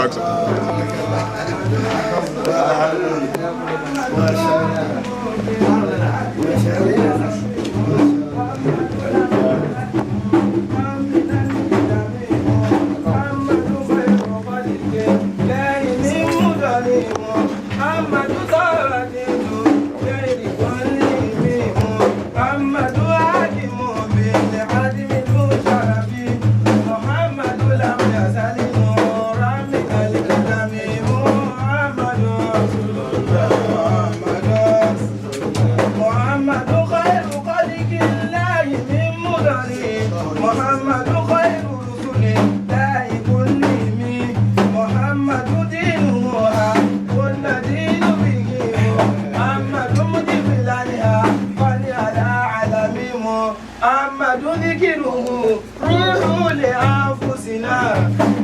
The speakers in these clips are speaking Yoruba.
Doctor. محمد خير خلق الله من مدن، محمد خير رسل الله كلهم، محمد دينه كل دين به، محمد مجيب لها على عالمهم، محمد ذكره روح لأنفسنا،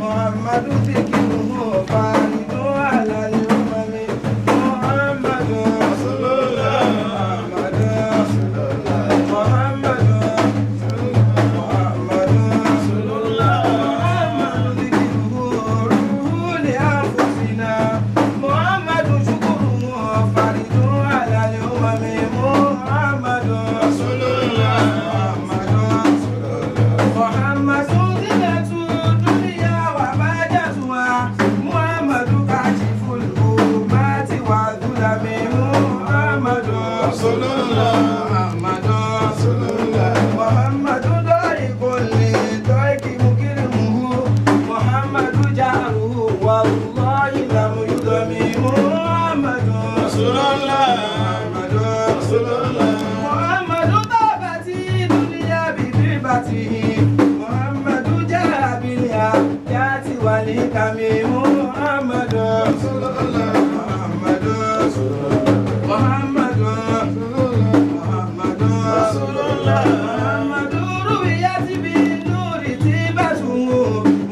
محمد ذكره فارد على الأمم، محمد رسول الله، محمد محمد محمد رسول الله، محمد ذكره روح لأنفسنا، محمد شكره فرد على الأمم، محمد رسول الله، محمد محمد زينة الدنيا وبهجتها، محمد كاشف الغمات والظلم، محمد رسول الله، محمد رسول الله، محمد ضيق للضيق مكرمه، محمد جاره والله لم يضم، محمد رسول الله، محمد رسول الله، محمد طابت الدنيا بطيبته، محمد جاء بالآيات والحكم، محمد رسول الله، محمد رسول الله، محمد محمد رسول الله، محمد رويت بالنور طيبته،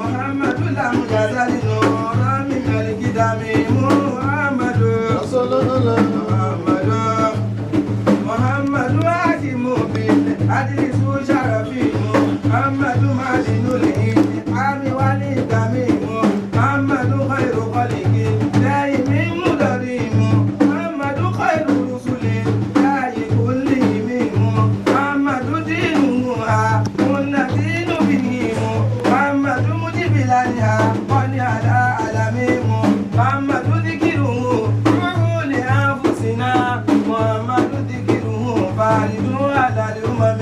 محمد لم يزل نورا من القدم، محمد رسول الله، محمد محمد حاكم بالعدل ذو شرف، محمد معدن الإنعام والإكرام، محمد خير خلق الله من مضر، محمد خير رسل الله كلهم، محمد دينه كل دين به، محمد مجيب لها قل على عالمهم، محمد ذكره روح لأنفسنا، محمد ذكره فارد على الأمم،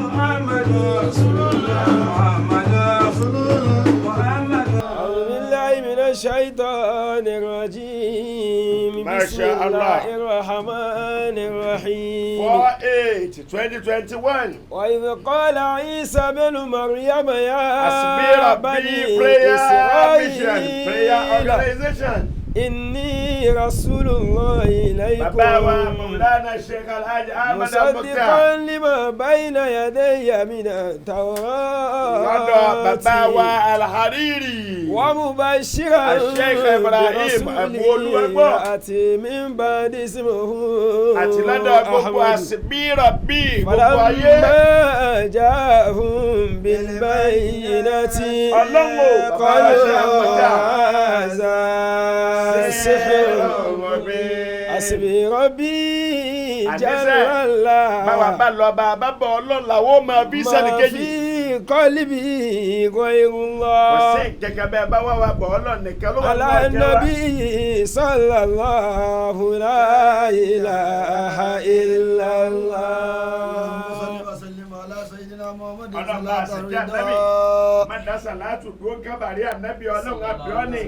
محمد رسول الله، محمد رسول الله، محمد. أعوذ بالله من الشيطان الرجيم. ما بسم شاء الله. الله الرحمن الرحيم. 4/8/2021. وإذ قال عيسى بن مريم يا حسبي ربي بني Prayer Mission Prayer إسرائيل Organization. إني رسول الله إليكم Bàbá wa Mọ̀lánà Sheikh Alhaji Ahmed Al-Mukhtar. مصدقا لما بين يدي من Lọ́dọ̀ bàbá wa التوراة Al-Hariri. ومبشرا Sheikh Ibrahim برسول Abu-Oluwagbo. يأتي من بعد اسمه Àti lọ́dọ̀ gbogbo أحمد. Hasbi Rabbi gbogbo ayé. فلما جاءهم بالبينات Ọlọ́run o, bàbá wa Sheikh قالوا Al-Mukhtar. هذا سحر، حسبي ربي Àníṣe, جل الله báwa bá lọ bá a bá bọ̀, Ọlọ́run làwọn ò máa bí ما sẹ́nìkejì. في قلبي غير Kò الله. sí kẹ̀kẹ́ bẹ́ẹ̀ bá wà wá bọ̀, Ọlọ́run nìkan ló wà على nínú ọ̀kẹ́ wa. النبي صلى الله، لا إله إلا الله. صل وسلم على سيدنا محمد. Ọlọ́run bá a صلاة sì jẹ́ ànábì. الرضا. Má dá sàlátù dúró kábàárì ànábì, Ọlọ́run àbíọ́nì.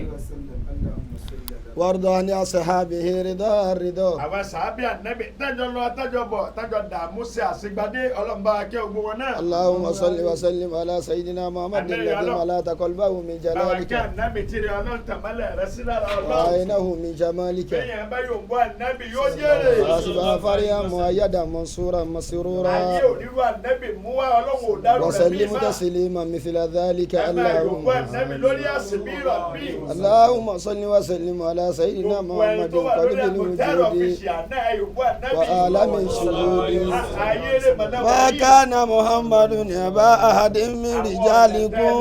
وارض عن أصحابه رضا الرضا. Àwọn sàábì ànábì tájọ lọ, tájọ bọ̀, tájọ dààmú sí àṣegbadé, Ọlọ́run bá kẹ́ ogun wọn náà. اللهم صل وسلم على سيدنا محمد النبي الذي الله. ملأت قلبه من Bàbá جلالك kẹ́ ànábì tìrẹ Ọlọ́run tàmálẹ̀ rẹ sí lára Ọlọ́run. وعينه من جمالك. Bẹ́yẹn bá yóò bọ́ ànábì yóò jèrè. وأصبح فرحا مؤيدا منصورا مسرورا. Ayé òrírú ànábì mú wá, Ọlọ́run ò dárú rẹ̀ وسلم mí mọ́. تسليما مثل ذلك. Ẹ máa اللهم yòókù ànábì lórí àsìbí rọ̀bì. اللهم صل وسلم على سيدنا Gbogbo ẹni محمد tó wà lórí قلب àmọ̀tẹ́rọ̀ الوجود fi ṣe àná ẹ yòókù ànábì. وعالم الشهود. Ayé rẹ̀ mọ̀nà ما كان محمد أبا أحد من رجالكم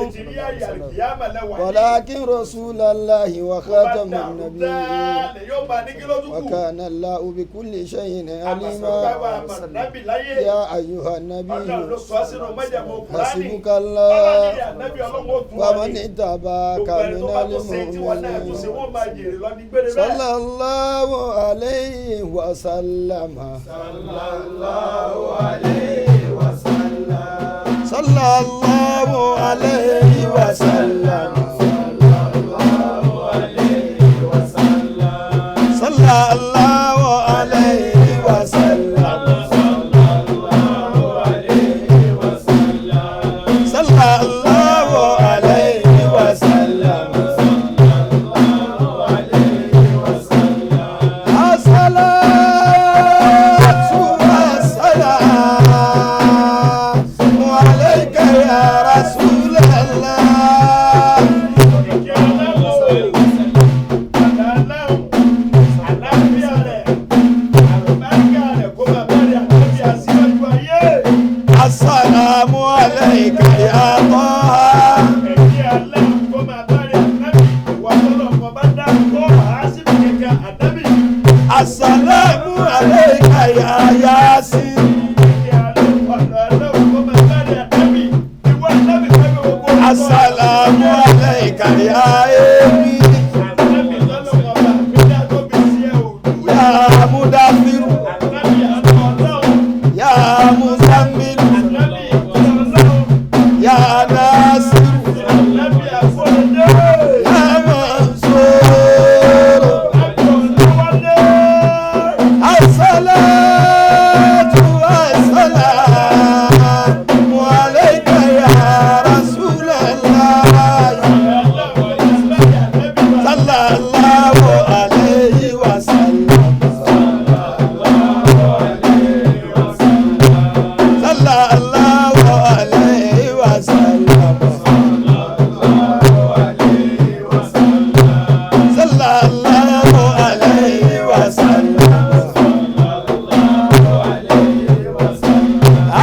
ولكن رسول الله وخاتم النبيين وكان الله بكل شيء عليما. يا أيها النبي حسبك الله ومن اتبعك من المؤمنين. صلى الله عليه وسلم. صلى الله عليه وسلم. صلى الله عليه وسلم. صلى الله عليه وسلم. صلى الله عليه وسلم. الصلاة والسلام عليك يا رسول الله. السلام عليك يا طه. السلام عليك يا ياسين. السلام عليك يا إيمي. يا مدثر. يا مزمل. يا ناصر. يا منصور. الصلاة والسلام عليك يا رسول الله. صلى الله عليه وسلم. صلى الله عليه وسلم. صلى الله عليه وسلم.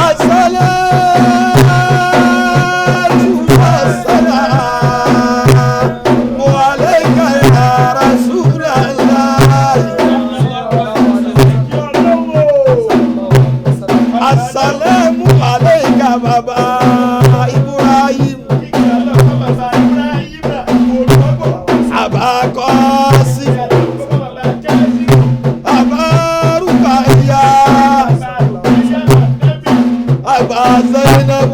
الصلاة والسلام عليك يا رسول الله. السلام عليك بابا إبراهيم. أبا قاسم. أبا رقية. أبا زينب.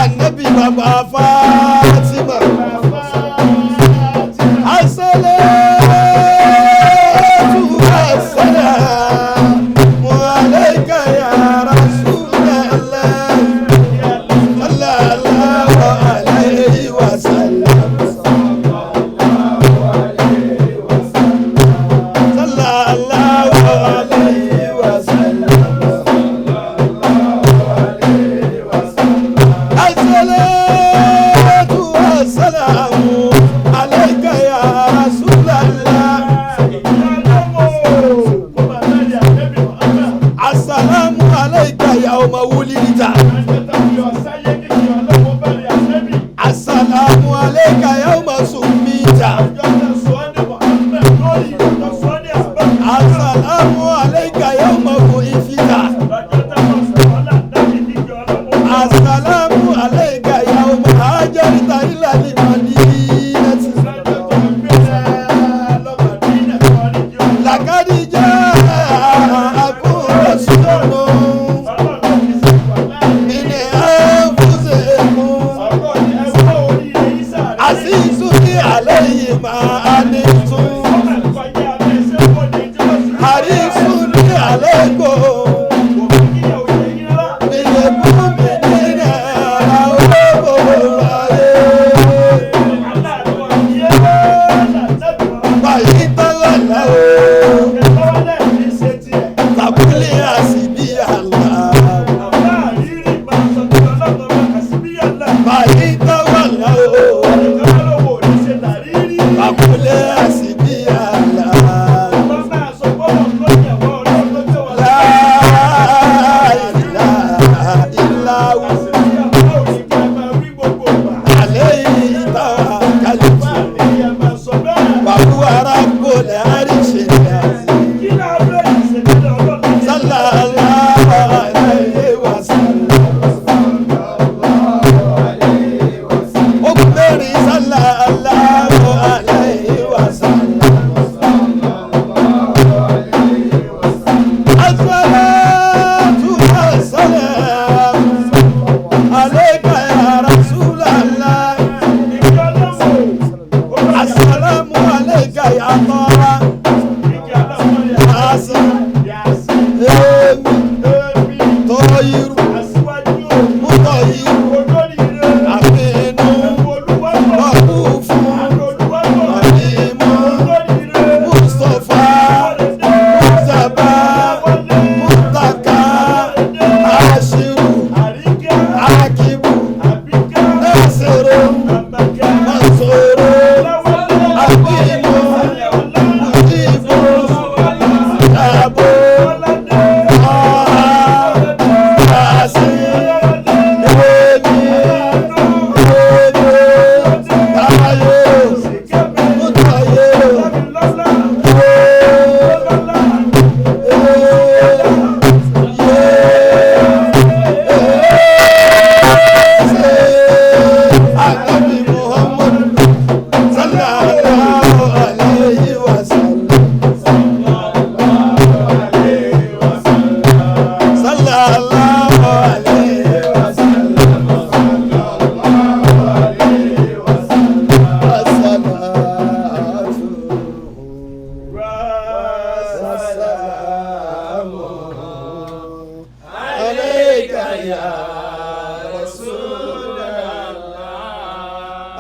النبي بابا فاطمة. الصلاة والسلام عليك يا رسول الله. صلى الله عليه وسلم. صلى الله عليه وسلم. الصلاة والسلام عليك يا رسول الله. السلام عليك يوم ولدت. السلام عليك يوم سميت. السلام عليك يوم بعثت. السلام عليك يوم هاجرت إلى المدينة. لقد جاءكم رسول من أنفسكم عزيز عليه ما عنتم حريص عليكم بالمؤمنين رؤوف رحيم.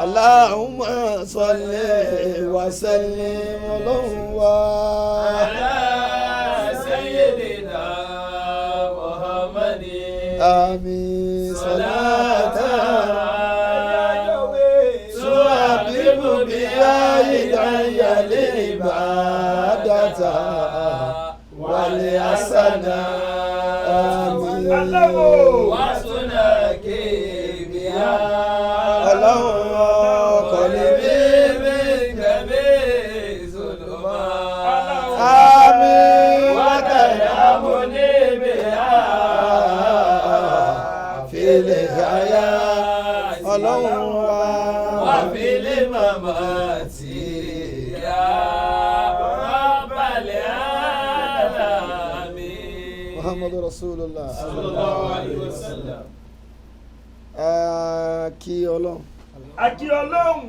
Allahumma salli wa sallim ọlọ́run wa. Ala sayyidina Muhammadin. Àmín salata. Tuhabibu biha ilayya al-ibadata wal hasana. Àmín. Wasunaki biha. Ọlọ́run ọkọ̀ lè bí mi kẹ́mi zuluma. Àmín. Wàtàlámùní biha. Fil haya. Ọlọ́run wa. Wa fil mamati ya Rabbal alamin. Muhammadu Rasulullah. Sallallahu alayhi wa sallam. Kí Ọlọ́run. Àkí Ọlọ́run.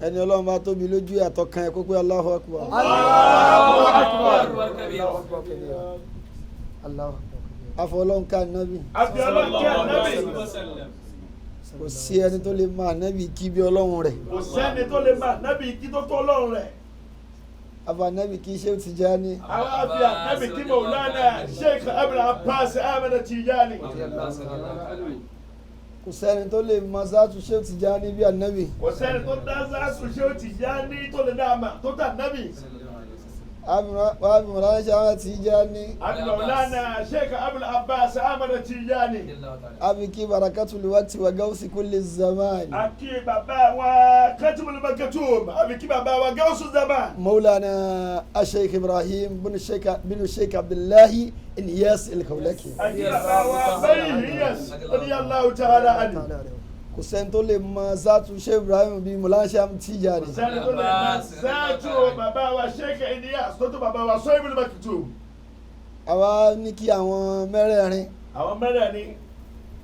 Ẹni Ọlọ́run bá tóbi lójú àtọkàn ẹ̀ kó pé Allahu Akbar. Allahu akbar. Allahu Akbar. Afọlọ́run ká nábì. Àbí Ọlọ́run kí ànábì. Kò sí ẹni tó lè máa nábì kí bí Ọlọ́run rẹ̀. Kò sẹ́ni tó lè máa nábì kí tó tó Ọlọ́run rẹ̀. Afa nábì kí Sheikh Tijani. Àwọn àbí ànábì kí Maulana Sheikh Abdul Abbas Ahmed Tijani. Kò sẹ́ni tó lè máa sáàtú Sheikh Tijani bí ànábì. Kò sẹ́ni tó dá sáàsù Sheikh Tijani tó lè dá àmà tó tà nábì. Àbí Maulana Sheikh Ahmed Tijani. Àbí Maulana Sheikh Abdul Abbas Ahmed Tijani. Àbí kí barakatul waqti wa gawsi kulli zaman. Àkí bàbá wa Katimul Maktum. Àbí kí bàbá wa Gawsu Zaman. Maulana Sheikh Ibrahim bin Sheikh Abdullahi Ilyas El-Kawlaki. Àkí bàbá wa Bẹ́yì Ilyas radiyallahu ta'ala anhu. Kò sẹ́ni tó lè mọ sáàtú Sheikh Ibrahim bíi Maulana Sheikh Ahmed Tijani. Kò sẹ́ni tó lè máa sáàtù bàbá wa Sheikh Ilyas tó tó bàbá wa Sohibul Maktum. Àwa ní kí àwọn mẹ́rẹ̀ẹ̀rin Àwọn mẹ́rẹ̀ẹ̀rin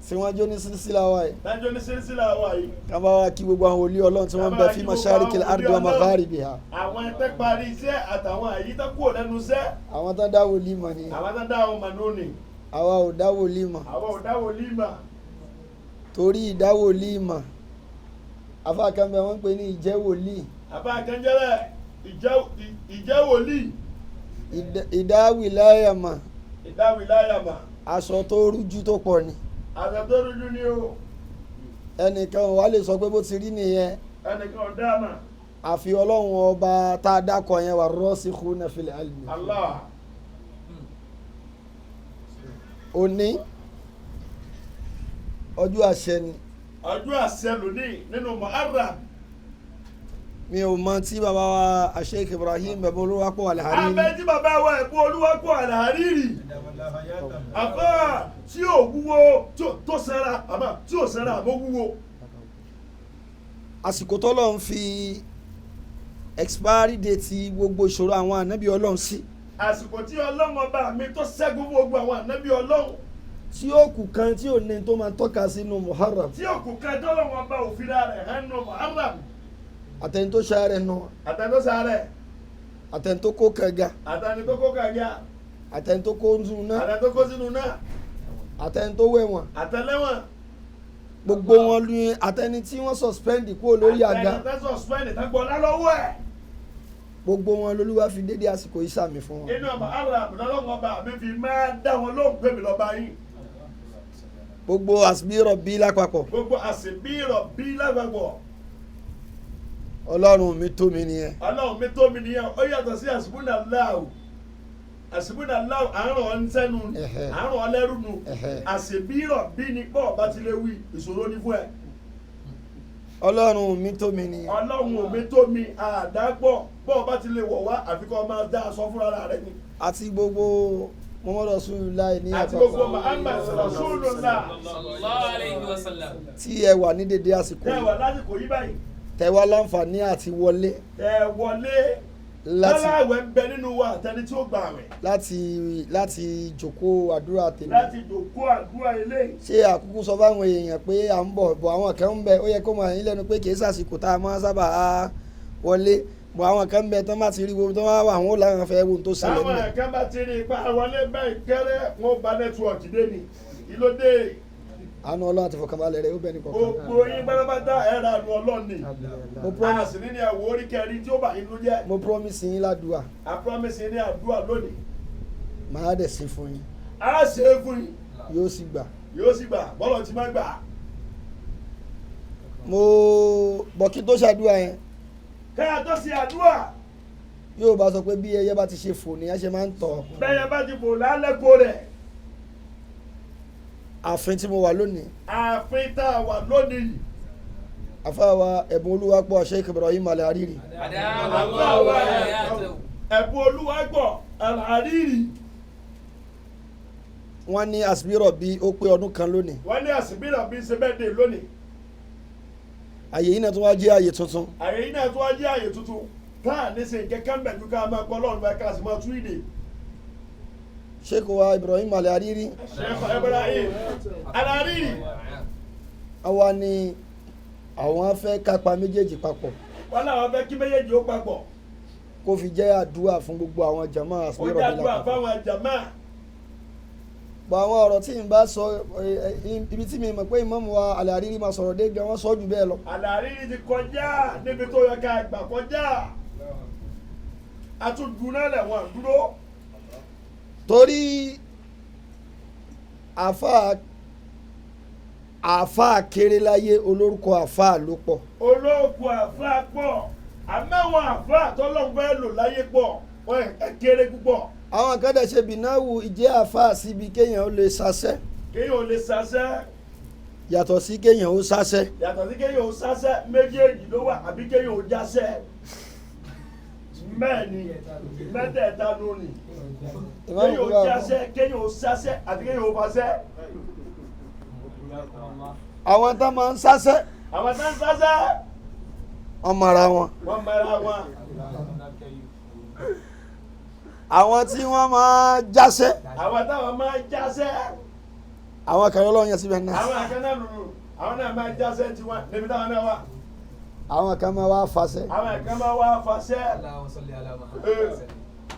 tí wọ́n jó ní sílsílà wa yìí. dájọ́ ní sílsílà wa yìí. Ká bá wa kí gbogbo àwọn wòlíì Ọlọ́run tí wọ́n ń bẹ fi masharikil ardi wa magharibiha. Àwọn ẹ̀tẹ́ parí iṣẹ́ àtàwọn àyí tó kúrò lẹ́nu iṣẹ́. Àwọn tó dá wòlíì mọ̀ ni. Àwọn tó dá àwọn mànú ni. Àwa ò dá wòlíì mọ̀. Àwọn ò dá wòlíì mà. Torí ìdá wòlíì mọ̀. Afa kan bẹ wọ́n ń pè ní ìjẹ́ wòlíì. Àbá akẹ́njẹ́rẹ́ ìjẹ́ wòlíì. Ìdá wìláyà mọ̀. Ìdá wìláyà mà. Aṣọ tó rújú tó pọ̀ ni. Àṣà tó rújú ni o. Ẹnìkan wà lè sọ pé bó ti rí nìyẹn. Ẹnìkan ò dá mà. Àfi Ọlọ́run ọba tá a dákọ̀ yẹn wà rasikhuna fil ilmi. Allah. Òní ọjọ́ àṣẹ ni. Ọjọ́ àṣẹ lónìí nínú Muharram. Mi ò mọ tí bàbá wa Sheikh Ibrahim bẹ̀bẹ̀ Olúwapọ̀ Al-Hariri. Abẹ́ tí bàbá wa ẹ̀bú Olúwapọ̀ Al-Hariri. Àbá tí ò wúwo tó sanra àmọ́ tí ò sanra àmọ́ wúwo. Àsìkò tọ́lọ́run fi expiry date gbogbo ìṣòro àwọn ànábì Ọlọ́run sí. Àsìkò tí Ọlọ́run ọba mi tó ṣẹ́gun gbogbo àwọn ànábì Ọlọ́run. Tí ó kù kan tí ò ní tó máa tọ́ka sínú Muharram. Tí ó kù kan tọ́lọ́run ọba òfin rẹ̀ hàn nù Muharram. Àtẹni tó ṣàárẹ̀ nù. Àtẹni tó ṣàárẹ̀. Àtẹni tó kó kànga. Àtẹni tó kó kànga. Àtẹni tó kó sínú náà. Àtẹni tó kó sínú náà. Àtẹni tó wẹ̀wọ̀n. Àtẹlẹ́wọ̀n. Gbogbo wọn lu àtẹni tí wọ́n suspend kúrò lórí àga. Àtẹni tó suspend tó gbọ́ lálọ́wọ́ ẹ̀. Gbogbo wọn lolúwa fi dédé àsìkò yìí sàmì fún wọn. Inú ọmọ Muharram lọ́lọ́run ọba mi fi máa dá wọn lóhùn pé mi lọ́ba yín. Gbogbo àsìbí rọ̀bí lápapọ̀. Gbogbo àsìbí rọ̀bí lápapọ̀. Ọlọ́run mi tó mi nìyẹn. Ọlọ́run mi tó mi nìyẹn. Ó yàtọ̀ sí àsìbúnà láwù. Àsìbúnà láwù àárọ̀ ọ̀nsẹ́nu àárọ̀ ọlẹ́rù nu. Àsìbí rọ̀bí ni bọ́ọ̀ bá ti lè wí ìṣòro ní fún ẹ. Ọlọ́run mi tó mi nìyẹn. Ọlọ́run mi tó mi àdágbọ̀ bọ́ọ̀ bá ti lè wọ̀ wá àfikọ́ máa dá aṣọ fúnra rẹ ni. Àti gbogbo Muhammad Rasulullah ní àpapọ̀. Àti gbogbo Muhammad Rasulullah. Sallallahu alayhi wa sallam. Tí ẹ wà ní dédé àsìkò Tẹ wà lásìkò yìí báyìí. Tẹ wá láǹfààní àti wọlé. Tẹ wọlé. Láláwẹ̀ ń bẹ nínú wa àtẹni tí ó gbà àwẹ̀. Láti jòkó àdúrà tèmi. Láti jòkó àdúrà ilé. Ṣé àkúkú sọ fáwọn èèyàn pé à ń bọ̀ bọ̀ àwọn kan ń bẹ ó yẹ kó máa yín lẹ́nu pé kì í sàsìkò tá a máa sábà wọlé bọ̀ àwọn kan ń bẹ tán bá ti rí gbogbo tán bá wà wọn ò láwọn fẹ́ wo ohun tó ṣẹlẹ̀ níbẹ̀. Táwọn kan bá ti rí ipa wọlé bẹ́ẹ̀ kẹ́rẹ́ wọn bá nẹ́tíwọ̀kì dé ni ìlódé. Àánú Ọlọ́run àti ìfọ̀kànbalẹ̀ rẹ̀ ó bẹ̀ ní kọ̀ọ̀kan. Gbogbo yín pátápátá ẹ̀ ra àánú Ọlọ́run ni. Mo A promise, sì ní ní ẹ̀wọ̀ orí kẹrin tí ó bà yín ló jẹ́. mo promise yín ládùúà, A promise yín ní àdúrà lónìí. màá dẹ̀ sí fún yín, A ṣe é fún yín. yóò sì gbà. Yóò sì gbà, bọ́lọ̀ ti máa gbà. Mo bọ̀ kí tó ṣàdúrà yẹn, Káyà tó ṣe àdúrà, yóò bá sọ pé bí ẹyẹ bá ti ṣe fò nìyẹn ṣe máa ń tọ̀. bẹ́yẹn bá ti fò lálẹ́ kó rẹ̀. Ààfin tí mo wà lónìí, Ààfin tá a wà lónìí yìí. àfáàwà ẹ̀bùn olúwapọ̀ Sheikh Ibrahim Al-Hariri. Àfáà ẹ̀bùn olúwagbọ̀ Al-Hariri. Wọ́n ní àsìbírọ̀ bí ó pé ọdún kan lónìí. Wọ́n ní àsìbírà bí ṣe bẹ́ẹ̀ dé lónìí. Àyè yìí náà tún wá jẹ́ àyè tuntun. Àyè yìí náà tó wá jẹ́ àyè tuntun. Tá à ní ṣe nǹkan kan bẹ̀ ju ká máa gbọ́ Ọlọ́run bá ká sì máa tú ìdè. Sheikh wa Ibrahim Al-Hariri, Sheikh Ibrahim Al-Hariri. àwa ni àwọn fẹ́ kápá méjèèjì papọ̀ Wọ́n láwọn fẹ́ kí méjèèjì ó papọ̀. kó fi jẹ́ àdúrà fún gbogbo àwọn jàmáà Ó àsìbírọ̀ bí jẹ́ àdúrà lápapọ̀. fáwọn jàmáà. Bọ̀ àwọn ọ̀rọ̀ tí n bá sọ ibi tí mi mọ̀ pé Imam wa Al-Hariri máa sọ̀rọ̀ dé gan wọ́n sọ jù bẹ́ẹ̀ lọ. Al-Hariri ti kọjá níbi tó yẹ ká gbà kọjá. A tún dun náà lẹ̀wọ̀n dúró. Torí àáfàá àáfàá kéré láyé, olórúkọ àáfàá ló pọ̀. Olóògùn àfáà pọ̀, àmọ́ àwọn àfáà tọ́lọ́run fẹ́ lò láyé pọ̀, wọ́n ẹ̀ kéré púpọ̀. Àwọn kan dẹ̀ ṣe bìnáwó ìjẹ́ àáfàá síbi kéèyàn ó lè ṣaṣẹ́, Kéèyàn ò lè ṣaṣẹ́. yàtọ̀ sí kéèyàn ó ṣaṣẹ́. Yàtọ̀ sí kéèyàn ò ṣaṣẹ́, méjèèjì ló wà, àbí kéèyàn ò jáṣẹ́. Bẹ́ẹ̀ ni, mẹ́tẹ̀ẹ̀ta ló ní. Kéèyàn ò jáṣẹ́, kéèyàn ò ṣaṣẹ́ àti kéèyàn ò faṣẹ́. Àwọn tá máa ń ṣaṣẹ́, Àwọn tá ń ṣaṣẹ́, wọ́n mọra wọn. wọ́n mẹ́ra wọn. Àwọn tí wọ́n máa jáṣẹ́, Àwọn táwọn máa jáṣẹ́, àwọn kan lọ́wọ́ yẹn síbẹ̀ náà. àwọn àkànnà lùlù, àwọn náà máa jáṣẹ́ tiwọn níbi táwọn náà wà. Àwọn kan máa wá faṣẹ́. Àwọn kan máa wá faṣẹ́.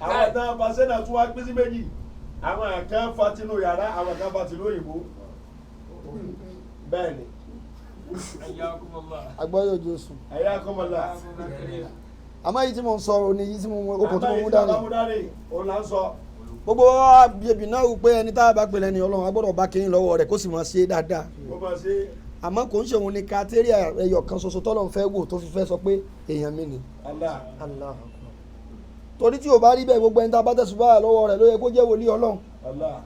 Àwọn tán faṣẹ́ náà tún wá pín sí méjì. Àwọn kan fa tinú yàrá, àwọn kan fa tinú òyìnbó. Bẹ́ẹ̀ ni. Agbọ́yọ̀ ojú oṣù. Ẹ̀yà kọ́mọlá. Àmọ́ èyí tí mo ń sọ òní, yìí tí mo mú okùn tí mo mú dání. Àmọ́ dání, òun là ń sọ. Gbogbo wa bíbí náà wò pé ẹni tá a bá pè lẹ́ni Ọlọ́run, a gbọ́dọ̀ bá kínní lọ́wọ́ rẹ̀ kó sì máa ṣe é dáadáa. Kó máa ṣe. Àmọ́ kò ń ṣe òun ni kátẹ́rì ẹyọ kan ṣoṣo tọ́lọ́run fẹ́ wò tó fi fẹ́ sọ pé èèyàn mi ni. Allah. Torí tí o bá rí bẹ́ẹ̀, gbogbo ẹni tá a bá tẹ̀sùn báyà lọ́wọ́ rẹ̀ ló yẹ kó jẹ́ wòlíì Ọlọ́run. Allah.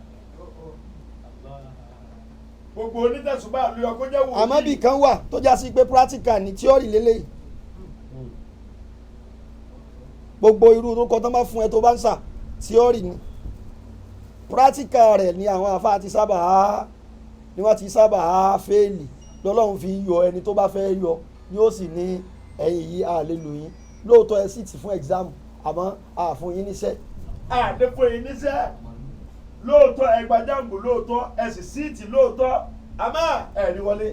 Gbogbo onítẹ̀sùnbà ló yẹ kó jẹ́ wòlíì. Àmọ́ bí kan wà tó já sí pé practical ní theory lélẹ́yìí. Gbogbo irú orúkọ tó bá fún ẹ tó bá ń sà, theory ni. Practical rẹ̀ ni àwọn àfáà ti sábà á ni wọ́n ti sábà á fẹ́ẹ̀lì, lọ́lọ́run fi yọ ẹni tó bá fẹ́ yọ, yóò sì ní ẹ̀yìn yìí a lè lò yín lóòótọ́, ẹ sì ti fún exam, àmọ́ a fún yín níṣẹ́. Àdépò yìí níṣẹ́ lóòótọ́, ẹgbàjáǹgò lóòótọ́, ẹ sì síìtì lóòótọ́, àmọ́ ẹ̀ ní wọlé.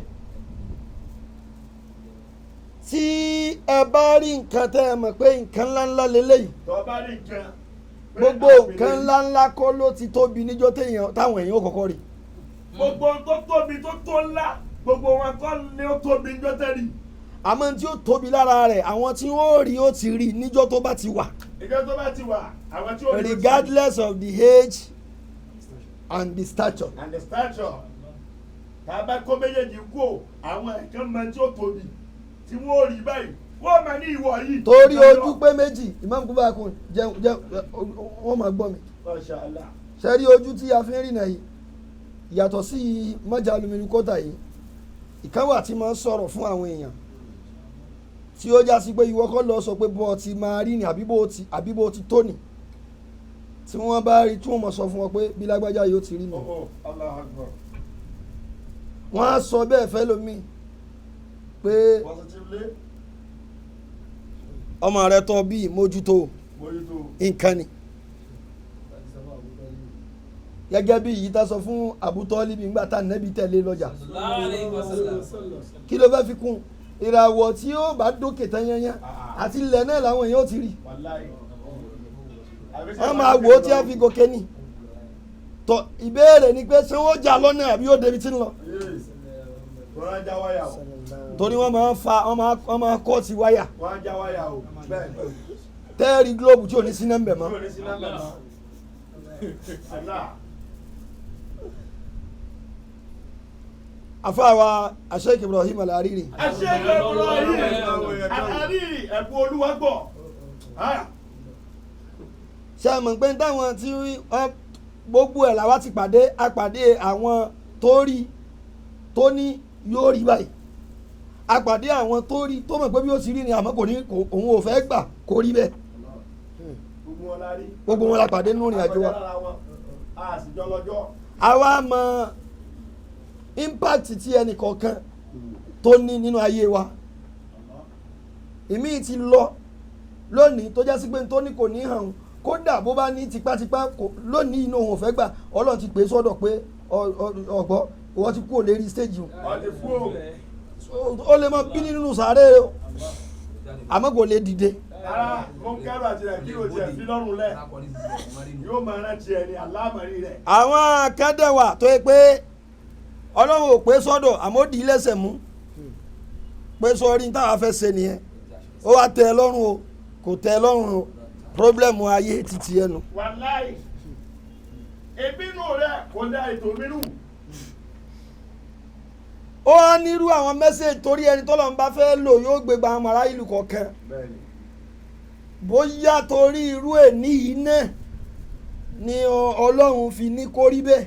Tí ẹ bá rí nǹkan tẹ́ ẹ mọ̀ pé nǹkan ńláńlá lélẹ́yìí, Tó bá rí nǹkan pé gbogbo àpèlè nǹkan ńláńlá kọ́ ló ti tóbi níjọ́ téèyàn táwọn èèyàn ò kọ́kọ́ rí. Gbogbo ohun tó tóbi tó tó ńlá, gbogbo wọn kọ́ ni ó tóbi níjọ́ tẹ́lẹ̀. Àmọ́ tí ó tóbi lára rẹ̀, àwọn tí wọ́n rí ó ti rí níjọ́ tó bá ti wà, Ìjọ tó bá ti wà, àwọn tí ó rí ó ti rí. regardless of the age and the stature. And the stature. Tá a bá kó méjèèjì kú o, àwọn ẹ̀kan mọ tí ó tóbi tí wọ́n rí báyìí, wọ́n máa ní ìwọ yìí. Torí ojú pé méjì, Imam Kubakun jẹun jẹun, wọ́n máa gbọ́ mi. Masha Allah. Ṣe rí ojú tí a fi ń rìnà yìí, yàtọ̀ sí mọ́jà alumini kọ́tà yìí, ìkan wà tí máa ń sọ̀rọ̀ fún àwọn èèyàn tí ó já sí pé ìwọ kọ́ lọ sọ pé bó o ti máa rí ni àbí bó o ti tó ni, tí wọ́n bá rí tí wọ́n mọ̀ sọ fún wọn pé bí lágbájá yóò ti rí nù. Oh, Allahu Akbar. Wọ́n á sọ bẹ́ẹ̀ fẹ́ lómi pé Positively, ọmọ rẹ tọ́ bí mójútó mójútó. nǹkan ni, gẹ́gẹ́ bí èyí tá sọ fún Abu Talib nígbà tá nẹ́bí tẹ̀lé lọ́jà. Kí ló fẹ́ fi kún ìràwọ̀ tí ó bá dókè tán yányán àti ilẹ̀ náà làwọn èèyàn ó ti rí? Wàláhì. Wọ́n máa wò ó tí a fi gòkè ni. Tọ ìbéèrè ni pé ṣé wọ́n jà lọ́nà àbí yóò débi tí ń lọ? Yes. Wọ́n á já wáyà o. Torí wọ́n máa ń fa wọ́n máa ń kọ́ ti wáyà. Wọ́n á já wáyà o. Bẹ́ẹ̀ ni. Tẹ́ẹ̀rí gílóòbù tí ò ní sí nọ́mbẹ̀ mọ́. Tí ò ní sí nọ́mbẹ̀ mọ́. Allah. Àfáàwà Sheikh Ibrahim Al-Hariri. Sheikh Ibrahim Al-Hariri ẹ̀bùn Olúwa gbọ́. Ṣé ẹ mọ̀ pé táwọn tí wọ́n gbogbo ẹ̀ làwa ti pàdé, a pàdé àwọn tó rí tó ní yóò rí báyìí, a pàdé àwọn tó rí tó mọ̀ pé bí ó ti rí ni, àmọ́ kò ní òun ò fẹ́ gbà kó rí bẹ́ẹ̀. Gbogbo wọn la rí. Gbogbo wọn la pàdé nínú ìrìn àjò wa. Akọjá lára wọn. A sì jọ lọ́jọ́. Àwa mọ impact tí ẹnì kọ̀ọ̀kan tó ní nínú ayé wa. Ìmí ti lọ lónìí tó jásí pé tó ní kò ní hàn, kódà bó bá ní tipátipá lónìí inú òun ò fẹ́ gbà, Ọlọ́run ti pè é sọ́dọ̀ pé ọ̀gbọ́ ìwọ ti kúrò lérí stage o. Wọ́n ti fún o. Ó lè mọ bí nínú sàárè o, àmọ́ kò lè dìde. Ara mo ń kẹ́rù àti rẹ̀ kí o tiẹ̀ fi lọ́rùn lẹ̀. Yóò máa rántí ẹni àlámọ̀rí rẹ̀. Àwọn akẹ́dẹ̀wà tó yẹ pé Ọlọ́run ò pé sọ́dọ̀ àmọ́ ó dì í lẹ́sẹ̀ mú pé sọ́ọ́rí táwa fẹ́ ṣe nìyẹn, ó wá tẹ́ ẹ lọ́rùn o, kò tẹ́ ẹ lọ́rùn o, pírọ́blẹ́mù ayé títí ẹnu. Wàláì ìbínú rẹ kò dá ètò mi nù. Ó wá nírú àwọn mẹ́sẹ̀jì torí ẹni tọ́lọ́run bá fẹ́ lò yóò gbé gba àwọn ará ìlú kọ̀ọ̀kan. Bóyá torí irú èní yìí náà ni Ọlọ́run fi ní kó rí bẹ́ẹ̀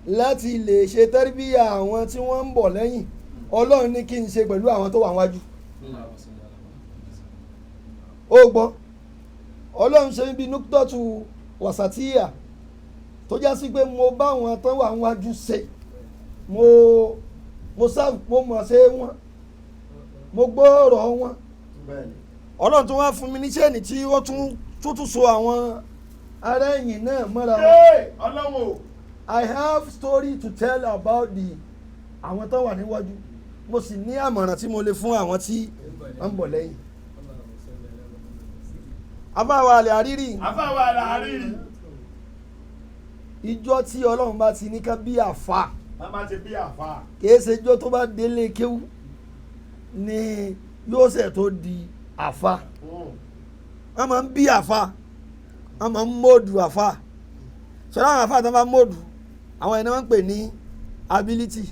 láti lè ṣe tẹ́rìbíyà àwọn tí wọ́n ń bọ̀ lẹ́yìn. Ọlọ́run ní kí n ṣe pẹ̀lú àwọn tó wà wájú. Ó gbọ́ Ọlọ́run ṣe bí núktọ́tù wàsàtíyà tó já sí pé mo bá àwọn tó wà wájú ṣe, mo sá mo mọ̀ ṣe wọn, mo gbọ́ ọ̀rọ̀ wọn. Ọlọ́run tó wá fún mi ní ṣẹ́ẹ̀nì tí ó tún so àwọn ará ẹ̀yìn náà mọ́ra wọn. Ọlọ́run o. I have story to tell about the àwọn tó wà níwájú, mo sì ní àmọ̀ràn tí mo lè fún àwọn tí wọ́n ń bọ̀ lẹ́yìn. Afáwa Al-Hariri. Afáwa Al-Hariri. Ìjọ tí Ọlọ́run bá ti ní ká bí àfa. Bàbá ti bí àfa. Kìí ṣe ìjọ tó bá délé kéwú ni yóò ṣe tó di àfa. Wọ́n máa ń bí àfa, wọ́n máa ń mọ́ọ̀dù àfa. Sọlá àwọn àfa tó bá mọ́ọ̀dù, àwọn ẹni wọ́n ń pè ní ability,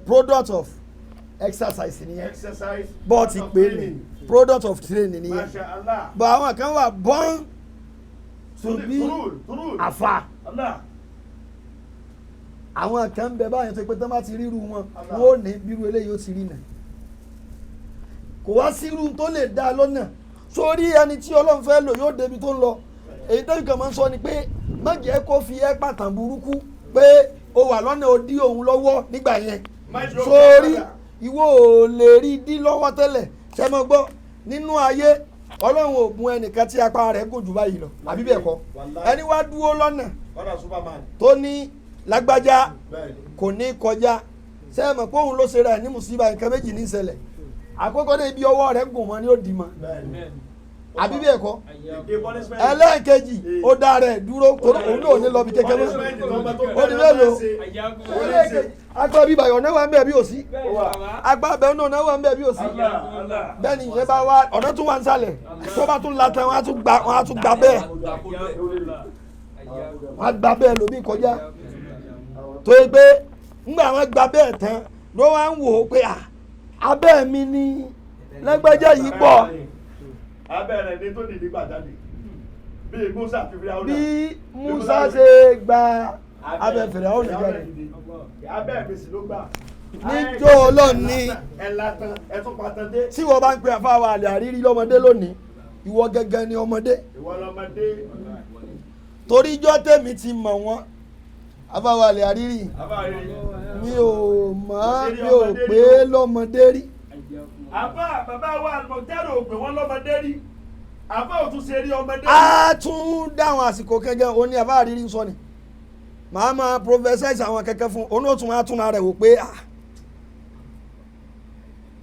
product of exercise nìyẹn. Exercise. Bọ́ọ̀tì pé ní product of training nìyẹn. Masha Allah. But àwọn kan wà born to be àfa. Allah. Àwọn kan bẹ báyìí tó pé tán bá ti ríru wọn, wọn ò ní bírú eléyìí ó ti rí nà. Kò wá sírú tó lè dá a lọ́nà. Sórí ẹni tí Ọlọ́run fẹ́ lò yóò débi tó ń lọ. Èyí tó kàn máa ń sọ ni pé má jẹ́ kó fi ẹ́ pàtàn burúkú pé o wà lọ́nà ó dí òun lọ́wọ́ nígbà yẹn. Sórí ìwọ ò lè rí dí lọ́wọ́ tẹ́lẹ̀. Ṣé mo gbọ́ nínú ayé Ọlọ́run ò bùn ẹnìkan tí apá rẹ̀ gùn jù báyìí lọ àbí bẹ́ẹ̀ kọ́, ẹni wá dúró lọ́nà tó ní lágbájá kò ní kọjá. Ṣé ẹ mọ̀ pé òun ló ṣe ra ẹ̀ ní mùsíbà? Nǹkan méjì ní ìṣẹ̀lẹ̀. Àkọ́kọ́ dé ibi ọwọ́ rẹ̀ gùn mọ́ ni ó dì mọ́ àbí bẹ́ẹ̀ kọ́. Ẹlẹ́ẹ̀kejì ó dá rẹ̀ dúró torí òun náà ò ní lọ bí kékeré mọ́. Ó di mélòó? Ẹlẹ́ẹ̀kejì agbá bíbá ọ̀nà wà ń bẹ̀ bí òsì, agbá bẹ̀ ọ̀nà wà ń bẹ̀ bí òsì. Bẹ́ẹ̀ ni ìyẹn bá wá ọ̀nà tún wà ń sàlẹ̀ tó bá tún latan wọ́n á tún gba wọ́n á tún gba bẹ́ẹ̀, wọ́n á gba bẹ́ẹ̀ lómi kọjá. Tó yẹ pé ńgbà wọ́n gba bẹ́ẹ̀ tán ló wá ń wò ó pé abẹ́ mi ni lágbájá yìí pọ̀. Abẹ́ rẹ̀ ni tó dìde gbà jáde bí Musa fi Fíráúnà. Bí Musa ṣe gba abẹ́ Fíráúnà jáde. Abẹ́ mi sì ló gbà. Níjọ́ Ọlọ́run ní. Ẹ latan ẹ tún patan dé. Tí wọ́n bá ń pe àfáwà Al-Hariri lọ́mọdé lónìí, ìwọ gẹ́gẹ́ ni ọmọdé. Ìwọ lọ́mọdé. Torí ijọ́ tèmi ti mọ̀ wọ́n, àfáwà Al-Hariri, mi ò mọ̀, mi ò pé lọ́mọdé rí. Àbá bàbá wa àlùmọ̀tẹ́rù ò pè wọ́n lọ́mọdé rí. Àbá ò tún ṣe rí ọmọdé. A tún dáhùn àsìkò kẹjọ òun ni àbá Àrírí ń sọ ni. Màá máa prophesize àwọn kẹ̀kẹ́ fún òun ó tún máa tún ara rẹ̀ wò pé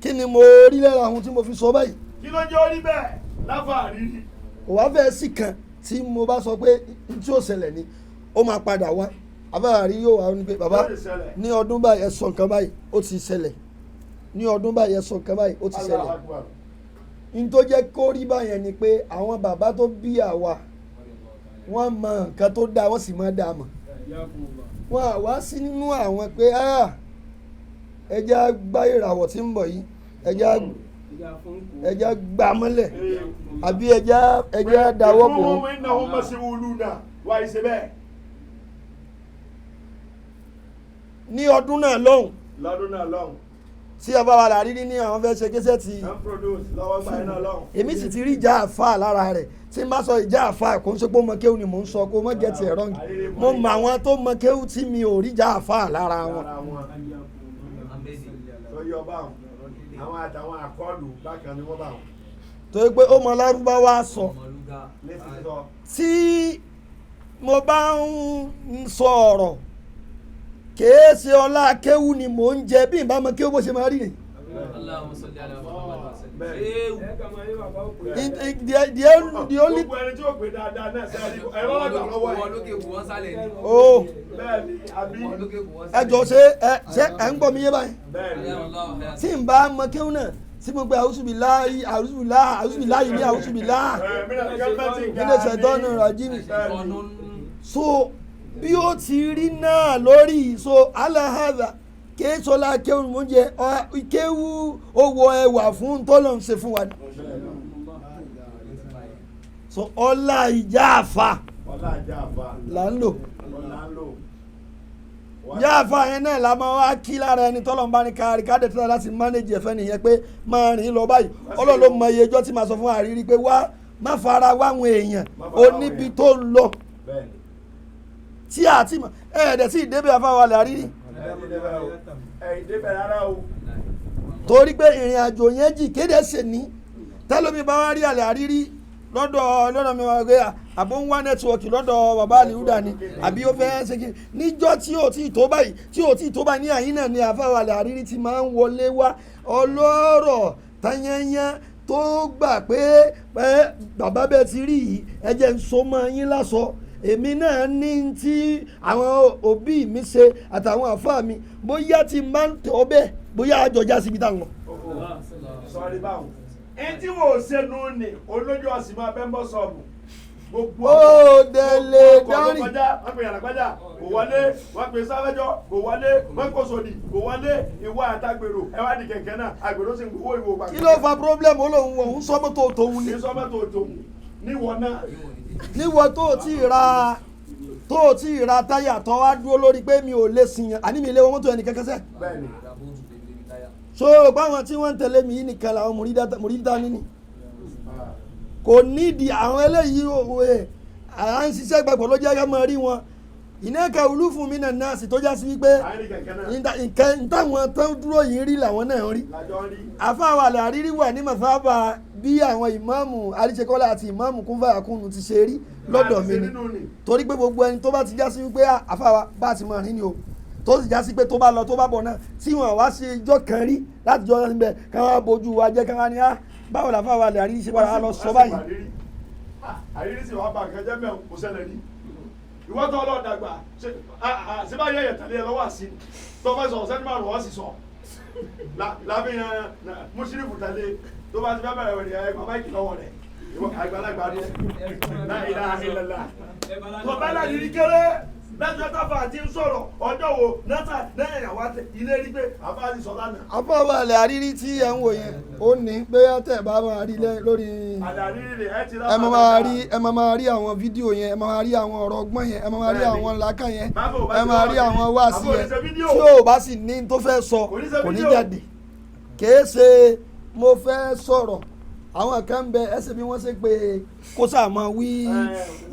kí ni mo rí lára àwọn tí mo fi sọ báyìí. Kí ló jẹ́ orí bẹ́ẹ̀ láfa Àrírí? Kò wá fẹ́ sí kan tí mo bá sọ pé n tí ó ṣẹlẹ̀ ni ó máa padà wá. Àfáà yóò wá ní pé bàbá Ó ti ṣẹlẹ̀. ní ọdún báyìí ẹ sọ nǹkan báyìí ó ti ṣẹlẹ̀, ní ọdún báyìí ẹ sọ nǹkan báyìí ó ti Allahu ṣẹlẹ̀. Akbar. N tó jẹ́ kó rí báyẹn ni pé àwọn bàbá tó bí àwa wọ́n mọ nǹkan tó dáa, wọ́n sì mọ dáa mọ̀. Wọ́n à wá sí nínú àwọn pé ẹja gbá ìràwọ̀ tí ń bọ̀ yìí, ẹja gbá mọ́lẹ̀, àbí ẹja dáwọ́ bò ó. Ìfúnhùn innahum mas'uluna wá ìṣe bẹ́ẹ̀. Ní ọdún náà lọ́hùn Lọ́dún náà lọ́hùn. tí ọba wa là rírí ní àwọn fẹ́ ṣe késẹ́ ti Ń produce lọ́wọ́ gbà iná lọ́hùn. èmi sì ti rí ìjà àfa lára rẹ̀. Tí n bá sọ ìjà àfa, kò ń ṣe pé ó mọ kéwù ni mò ń sọ, kó mọ get it wrong. Mo mọ àwọn tó mọ kéwù tí mi ò rí ìjà àfa lára wọn. Lára wọn. Tó yọ báwọn. Àwọn àtàwọn àkọlù bákan ni wọ́n bá wọn. Tó yẹ pé ó mọ lárúbáwá sọ. Létí sọ. Tí mo bá ń sọ ọ̀rọ̀, kèé ṣe ọlá kéwù ni mò ń jẹ. Bí n bá mọ kéwù bó ṣe máa rí rè. Allahumma salli ala Muhammad wa sallim. The only Gbogbo ẹni tí ó pè dáadáa náà sẹ́yìn ẹ̀rọ ọ̀dọ̀ lọ́wọ́ Wọ́n ẹ̀. lókè kù wọ́n sálẹ̀ ni. Oh, Bẹ́ẹ̀ ni àbí. Wọ́n lókè kù wọ́n ẹ sálẹ̀. jọ, ṣé ẹ ṣé ẹ ń gbọ́ mi yé báyìí? Bẹ́ẹ̀ ni. Tí n bá mọ kéwù náà, tí mo gbé àwùsùbìláì àwùsùbìláì àwùsùbìláì ní àwùsùbìláì nínú ṣẹ̀tọ́nù ràjímì. So bí ó ti rí náà lórí so alahada kéésọlá kéwù mú jẹ kéwù owó ẹwà fún tọ́lọ̀ ń ṣe fún wa ni. So ọlá ìjà àfà Ọlá àjà àfà. là ń lò. Ọlá ń lò. Ìjà àfà yẹn náà la máa wá kí lára ẹni tọ́lọ̀ ń bá ní kárí káde tó láti mánéjì ẹ̀fẹ́ nìyẹn pé máa rìn lọ báyìí. Ọlọ́run ló mọ iye ẹjọ́ tí màá sọ fún àrírí pé wá má fara wáwọn èèyàn Má fara wá àwọn oníbi èèyàn. tó ń lọ Bẹ́ẹ̀ ni. tí a ti mọ̀ ẹ̀ẹ́dẹ̀ tí ìdébẹ̀ afáwalẹ̀ àrírí. Ẹ ti débẹ̀ o. Ẹ ìdébẹ̀ rárá o. Torí pé ìrìn àjò yẹn jì kéde ṣe ní tẹ́lómi bá wá rí àlẹ́ àrírí lọ́dọ̀ mi wá pé àbó ń wá nẹ́tíwọ̀kì lọ́dọ̀ bàbá àlìhúdà ni, àbí ó fẹ́ ṣe kí níjọ́ tí ò tí ì tó báyìí, tí ò tí ì tó báyìí ní àyín náà ni àfáwalẹ̀ àrírí ti máa ń wọlé wá ọlọ́rọ̀ tanyanya tó gbà pé ẹ bàbá bẹ́ẹ̀ ti rí yìí, ẹ jẹ́ ń so mọ́ yín lásọ. Èmi náà ní tí àwọn òbí mi ṣe àtàwọn àfáà mi, bóyá ti máa ń tọ́ bẹ́ẹ̀, bóyá àjọjá síbi táwọn lọ. Sọrí báwọn. Ẹni tí wò ó ṣe nù ní olójú ọ̀sìn máa bẹ́ ń bọ́ sọ̀bù. Gbogbo Ó délé ọkọ̀ ló dárìn. kọjá, wọ́n pe yàrá-kọjá, kò wọlé, wọ́n pe sáfẹ́jọ́, kò wọlé, wọ́n kò sòdì, kò wọlé, ìwọ àtàgbèrò, ẹ wá di kẹ̀kẹ́ náà, àgbèrò sì ń gbowó ìwò pàtó. Kí ló fa problem? Ó lóun òun sọ mọ́tò tòun ni. Ní sọ́mọ́tò tòun, níwọ náà. Níwọ tó o tí ì ra táyà tó wá dúró lórí pé mi ò lè sìn yàn, àní mi lé wọn mọ́tò ẹnì kankan sẹ́. Bẹ́ẹ̀ni. So o rò pé àwọn tí wọ́n ń tẹ̀lé mi yìí nìkan làwọn mùrídà níní kò nídìí àwọn eléyìí òwe à ń ṣiṣẹ́ gbàgbọ́ ló jẹ́ ká máa rí wọn ìnáka olú fún mi náà sì tó já sí wípé Àárín kẹ̀kẹ́ náà. nǹkan táwọn tó ń dúró yìí rí làwọn náà ń rí. Lájọ ń rí. Àfáwọn àlẹ́ àrírí wà ní màsáàbà bí àwọn ìmáàmù àríṣekọ́lá àti ìmáàmù kúnfàyàkúnnù ti ṣe rí lọ́dọ̀ mi ni. Nínú ni. Torí pé gbogbo ẹni tó bá ti já sí wípé àfáwa bá ti máa rìn ni o, tó sì já sí pé tó bá lọ tó bá bọ̀ náà tí wọ́n wá ṣe ijọ́ kan rí láti jọ níbẹ̀ ká wá bójú wa jẹ́ ká wá ní á báwo làfáwọn àlẹ́ àrírí ṣe padà lọ sọ báyìí. Àrírí sì wá ba nǹkan jẹ́ mẹ́rin kò ṣẹlẹ̀ rí. Ìwọ tó ọlọ́ọ̀dàgbà ṣe bá yẹ̀yẹ̀ tẹ̀lé ẹ lọ́wọ́ àṣì tó fẹ́ sọ̀rọ̀ sẹ́ni márùn-ún ọ̀ sì sọ. Láfihàn mùsírìfù tẹ̀lé tó bá ti fẹ́ bẹ̀rẹ̀ rẹ̀ ẹ̀ bàbá ìkìlọ̀ rẹ̀ ìwọ àgbàlagbà rẹ̀ la ilaha illallah. Tó bá láti rí kéré lẹ́jọ́ táfà àti ń sọ̀rọ̀ ọjọ́ wo náà lẹ́yìn àwa ilé rí pé àbá ti sọ lánàá. Àfáwọn àlẹ́ àrírí tí ẹ̀ ń wò yẹn ó ní bóyá tẹ̀ bá máa rí lórí Àdàrí rẹ̀ ẹ ti ẹ máa máa rí, ẹ máa máa rí àwọn fídíò yẹn, ẹ máa máa rí àwọn ọ̀rọ̀ ọgbọ́n yẹn, ẹ máa máa rí Bẹ́ẹ̀ni. àwọn làákà yẹn, Báwo bá ẹ ti máa wá rí rí? àwọn wáàsí Àbó yẹn oníṣẹ́ fídíò. tí ò bá sì ní tó fẹ́ sọ Kò ní ṣe kò ní fídíò. jáde. Kìí ṣe mo fẹ́ sọ̀rọ̀ àwọn kan ń bẹ ẹsẹ̀ bí wọ́n ṣe pé kó sáà máa wí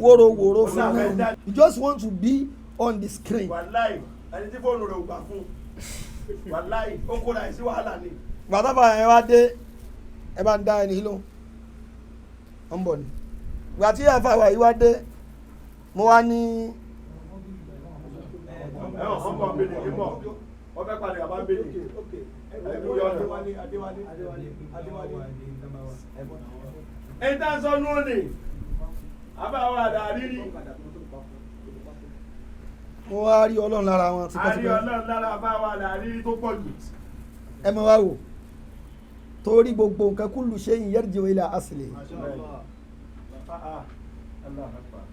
wóróworó Kó fún sáà fẹ́ náà. jáde. You just want to be on the screen. Wàláì ẹni tí fóònù rẹ̀ ò gbà fún, wàláì ó kóra ẹ̀ sí wàhálà ni. Gbàtàfà yẹn wá dé, ẹ bá ń dá ẹni lóhùn ó ń bọ̀ ni. Gbà tí àfàwà yìí wá dé, mo wá ní Ẹ ọ̀ ọ̀n bọ̀ ń bèlè ń bọ̀ wọ́n fẹ́ padà bá ń bèlè. Ẹni tá à ń sọ nù ó nì àbáwọ̀ àdàrírí. Mo wá rí Ọlọ́run lára wọn A rí tipẹ́tipẹ́. Ọlọ́run lára bá wa làrírí tó pọ̀ jù. Ẹ máa wá wò, torí gbogbo nǹkan kullu shay'in yarji'u ila asli. Ah, ah. Allah akbar.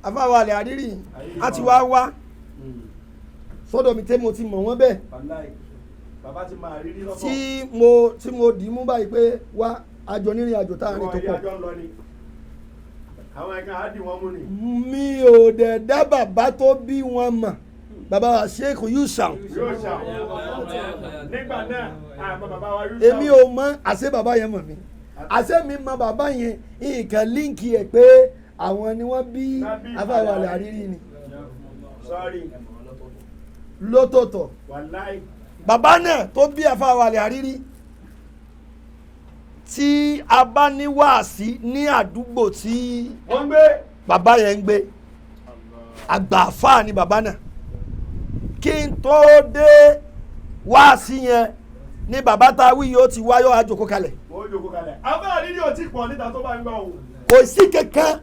Àfáà alẹ́ àrírí a ti wá wá sọ́dọ̀ mi tẹ́ mo ti mọ̀ wọ́n bẹ́ẹ̀. Wàláì. Bàbá ti máa rírí lọ́pọ̀. Tí mo dì í mú báyìí pé wá àjọ nírìn àjò tá à ń rìn tó Àwọn pọ̀. àjọ ń lọ ni. Àwọn ẹ̀ka á dì wọ́n mú ni. Mi ò dẹ̀ dá bàbá tó bí wọn mọ̀, bàbá wa Sheikh Yusuf. Yóò ṣà. Nígbà náà, àmọ́ bàbá wa yóò ṣà. Èmi ò mọ̀ àṣé bàbá yẹn mọ̀ mi, àṣé mi mọ̀ bàbá yẹn, nǹkan líǹkì ẹ̀ pé àwọn ni wọ́n bí àfáà alẹ́ àrírí ni. Sorry. Lọ́tọ̀ọ̀tọ̀. Wàláì. Bàbá náà tó bí àfáà alẹ́ àrírí, tí a bá ní wáàsí ní àdúgbò tí Wọ́n gbé. bàbá yẹn ń gbé, àgbà àfáà ni bàbá náà. Kí n tó dé wáàsí yẹn ni bàbá tá a wí yóò ti wáyọ̀ àjòkó kalẹ̀. Wọ́n jókòó kalẹ̀. Àfáà àrírí ò tí pọ̀ níta tó bá ń gbọ́ òun. Kò sí kankan.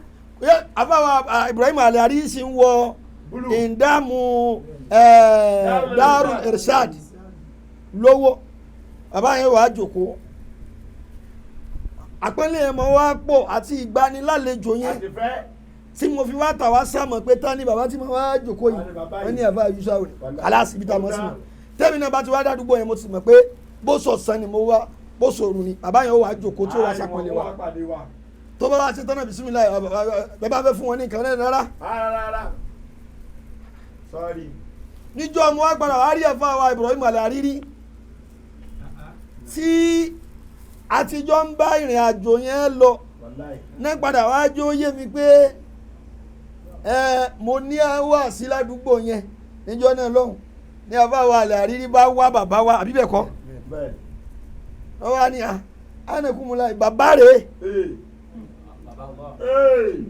Àfáà Ibrahim alẹ́ àrírí sì ń wọ Búlù. ìdáàmú Darul Irshad lówó. Bàbá yẹn wàá jòkó, àpẹẹlẹ yẹn mọ wá pọ̀ àti ìgbanilálejò yẹn Àti fẹ́. tí mo fi wá tà wá sàmọ̀ pé tán ni bàbá tí mo wá jòkó yìí. Tani bàbá yìí? Wọ́n ní àfáà Yusa òní aláàsì ibi tá a mọ̀ sí mọ̀ tẹ́mi náà bá ti wá dádúgbò yẹn, mo ti mọ̀ pé bó sọ sàn ni mo wá, bó sòrò ni bàbá yẹn ó wàá jòkó tí ó wàá sàpọ̀lẹ̀ wa. Wọ́n pàdé wa. Tó bá wá ṣe tán náà, bisimilayi, bẹ́ẹ̀ bá fẹ́ fún wọn ní nǹkan náà rárá. Rárá rárá. Sorry. Níjọ́ mo wá padà wá rí àfáà wa Ibrahim Al-Hariri tí àtijọ́ ń bá ìrìn àjò yẹn lọ. Wàláì. Náà padà wá jó yé mi pé ẹ mo ní wá sí ládùúgbò yẹn níjọ́ náà lọ́hùn ní àfáà wa Al-Hariri bá wá bàbá wa àbí bẹ́ẹ̀ kọ́. Bẹ́ẹ̀. Wọ́n wá ní à ánàkúmùláì bàbá rèé. Ee. Ee.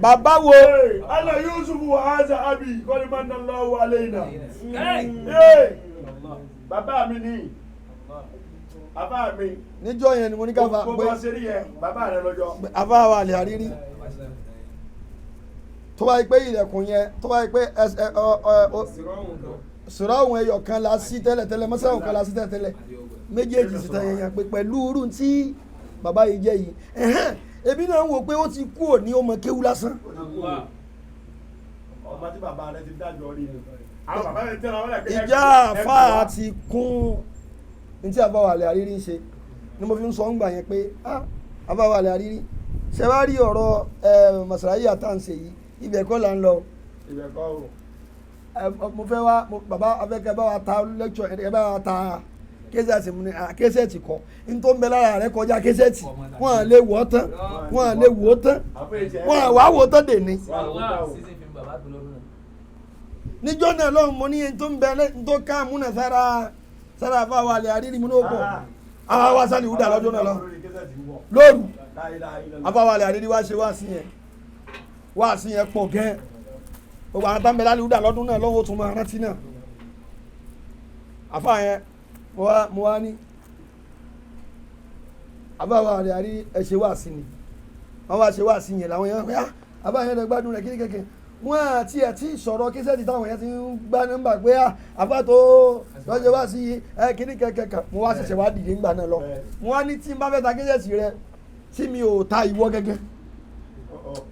Bàbá wo? Ee. Ana Yusuf wa haza abi kọ́ni máa ń ná lọ́wọ́ alẹ́ iná. Ee. Bàbá mi ni. Bàbá mi. Níjọ́ yẹn ni mo ní ká fa Bó bá ṣe rí yẹn, bàbá rẹ lọ́jọ́. Àfáà wa Al-Hariri, tó bá yẹ pé ilẹ̀kùn yẹn, tó bá yẹ pé ẹsẹ̀ ọ ọ ọ sọ̀rọ̀ ẹyọ kan la sí tẹ́lẹ̀tẹ́lẹ̀, mọ́sálàwọ̀n kan la sí tẹ́lẹ̀tẹ́lẹ̀, méjèèjì sí tẹ́lẹ̀ yẹn pé pẹ̀lú irú tí bàbá yìí jẹ́ yìí, ẹ̀hẹ́n, èmi náà ń wò pé ó ti kú òní ó mọ kéwú lásán. Ọmọ tí bàbá rẹ ti dájọ́ rí ni. Àwọn bàbá rẹ tẹ́ra wọn lẹ̀ pé Ìjà àfáà ti kún ní tí àfáà wa Al-Hariri ń ṣe ni mo fi ń sọ ń gbà yẹn pé ah, àfáà wa Al-Hariri, ṣe wá rí ọ̀rọ̀ masarayi àtàǹsẹ̀ yìí, ibẹ̀ kọ́ là ń lọ. Ibẹ̀ kọ́ o. Mo fẹ́ wá bàbá afẹ́kẹ́ bá wa ta lecture ẹ bá wa ta késẹ̀tì mu ni késẹ̀tì kọ́ n tó ń bẹ lára rẹ kọjá késẹ̀tì. Wọ́n lè wọ́ tán, wọ́n lè wò ó tán, wọ́n wàá wò ó tán dè ní. Níjọ́ náà lọ́hùn mo ní n tó ń bẹ n tó ká múnà sára sára àfáà Al-Hariri mu ní ó pọ̀ àwa wá sálì wúdà lọ́jọ́ náà lọ lóru. Àfáà Al-Hariri wá ṣe wá sí yẹn, wá sí yẹn pọ̀ gẹ́. Gbogbo àwọn táǹbẹ̀ lálẹ́ wúdà lọ́dún náà lọ́wọ́ tún máa rántí náà. Àfáà yẹn mo wá ní àfáà Al-Hariri ẹ ṣe wá sí ni wọ́n wá ṣe wá sí yẹn làwọn yẹn pé ah, àfáà yẹn lè gbádùn rẹ̀ kíní kẹ̀kẹ́. Wọ́n àti ẹ̀ tí sọ̀rọ̀ kíṣẹ́ẹ̀tì táwọn yẹn ti ń gbá nọ́mbà pé ah, àfáà tó lọ́jọ́ wá sí ẹ kíní kẹ̀kẹ́ kan. Mo wá ṣẹ̀ṣẹ̀ wá dìde ńgbà náà lọ, mo wá ní tí n bá fẹ́ ta kíṣẹ́ẹ̀tì rẹ tí mi ò ta ìwọ gẹ́gẹ́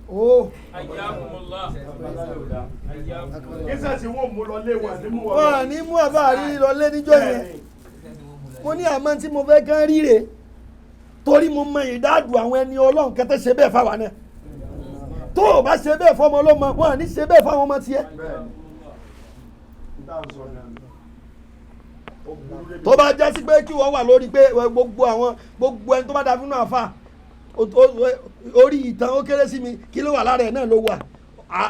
o. Kíṣẹ́ tí wọ́n mú lọ lé wa ní mú wọn. Wọ́n ní mú àfáà Al-Hariri lọ lé níjọ́ yẹn. Mo ní àmọ́ tí mo fẹ́ kán ríre torí mo mọ ìdádùn àwọn ẹni Ọlọ́run kẹtẹ́ ṣe bẹ́ẹ̀ fáwa náà. Tó o bá ṣe bẹ́ẹ̀ fọmọ ọlọ́mọ, wọn à ní ṣe bẹ́ẹ̀ fáwọn ọmọ tiẹ̀. Tó bá jẹ́ sí pé kí wọ́n wà lórí pé gbogbo àwọn gbogbo ẹni tó bá da fún àfa orí ìtàn ó kéré sí mi, kí ló wà lára ẹ̀ náà ló wà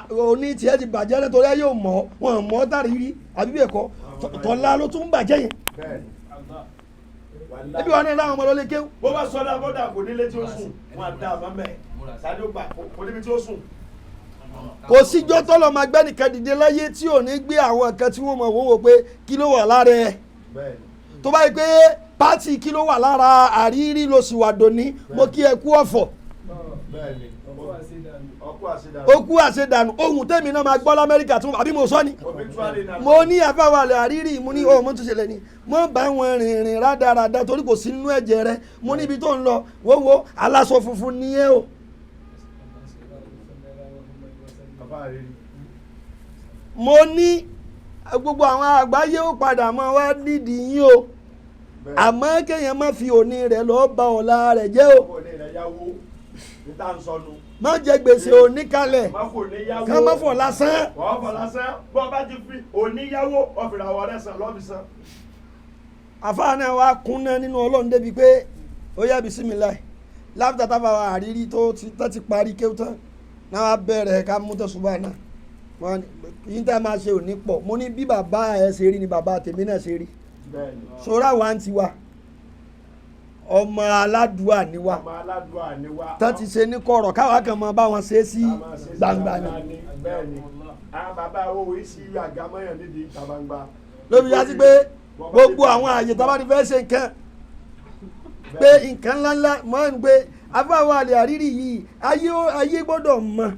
òní tiẹ̀ ti bàjẹ́ nítorí ayé ò mọ̀ wọn mọ̀ ọ́ tàrí rí àbí bẹ́ẹ̀ kọ́, tọ́lá ló tún bàjẹ́ yẹn. Ẹbí wa náà láwọn ọmọ lọlé kéwù. Bó bá sọdá bọ́dà kò nílé tí ó sùn, wọn á dá àmọ́ mẹ́ sáré ó gbà kò níbi tí ó sùn. Kò síjọ́ tọ́lọ́ máa gbẹ́ nìkan dìde láyé tí ò ní gbé àwọn nǹkan tí wọ́n mọ̀ wọ́n wò pé kí ló wà lára ẹ̀. Tó bá yẹ pé pátì kí ló wà lára àrírí ló sì wà dòní, mo kí ẹ kú ọ̀fọ̀. Bẹ́ẹ̀ni, Ọkú àṣedànù. Ó kú àṣedànù. Ohun tèmi náà máa gbọ́ lamẹ́ríkà tún àbí mo sọ ni. Obituary náà. Mo ní àfàwàlẹ̀ àrírí, mo ní ohun mo tún ṣẹlẹ̀ ni mo bá wọn rìnrìn rádaràda torí kò sí nínú ẹ̀jẹ̀ rẹ. Mo níbi tó ń lọ wọ́wọ́ aláṣọ funfun ni ẹ o. Bàbá àrírí. Mo ní gbogbo àwọn àgbáyé ó padà mọ́ wá nídìí yín o, Bẹ́ẹ̀. àmọ́ kéèyàn má fi òní rẹ̀ lọ́ọ́ ba ọ̀la rẹ̀ jẹ́ o. Kò ní ilẹ̀ yáwó. Ní tá à ń sọnù. Má jẹ gbèsè òní kalẹ̀. Má fò ní yáwó. Ká má fọ̀ lásán. Wọ́n fọ̀ lásán. Bọ́ bá ti fi oníyáwó ọ̀fìràwọ̀ rẹ̀ sàn lọ́fi sàn. Àfáà náà wá kúnná nínú ọlọ́run débi pé ó yá bisimilahi láfíà tábà wà àrírí tó ti tó ti parí kéwú tán náà wá bẹ̀rẹ̀ ká mú tẹ̀sùbà náà. Wọ́n ní, yín tá a máa ṣe òní pọ̀. Mo ní bí bàbá ẹ ṣe rí ni bàbá tèmi náà ṣe rí. Bẹ́ẹ̀ni. Sora wa ń tiwa, ọmọ aládùá ni wa. Ọmọ aládùá ni wa. Tán ti ṣe ní kọ̀rọ̀ káwa kan mọ bá wọn ṣe é sí A máa ṣe sí gbangba ni. Bẹ́ẹ̀ni. Àwọn bàbá owó yìí sí àga mọ́yàn nídìí ìta gbangba. Lóbi yá sí pé gbogbo àwọn àyè tá a bá ti fẹ́ ṣe nǹkan pé nǹkan ńláńlá mọ́ ń pé afáwọn àlè àrírí yìí ayé ayé gbọ́dọ̀ mọ̀.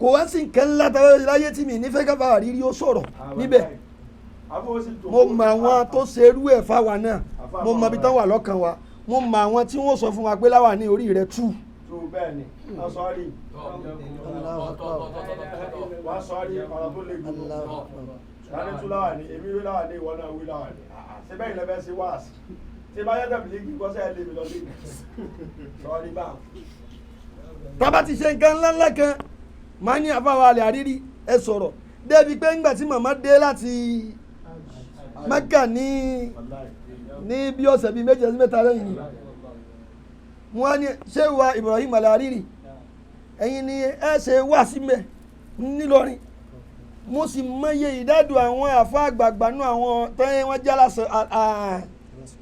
Kò wá sí nǹkan ńlá tá a bá fẹ́ ṣe láyé tí mi nífẹ̀ẹ́ káfá àrírí ó sọ̀rọ̀ níbẹ̀. Mo mọ àwọn tó ṣerú ẹ̀ fáwa náà, mo mọ ibi tán wà lọ́kàn wa, mo mọ àwọn tí wọ́n sọ fún wa pé láwà ní orí rẹ̀ tú. Tó bẹ́ẹ̀ ni wọ́n sọ rí, wọ́n sọ rí ọ̀rọ̀ tó le gbogbo. Tani tú láwà ní èmi wí láwà ní ìwọ náà wí láwà ní. Ṣé bẹ́ẹ̀ ilẹ̀ bẹ́ẹ̀ ṣe wáàsí? Tí bá yẹ tẹ̀lé kí kọ́sẹ́ ẹ̀ lé mi lọ lé mi. Sọ rí báwọn. Tábà ti ṣe nǹkan ńláńlá kan máa ní àfáwọn àlè àrírí ẹ sọ̀rọ̀ débi pé ńgbà tí màmá dé láti Mẹ́kà ní bí ọ̀sẹ̀ bíi méjì sí mẹ́ta lẹ́yìn ni wọ́n ní ṣé wa Ibrahim Al-Hariri ẹ̀yin ni ẹ ṣe wá sí mẹ́ nílọrin. Mo sì mọye ìdádùn àwọn àfa àgbààgbà nú àwọn tẹ́yẹ wọ́n jẹ́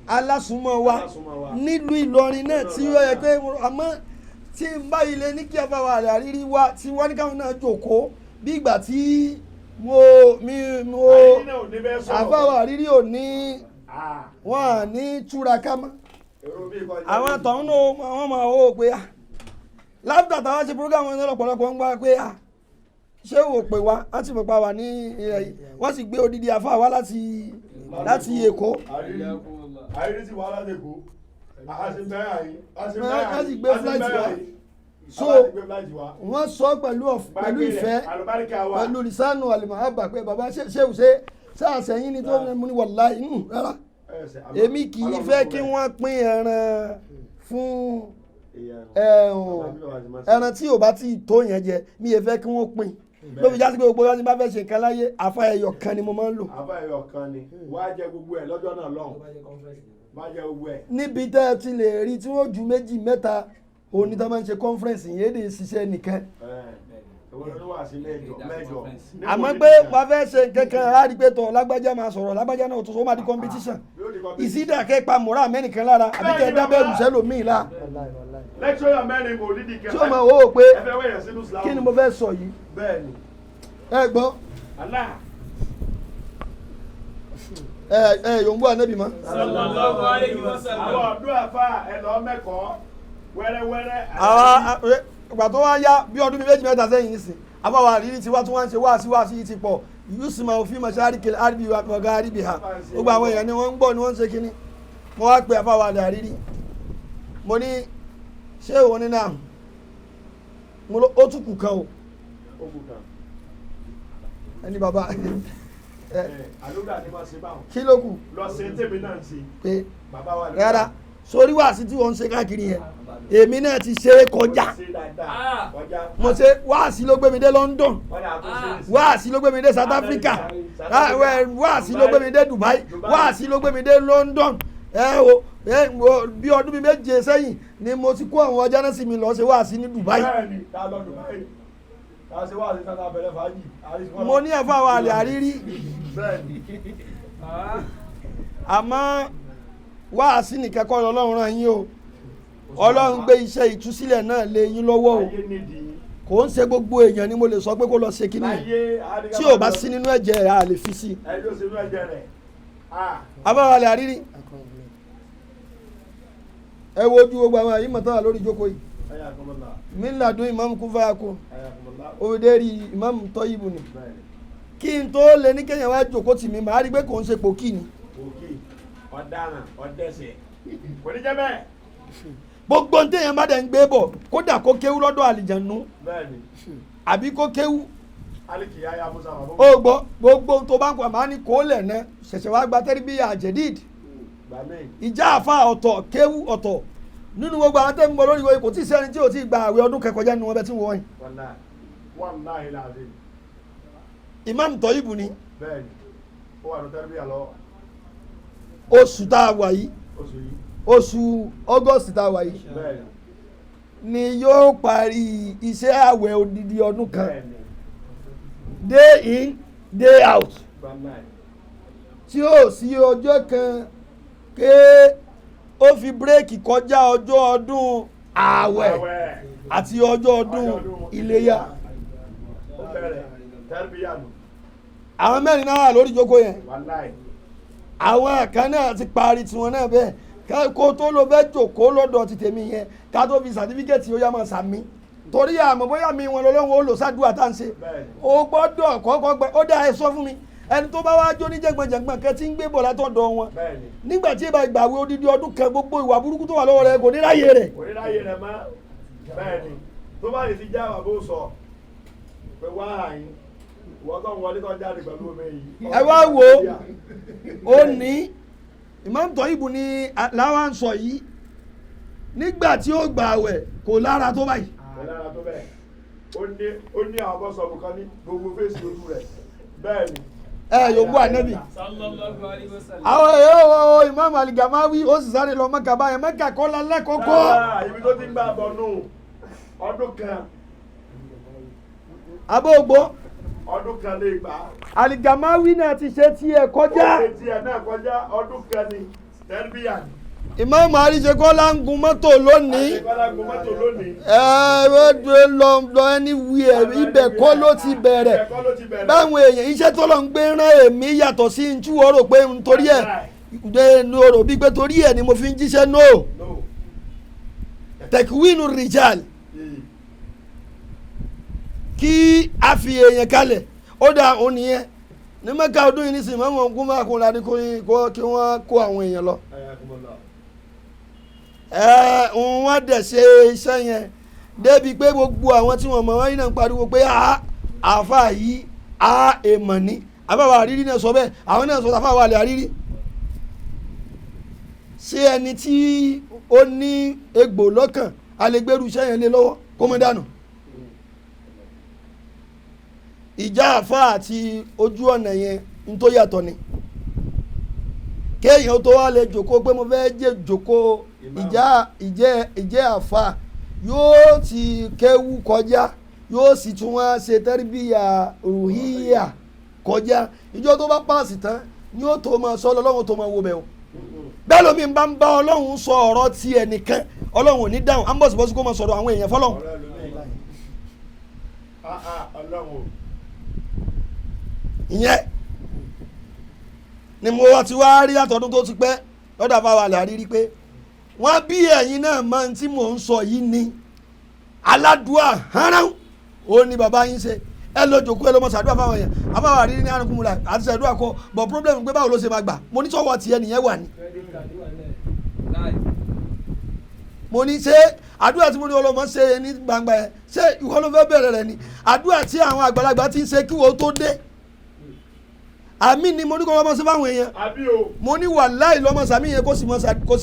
alásùnmọ́ wa Alásùnmọ́ wa. nílùú Ìlọrin náà tí ó yẹ pé àmọ́ tí n bá ilé ní kí àfa Al-Hariri wá tí wọ́n ní káwọn náà jókòó bí ìgbà tí mo mi mo Àrírí náà ò ní bẹ́ẹ̀ sọ̀rọ̀. àfa Al-Hariri ò ní Ah, wọn à ní túraká mọ́. Èrò bí kọjá. Àwọn tọ̀hún náà wọ́n máa wò ó pé ah láfíà táwọn ṣe program wọn lọ́pọ̀lọpọ̀ ń gbá pé ah ṣé wò pé wá wọ́n sì mọ̀ pa wà ní ilẹ̀ yìí, wọ́n sì gbé odidi àfa wá láti Èkó. Àrírí àrírí ti wà láti Èkó. A sì bẹ́ẹ̀ àyè. A sì bẹ́ẹ̀ àyè. Wọ́n sì gbé A sì flight bẹ́ẹ̀ wá. àyè. So A sì gbé flight wá. wọ́n sọ pẹ̀lú pẹ̀lú ìfẹ́ Àlùbáríkà wa. pẹ̀lú lisanu alimahaba pé baba ṣé ṣé sáàsẹ̀yìn ni tó ní mo ní wàláhì rárá èmi kì í fẹ́ kí wọ́n pín ẹran fún ẹran tí ò bá tí tó yẹn jẹ, mi yẹ fẹ́ kí wọ́n pín ló fi jásí pé gbogbo ọjọ́ tí n bá fẹ́ ṣe nǹkan láyé àfa ẹyọ kan ni mo máa ń lò. Àfa ẹyọ kan ni wàá jẹ gbogbo ẹ lọ́jọ́ náà lọ́hùn. Wàá jẹ gbogbo ẹ. Níbi tẹ́ ẹ ti lè rí tí wọ́n ju méjì mẹ́ta òní tó máa ń ṣe conference yẹn èdè ṣiṣẹ́ nìkan. Àmọ́ pé wàá fẹ́ ṣe nǹkan kan á rí pé tọ̀ lágbájá máa sọ̀rọ̀ lágbájá náà tó sọ ó máa di competition ìsídà kẹ́ pa mọ́ra mẹ́nìkan lára àbí kẹ́ dábẹ́rù sẹ́lòmíì la. Lẹ́kṣọ́yà mẹ́rin kò nídìí kẹ́. Tí ó máa wò ó pé ẹ fẹ́ wẹ̀yẹ̀ sínú Islam. Kí ni mo fẹ́ sọ yìí? Bẹ́ẹ̀ni. Ẹ gbọ́. Allah. Ẹ ẹ yòǹbó ànábì mọ́. Sallallahu alayhi wa sallam. Àwọn ọ̀dọ́ àfa ẹ lọ mẹ́kọ̀ọ́ wẹ́rẹ́wẹ́rẹ́. Àwa ìgbà tó wá yá bí ọdún bíi méjì mẹ́ta sẹ́yìn nísìn àbáwá àrírí tiwa tí wọ́n ń ṣe wáàsí wáàsí yìí ti pọ̀ yusuf òfin mọ̀ṣáárì kele àríbi ọ̀gá àríbi ha gbogbo àwọn èèyàn ni wọ́n ń gbọ́ ni wọ́n ń ṣe kínní. Mo wá pe àbáwá àrírí, mo ní ṣé òun ní náà mo ló ó tún kù kan o. Ó kù kan. Ẹni bàbá ẹ. Àlùdà ni wọ́n ṣe báwọn. Kí ló kù? Lọ ṣe tèmi náà ṣe. Pé bàbá wa ló rárá sórí wáàsí tí wọ́n ń ṣe káàkiri yẹn èmi náà ti ṣe é kọjá. ṣe dáadáa kọjá. Mo ṣe wáàsí ló gbé mi dé London, Kọjá tó ṣe é sí. wáàsí ló gbé mi dé South Africa, wáàsí ló gbé mi dé Dubai, wáàsí ló gbé mi dé London. Ẹ wo ẹ wo bí ọdún bíi méje sẹ́yìn ni mo ti kó àwọn ọjà náà sí mi lọ ṣe wáàsí ní Dubai. Bẹ́ẹ̀ni, tá a lọ Dubai. Tá a ṣe wáàsí tá a bẹ̀rẹ̀ fàájì. Mo ní ẹ̀fọ́ àwọn àlè àrírí. Bẹ́ẹ̀ni. Àmọ́ wáàsí nìkan kọ́ Ọlọ́run rán yín o, Ọlọ́run gbé iṣẹ́ ìtúsílẹ̀ náà lé yín lọ́wọ́ o. Ayé nídìí. Kò ń ṣe gbogbo èèyàn ni mo lè sọ pé kó lọ ṣe kínní Láyé àríkà tí ò bá sí nínú ẹ̀jẹ̀ a lè fi sí i. Ẹni tó ṣe inú ẹ̀jẹ̀ rẹ̀. Ah. Abáwa lè àrírí ẹ wo ojú gbogbo àwọn àyímọ̀ tó wà lórí ìjókòó yìí. Mílàdún imam kúfàyàkù òdèrè imam tọ́yìbù ni. Kí n tó lè ní kéèyàn wá jòkó tì mí, màá rí pé kò ń ṣe pòkì ni. Òkè ọ̀daràn ọ̀dẹ́sẹ̀ kò ní jẹ́ bẹ́ẹ̀. Gbogbo ní téèyàn bá dẹ̀ ń gbé bọ̀, kódà kó kéwú lọ́dọ̀ àlìjànú Bẹ́ẹ̀ni. àbí kó kéwú. Aliki yaya musa bàbá. Ó gbọ́, gbogbo tó bá ń kọ́ màá ní kó lẹ̀ ná ṣẹ̀ṣẹ̀ wá gba tẹ́rìbíyà jẹ̀díd. Gbàmí. Ìjà àfa ọ̀tọ̀, kéwú ọ̀tọ̀. Nínú gbogbo àwọn tẹ́ ń bọ̀ lórí ìwé, kò tí ì sẹ́ni tí ò tí ì gba àwẹ̀ ọdún kẹkọjá nínú wọn bẹ́ẹ̀ tí wọ́n yìí. Wàláì wàláì làzim. Imam Tọ́yìbù ni. Bẹ́ẹ̀ni, ó wà ní tẹ́rìbíyà lọ́wọ́. Oṣù tá a wà yìí, Oṣù yìí. Oṣù August tá a wà yìí Bẹ́ẹ̀ni. ni yóò parí iṣẹ́ àwẹ̀ odidi ọdún kan, Bẹ́ẹ̀ni. day in day out, Wàláì. tí ó sí ọjọ́ kan ké ó fi bírèkì kọjá ọjọ́ ọdún ààwẹ̀ Àwẹ̀. àti ọjọ́ ọdún iléyá. Ó bẹ̀rẹ̀ tẹ́rìbíyà nù. Àwọn mẹ́rin náà wà lórí ìjókòó yẹn. Wàláì. Àwọn kan náà ti parí tiwọn náà bẹ́ẹ̀. Kó tó lọ fẹ́ jòkó lọ́dọ̀ ti tèmi yẹn, ká tó fi sàtífíkẹ́tì ó yá máa sàmí, torí àmọ́ bóyá mi wọn lọ́lọ́run ó lò sádùá tá à ń ṣe. Bẹ́ẹ̀ni. O gbọ́dọ̀ kọ́kọ́ gbẹ ó dá ẹ sọ fún mi, ẹni tó bá wá jó ní jẹ̀gbọ̀njẹ̀gbọ̀n kẹ́ tí ń gbé bọ̀ látọ̀dọ̀ wọn, Bẹ́ẹ̀ni. nígbà tí ìbá ìgbàwé odidi ọdún kan, gbogbo ìwà burúkú tó wà lọ́wọ́ rẹ̀ kò ní ráyè rẹ̀. Kò ní ráyè rẹ̀ mọ́. Bẹ́ẹ̀ni, tó bá lè ti já bàbá ó sọ pé wá àyín ìwọ tó ń wọlé tó ń jáde pẹ̀lú omi yìí. Ẹ wá wo, ó ní Imam Tọ́yìbù ní làwọn ń sọ yìí, nígbà tí ó gbà àwẹ̀ kò lára tó báyìí. Kò lára tó bẹ́ẹ̀. Ó ní àwọn bọ́sọ̀bù kan ní gbogbo fèsì ojú rẹ̀. Bẹ́ẹ̀ni. Ẹ yòókù ànábì. Sallallahu alayhi wa sallam. Àwọn èèyàn wo Imam Aligamawi, ó sì sáré lọ Mẹ́kà báyẹn. Mẹ́kà kọ́ la lẹ́kọ̀ọ́kọ́. Rárá, ibi tó ti ń bá a bọ̀ nù ọdún kan. Abóògbó. Ọdún kan lè gbà á. Aligamawi náà ti ṣe tiẹ̀ kọjá. Ó ṣe tiẹ̀ náà kọjá, ọdún kan ni tẹ́rìbíyà ni. Imam Àríṣekọ́lá ń gun mọ́tò lónìí. Àṣekọ́lá gun mọ́tò lónìí. Ẹ ẹ lọ lọ anywhere, ibẹ̀ kọ́ ló ti bẹ̀rẹ̀. Ibẹ̀ kọ́ ló ti bẹ̀rẹ̀. Báwọn èèyàn iṣẹ́ tó lọ ń gbé rán èmi yàtọ̀ sí ní tí wọ́n rò pé nítorí ẹ̀ ní o rò bí pé torí ẹ̀ ni mo fi ń jíṣẹ́, no. No. Tẹ̀kíwínú rìjàl, kí a fi èèyàn kalẹ̀, ó dá òun nìyẹn ní Mẹ́kà ọdún yìí nísìnyí mọ́mọ́ ogún máa kó ládé kó kí wọ́n kó àwọn èèyàn lọ. Ẹ wọ́n dẹ̀ ṣe iṣẹ́ yẹn débi pé gbogbo àwọn tí wọ́n mọ̀ wọ́n yìí náà ń pariwo pé a àfa yìí a èèmọ̀ ni àbáwá àrírí náà sọ bẹ́ẹ̀, àwọn náà sọ àfáà wà lè àrírí. Ṣé ẹni tí ó ní egbò lọ́kàn a lè gbèrú iṣẹ́ yẹn lé lọ́wọ́ kó mọ́ dànù? Ìjà àfa àti ojú ọ̀nà yẹn ń tó yàtọ̀ ni. Kéèyàn tó wá lè jòkó pé mo fẹ́ jẹ́ jòkó ìjà ìjẹ́ àfa, yóò ti kéwú kọjá, yóò sì tún wá ṣe tẹ́rìbíyà rùhíyà kọjá. Ìjọ tó bá pààsì tán ni ó tó máa sọ lọ́wọ́ tó máa wo bẹ́ẹ̀ o. Bẹ́ẹ̀ lómi bá ń bá Ọlọ́run sọ ọ̀rọ̀ tiẹ̀ nìkan, Ọlọ́run ò ní dáhùn, á ń bọ̀sibọ́sí kó máa sọ̀rọ̀ àwọn èèyàn fọlọ́run. Ọ̀rẹ́ lómi. Ah ah, Ọlọ́run o. Ìyẹn ni mo wá ti wá rí àtọ̀dún tó ti pẹ́ lọ́dọ̀ àfáwà lè rí pé wọ́n bí ẹ̀yin náà máa ń tí mò ń sọ yìí ni aládùá hánrán ó ní bàbá yín ṣe. Ẹ lọ jòkó, ẹ lọ mọ sàdúrà fáwọn èèyàn. Àfáwà rí ní àrùn kúmùlà àti sàdúrà kọ, but problem pé báwo ló ṣe máa gbà? Mo ní sọ́wọ́ tiẹ̀ nìyẹn wà ní. Credit card wà nílẹ̀. Láì. Mo ní ṣé àdúrà tí mo ní ọlọ́mọ ṣe ní gbangba yẹn, ṣé ìwọ ló fẹ́ bẹ̀rẹ̀ rẹ̀ ni? Àdúrà tí àwọn àgbàlagbà ti ń ṣe kí wọ́n tó dé, àmì ni mo ní kọ́ ọlọ́mọ ṣe fáwọn èèyàn. Àbí o. Mo ní wàláì lọ́mọ sàmì yẹn, kó sì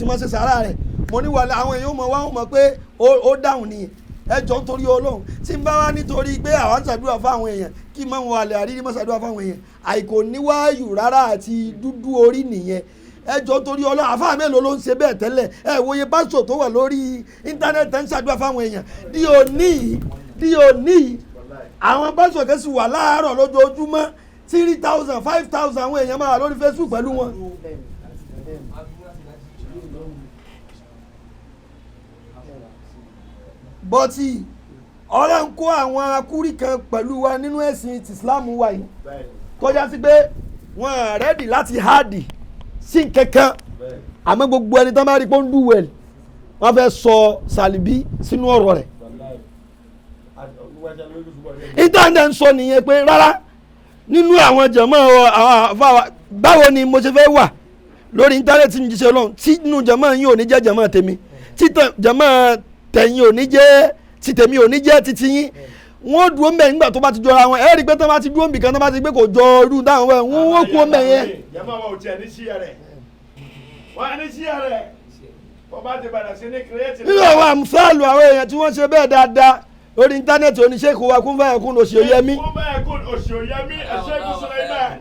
mọ ṣe sàrà rẹ̀. Mo ní wàláì àwọn èèyàn mọ̀ wá, wọn mọ̀ pé ó dáhùn nìyẹn. Ẹ jọ ń torí Ọlọ́run, tí n bá wá nítorí pé àwa ń ṣàdúrà fáwọn èèyàn, kí mọ̀ wọn àlẹ́ àrírí mọ̀ ṣàdúrà fáwọn èèyàn, àìkò níwáyù rárá àti dúdú orí nìyẹn. Ẹ jọ ń torí Ọlọ́run, àfáà mélòó ló ń ṣe bẹ́ẹ̀ tẹ́lẹ̀? Ẹ wòye pásítọ̀ tó wà lórí íńtánẹ́ẹ̀tì ń ṣàdúrà fáwọn èèyàn di òní yìí, di òní yìí. Àwọn pásítọ̀ kẹ́sì wà láàárọ̀ lójoojúmọ́, 3,000, 5,000 àwọn èèyàn máa wà lórí Facebook pẹ̀lú wọn. Bọ́tì ọ̀rẹ́ ń kó àwọn akúrí kan pẹ̀lú wa nínú ẹ̀sìn ti Islam wa yìí, Bẹ́ẹ̀ni. kọjá sí pé wọ́n ready láti háàdì sí nkankan, Bẹ́ẹ̀ni. àmọ́ gbogbo ẹni tán bá rí pé ó ń do well, Wọ́n fẹ́ sọ Sàlìbí sínú ọ̀rọ̀ rẹ̀. Ìtàndẹ̀ ń sọ nìyẹn pé rárá, nínú àwọn jàmá àwọn àfáà, báwo ni mo ṣe fẹ́ wà lórí íńtánẹ́ẹ̀tì ń jíṣẹ́ Ọlọ́run tí inú jàmá yín ò ní jẹ́ jàmá tèmi, títàn jàmá tẹ̀yìn ò ní jẹ́ ti tèmi, ò ní jẹ́ titi yín? Wọ́n dúró mbẹ̀ nígbà tó bá ti jọra wọn. Ẹ rí i pé tó bá ti dúró nbìkan, tó bá ti gbé kò jọ irú táwọn wẹ̀, wọ́n kú mbẹ̀ yẹn. Jàmá wa ò tiẹ̀ ní sí rẹ̀, wọ́n á ní sí rẹ̀, wọ́n bá ti bẹ̀rẹ̀ sí ní kírẹ́tì. Nínú àwọn àmúfáàlù àwọn èèyàn tí wọ́n ṣe bẹ́ẹ̀ dáadáa lórí íńtánẹ́ẹ̀tì, oníṣègùn wa kún fáyà kún lóṣù yẹmí. Kún fáyà kún oṣù yẹmí, ẹ̀ṣẹ́gun Suleiman.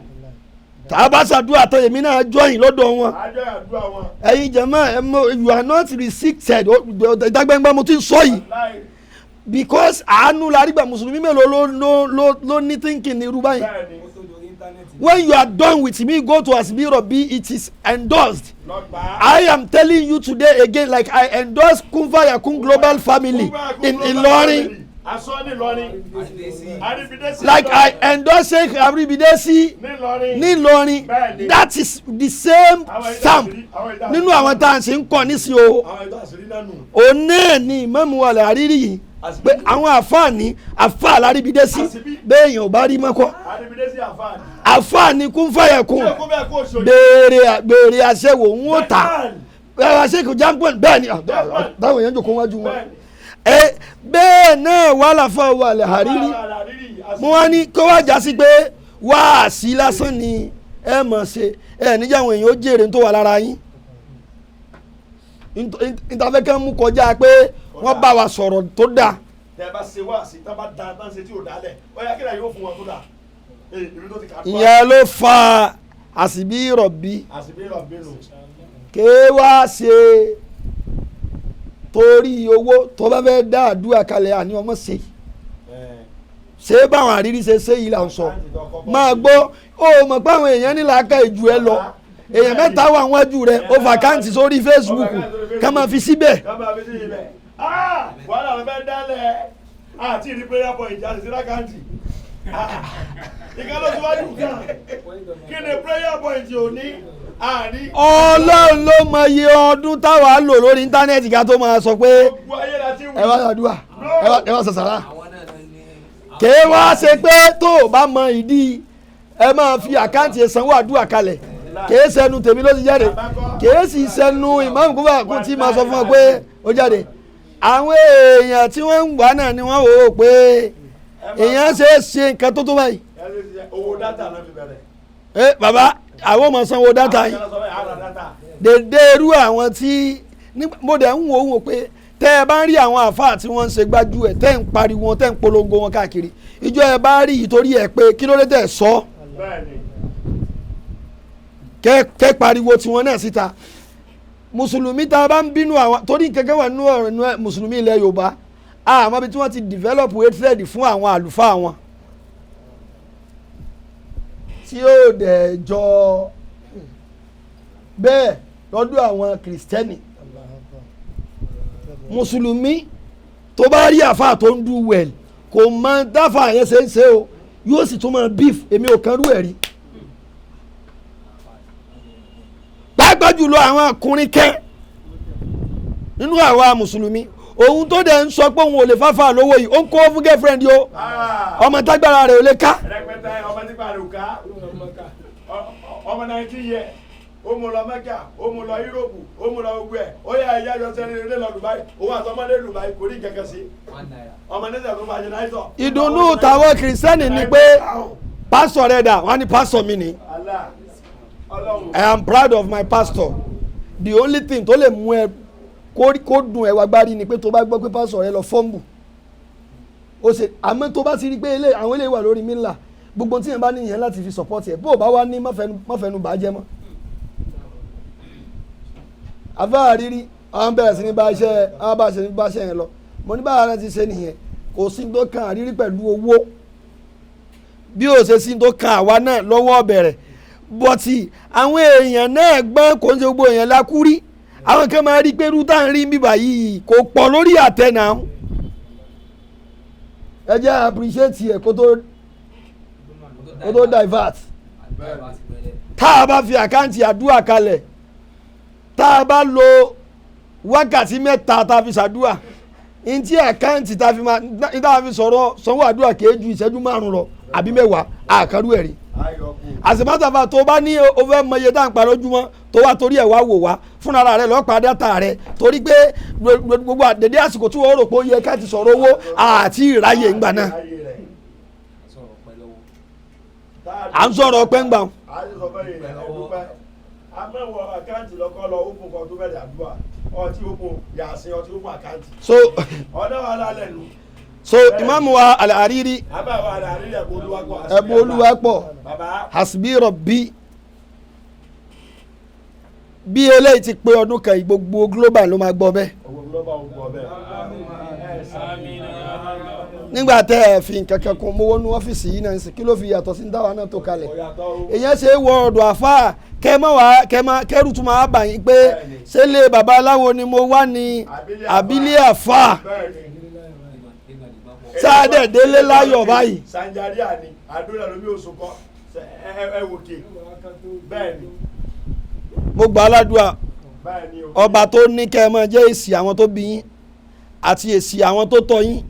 Tá a bá ṣàdúrà tán, èmi náà jọyìn lọ́dọ̀ wọn. Àjọ àdúrà wọn. Ẹ̀yin jẹ̀mọ́ ẹ mọ̀, you are not restricted. Ìdágbẹ́ngbẹ́ mo ti ń sọ yìí because àánú la rí gbà. Mùsùlùmí mélòó ló ló ló ló ní thinking ní irú báyìí? When you are done with me, go to Asibi Robi, it is endorsed. I am telling you today again, like I endorse Kun Faya Kun Global Family in Ilorin, like I endorse Sheikh Aribidesi ní Ìlọrin. That is the same stamp nínú àwọn tá à ń ṣe ń kọ́ nísìnyí o. Òun náà ni ìmáàmù wa lè àrírí yìí pé àwọn àfáàní àfáà l'Aribidesi bẹ́ẹ̀ yẹn ò bá rí mọ́kọ́ àfáàní kún fàyẹ̀kún béèrè béèrè aṣẹ́wó ń wò ta bẹ́ẹ̀ aṣẹ́kù jampan bẹ́ẹ̀ ni táwọn èèyàn jòkó wájú wọn ẹ. Bẹ́ẹ̀ náà wà láfa wà lè àrírí. Mo wá ní kó wá já sí pé wáàsí lásán ni ẹ mọ̀ ṣe, ẹ níjà àwọn èèyàn ó jèrè tó wà lára yín. Ìtafẹ́kẹ́ mú kọjá pé wọ́n bá wa sọ̀rọ̀ tó dáa. Tẹ bá ṣe wá sí tá bá da tá ń ṣe tí ò dálẹ̀, ó yá, kílẹ̀ yóò fún wọn tó dà. Ìyẹn ló fa àsìbí rọ̀bì. Àsìbí rọ̀bì nù. Ké wá ṣe torí owó tó bá fẹ́ dá àdúrà kalẹ̀, àní ọmọ ṣe ṣé báwọn àrírí ṣe ṣe yìí là ń sọ. Máa gbọ́, ó mọ̀ pé àwọn èèyàn ní làákà ìjù ẹ lọ. Èèyàn mẹ́ta wà wájú rẹ̀, ó fà káǹtì sórí Facebook ká máa fi síbẹ̀. Ká máa fi sí ibẹ̀. Wàhálà ló fẹ́ dálẹ̀ àti ìrí prayer point àti ìsirá káǹtì ìkan ló ti wájú kan. Kí ni prayer point ò ní àní? Ọlọ́run ló mọ iye ọdún táwa lò lórí íńtánẹ́ẹ̀tì ká tó máa sọ pé gbogbo ayé la ti wù. Ẹ wá ṣàdúrà, ẹ wá ṣàṣàrà. Kèé wá ṣe pé tó o bá mọ ìdí ẹ máa fi àkáǹtì ìsanwó àdúrà kalẹ̀, kèé sẹnu tèmi ló ti jáde, kèé sì sẹnu ìmáàmù kúfà kún tí máa sọ fún ọ pé ó jáde. Àwọn èèyàn tí wọ́n ń wà náà ni wọ́n wò ó pé èèyàn ṣe é ṣe nǹkan tó tó báyìí. Owó dátà náà fi bẹ̀rẹ̀. Ẹ bàbá, àwọn ọmọ sanwó dátà yìí dédé irú àwọn tí mo dẹ̀ ń wò ó wò pé tẹ́ ẹ bá ń rí àwọn àáfàá tí wọ́n ń ṣe gbájú ẹ̀, tẹ́ ń pariwo wọn, tẹ́ ń polongo wọn káàkiri ìjọ, ẹ bá rí ìtorí ẹ pé kí ló dé tẹ́ ẹ sọ kẹ́ pariwo tiwọn náà síta. Mùsùlùmí tá a bá ń bínú àwọn torí kẹ́kẹ́ wà nínú ọ̀rọ̀ nínú mùsùlùmí ilẹ̀ Yorùbá, àmọ́ ibi tí wọ́n ti develop hatred fún àwọn àlùfáà wọn tí ó dẹ̀ jọ bẹ́ẹ̀ lọ́dọ̀ àwọn kìrìsìtẹ́nì. Mùsùlùmí tó bá rí àfáà tó ń do well, kò mọ dáfà yẹn ṣe ń ṣe o, yóò sì tún máa beef. Èmi ò kan rú ẹ̀ rí, pàápàá jùlọ àwọn ọkùnrin kẹ́ nínú àwa mùsùlùmí. Òun tó dẹ̀ ń sọ pé òun ò lè fáfà lówó yìí, ó ń kó fún girlfriend yìí o, ọmọ tágbára rẹ̀ ò lè ká. Rẹpẹtẹ, ọmọ tí parí òkà, ọmọ 19 years, ó mú lọ Mẹ́kà, ó mú lọ Yúróòpù, ó mú lọ gbogbo ẹ̀. Ó yà ẹ̀yà yọ sẹ́ni ilé lọ Dubai, òun àtọmọdé Dubai kò ní kẹ̀kẹ́ sí ọmọ nígbà tó bá jẹ náà sọ. Ìdùnnú tàwọn kìrìsìtẹ́nì ni pé pásọ̀ rẹ̀ dà, wọ́n á ní pásọ̀ mi ni. Allah Ọlọ́run. I am proud of my pastor. The only thing tó lè mú ẹ kó dùn ẹ wá gbárí ni pé tó bá gbọ́ pé pásọ̀ rẹ lọ fọ́ǹbù ó ṣe. Àmọ́ tó bá ti rí pé àwọn eléyìí wà lórí mílà, gbogbo tí yẹn bá níyẹn láti fi support ẹ, bó o bá wá ní má fẹnu bàá jẹ́ mọ́. Àfáà rírí àwọn bẹ̀rẹ̀ sí ní bá iṣẹ́, àwọn bá ṣe ní bá iṣẹ́ yẹn lọ. Mo ní báwa náà ti ṣe nìyẹn. Kò sí tó kan àrírí pẹ̀lú owó, bí ó ṣe sí tó kan àwa náà lọ́wọ́ bẹ̀rẹ̀ bọ́tì. Àwọn èèyàn náà gbọ́n, kò ń ṣe gbogbo èèyàn lákúrí. Àwọn kan máa rí pé irú tá à ń rí bíbà yìí kò pọ̀ lórí àtẹ náà. Ẹ jẹ́ appreciate ẹ̀ kó tó divert. Tá a bá fi àkáǹtì àdúrà kalẹ̀, tá a bá lo Wákàtí 3 tá a fi ṣàdúrà, ntí àkáǹtì tá a fi máa tá a fi sọ̀rọ̀ sanwó àdúrà kìí ju ìṣẹ́jú 5 lọ àbí 10 àkàrú ẹ̀rí. Àṣemátàfà tó bá ní o fẹ́ mọ iye tá à ń pa lójúmọ́ tó wá torí ẹ̀ wá wò wá fúnra rẹ̀ lọ́ọ́ pa dátà rẹ̀, torí pé gbogbo àdédé àsìkò tí wọ́n rò pé ó yẹ ká ti sọ̀rọ̀ owó àti ìráyè ńgbà náà. À ń sọ̀rọ̀ ọpẹ́ ńgbà. Amẹ́wọ̀ àkáǹtì lọ́kọ́ lọ ó kún kan tó bẹ̀rẹ̀ àdúrà ọtí ó kún yàsín ọtí ó kún àkáǹtì. So ọ̀dọ́ wa lálẹ́ nu. So ìmáàmù wa Al-Hariri. Àbá wa Al-Hariri ẹ̀bùn olúwa pọ̀. Ẹ̀bùn olúwa pọ̀. Bàbá. Hasbi Rabbi. Bí eléyìí ti pé ọdún kan yìí, gbogbo global ló máa gbọ́ bẹ́ẹ̀. Gbogbo global ó gbọ́ bẹ́ẹ̀. Nígbà tẹ́ ẹ fi nǹkan kan kún mowó nú ọ́fíìsì yìí náà ń sìn, kí ló fi yàtọ̀ sí dáwà náà tó kalẹ̀? Èèyàn ṣe é wọ ọ̀dọ̀ àfáà kẹ́rù tún máa bà yín pé ṣé lè babaláwo ni mo wá ní àbílẹ̀ àfáà sáadẹ̀ délé láyọ̀ báyìí. Sanjaria ni àdúrà lómi oṣù kọ ẹ wò ké bẹ́ẹ̀ ni. Mo gbà á ládùúgbà ọba tó ní kẹ́ ẹ máa jẹ́ èsì àwọn tó bí yín àti èsì àwọn tó tọ́ yín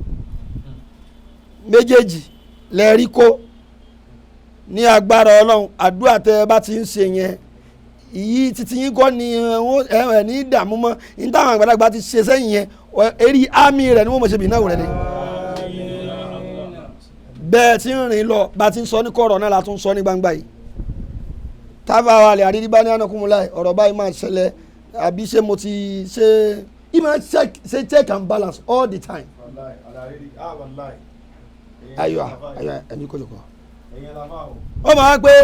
méjèèjì lẹ́ẹ̀rí kó ní agbára Ọlọ́run. Àdúrà tẹ́ ẹ bá ti ń ṣe yẹn ìyí títí yín kọ́ ni ẹ ní ìdààmú mọ́ ní táwọn àgbàlagbà ti ṣe sẹ́yìn yẹn eré àmì rẹ̀ ni wọ́n mọ̀ ṣe bìnnà rẹ̀ ni. Bẹ́ẹ̀ tí ń rìn lọ bá ti ń sọ ní kọ̀rọ̀ náà la tún sọ ní gbangba yìí. Tábà wà lè àrírí bá ní ànákùnmùláì ọ̀rọ̀ báyìí máa ṣẹlẹ̀ àbí ṣé mo ti ṣe ìmọ̀ ṣe check and balance all the time. Ayiwa ayiwa ẹni kò jòkó. Ó máa ń pé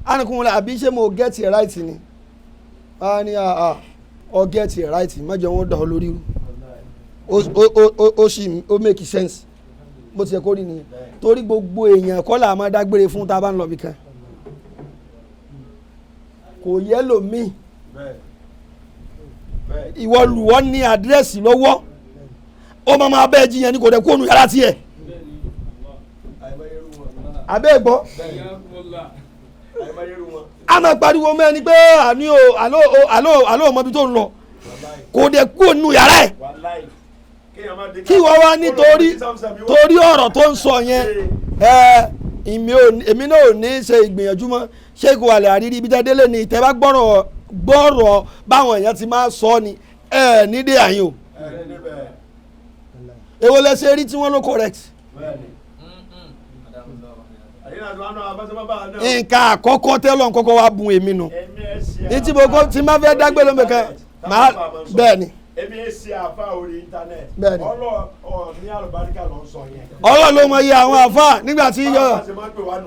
ànákùnmùláì àbí ṣé mo get it right ni a ní ọ get it right má jẹ́ wọ́n dà ọ́ lórí ó sì ó make sense bó ti yẹ kó rí nìyẹn. Torí gbogbo èèyàn kọ́ là máa dágbére fún tá a bá ń lọ bí kan kò yẹ lòmíì. Ìwọ lùwọ́ ní àdírẹ́sì lọ́wọ́ ó máa máa bẹ́ẹ̀ jiyàn ní kò dẹ̀ kó nu yàrá tiẹ̀ abẹ́ gbọ́ a máa pariwo mẹ́ni pé àní o àló àló àló ọmọbi tó ń lọ kò dẹ̀ kó nu yàrá ẹ̀ kí wọ́n wá nítorí torí ọ̀rọ̀ tó ń sọ yẹn. Èmi náà ò ní ṣe ìgbìyànjú mọ́. Sheikh Al-Hariri ibi tẹ́délé ni tẹ́ bá gbọ́rọ̀ báwọn èèyàn ti máa sọ ni ẹ ní dé àyìn o. Èwo lẹ ṣe rí tí wọ́n ló correct. Nǹkan àkọ́kọ́ tẹ́lọ̀ kọ́kọ́ wá bùn èmi nù ní tí mo kọ́ tí má fẹ́ dágbé lómi kan máa bẹ́ẹ̀ ni. Èmi ẹ ṣe àfa orí íńtánẹ́ẹ̀tì. Bẹ́ẹ̀ni. Ọlọ́ ní àlùbáríkà ló ń sọ yẹn. Ọlọ́ ló mọ iye àwọn àfa nígbà tí yọ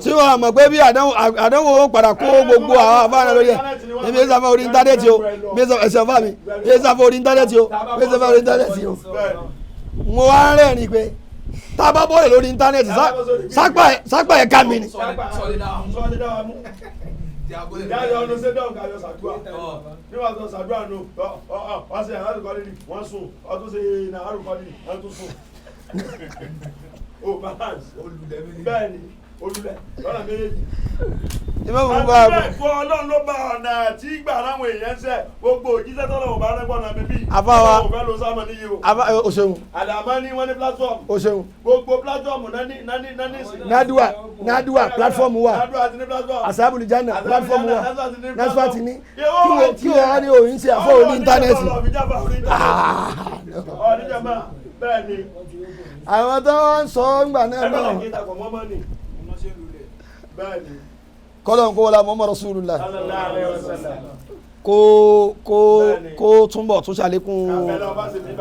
tí wọ́n mọ̀ pé bí àdánwò ó padà kó gbogbo àwọn àfa náà lórí ẹ̀. Èmi ẹ ṣe àfa orí íńtánẹ́ẹ̀tì o, èmi ẹ ṣe àfa mi, èmi ẹ ṣe àfa orí íńtánẹ́ẹ̀tì o, èmi ẹ ṣe àfa orí íńtánẹ́ẹ̀tì o. Mo wá rẹ́rìn pé tá a bá bọ́ọ̀lù lórí íńtánẹ́ẹ̀tì sápà ẹ̀ ká mi ni. Yáyọ ọdún ṣe dọ̀gá yọ sàdúrà bí wàá sọ sàdúrà nù wọ́n ṣe àrùn kọ́lì wọ́n sùn ọdún ṣe àrùn kọ́lì wọ́n tún sùn. O balance bẹ́ẹ̀ ni olùlẹ̀ lọ́nà méjèèjì. Àti bẹ́ẹ̀ kọ́ Ọlọ́run ló bá ọ̀nà tí gbà láwọn èèyàn ń sẹ́ gbogbo òjíṣẹ́ tọ́lọ̀ ò bá rẹ́gbọ́n náà bíbí. Àfáwa ò fẹ́ lo sámọ níyì o. O ṣeun. Àdàmọ́ ní wọ́n ní platform. O ṣeun. Gbogbo platform nání nání nání sí. Naduwa Naduwa platform wa. Naduwa ti ní platform. Asabul Janna platform wa. Nasfa ti ní. Kí Kí wo wá ní òun ṣe àfọ orí íńtánẹ́ẹ̀tì. Àwọn tó ń sọ ńgbà náà náà. Kọ́lọ́n kó wọlé Muhammad Rasulullah kó kó kó túnbọ̀ tún ṣàlékún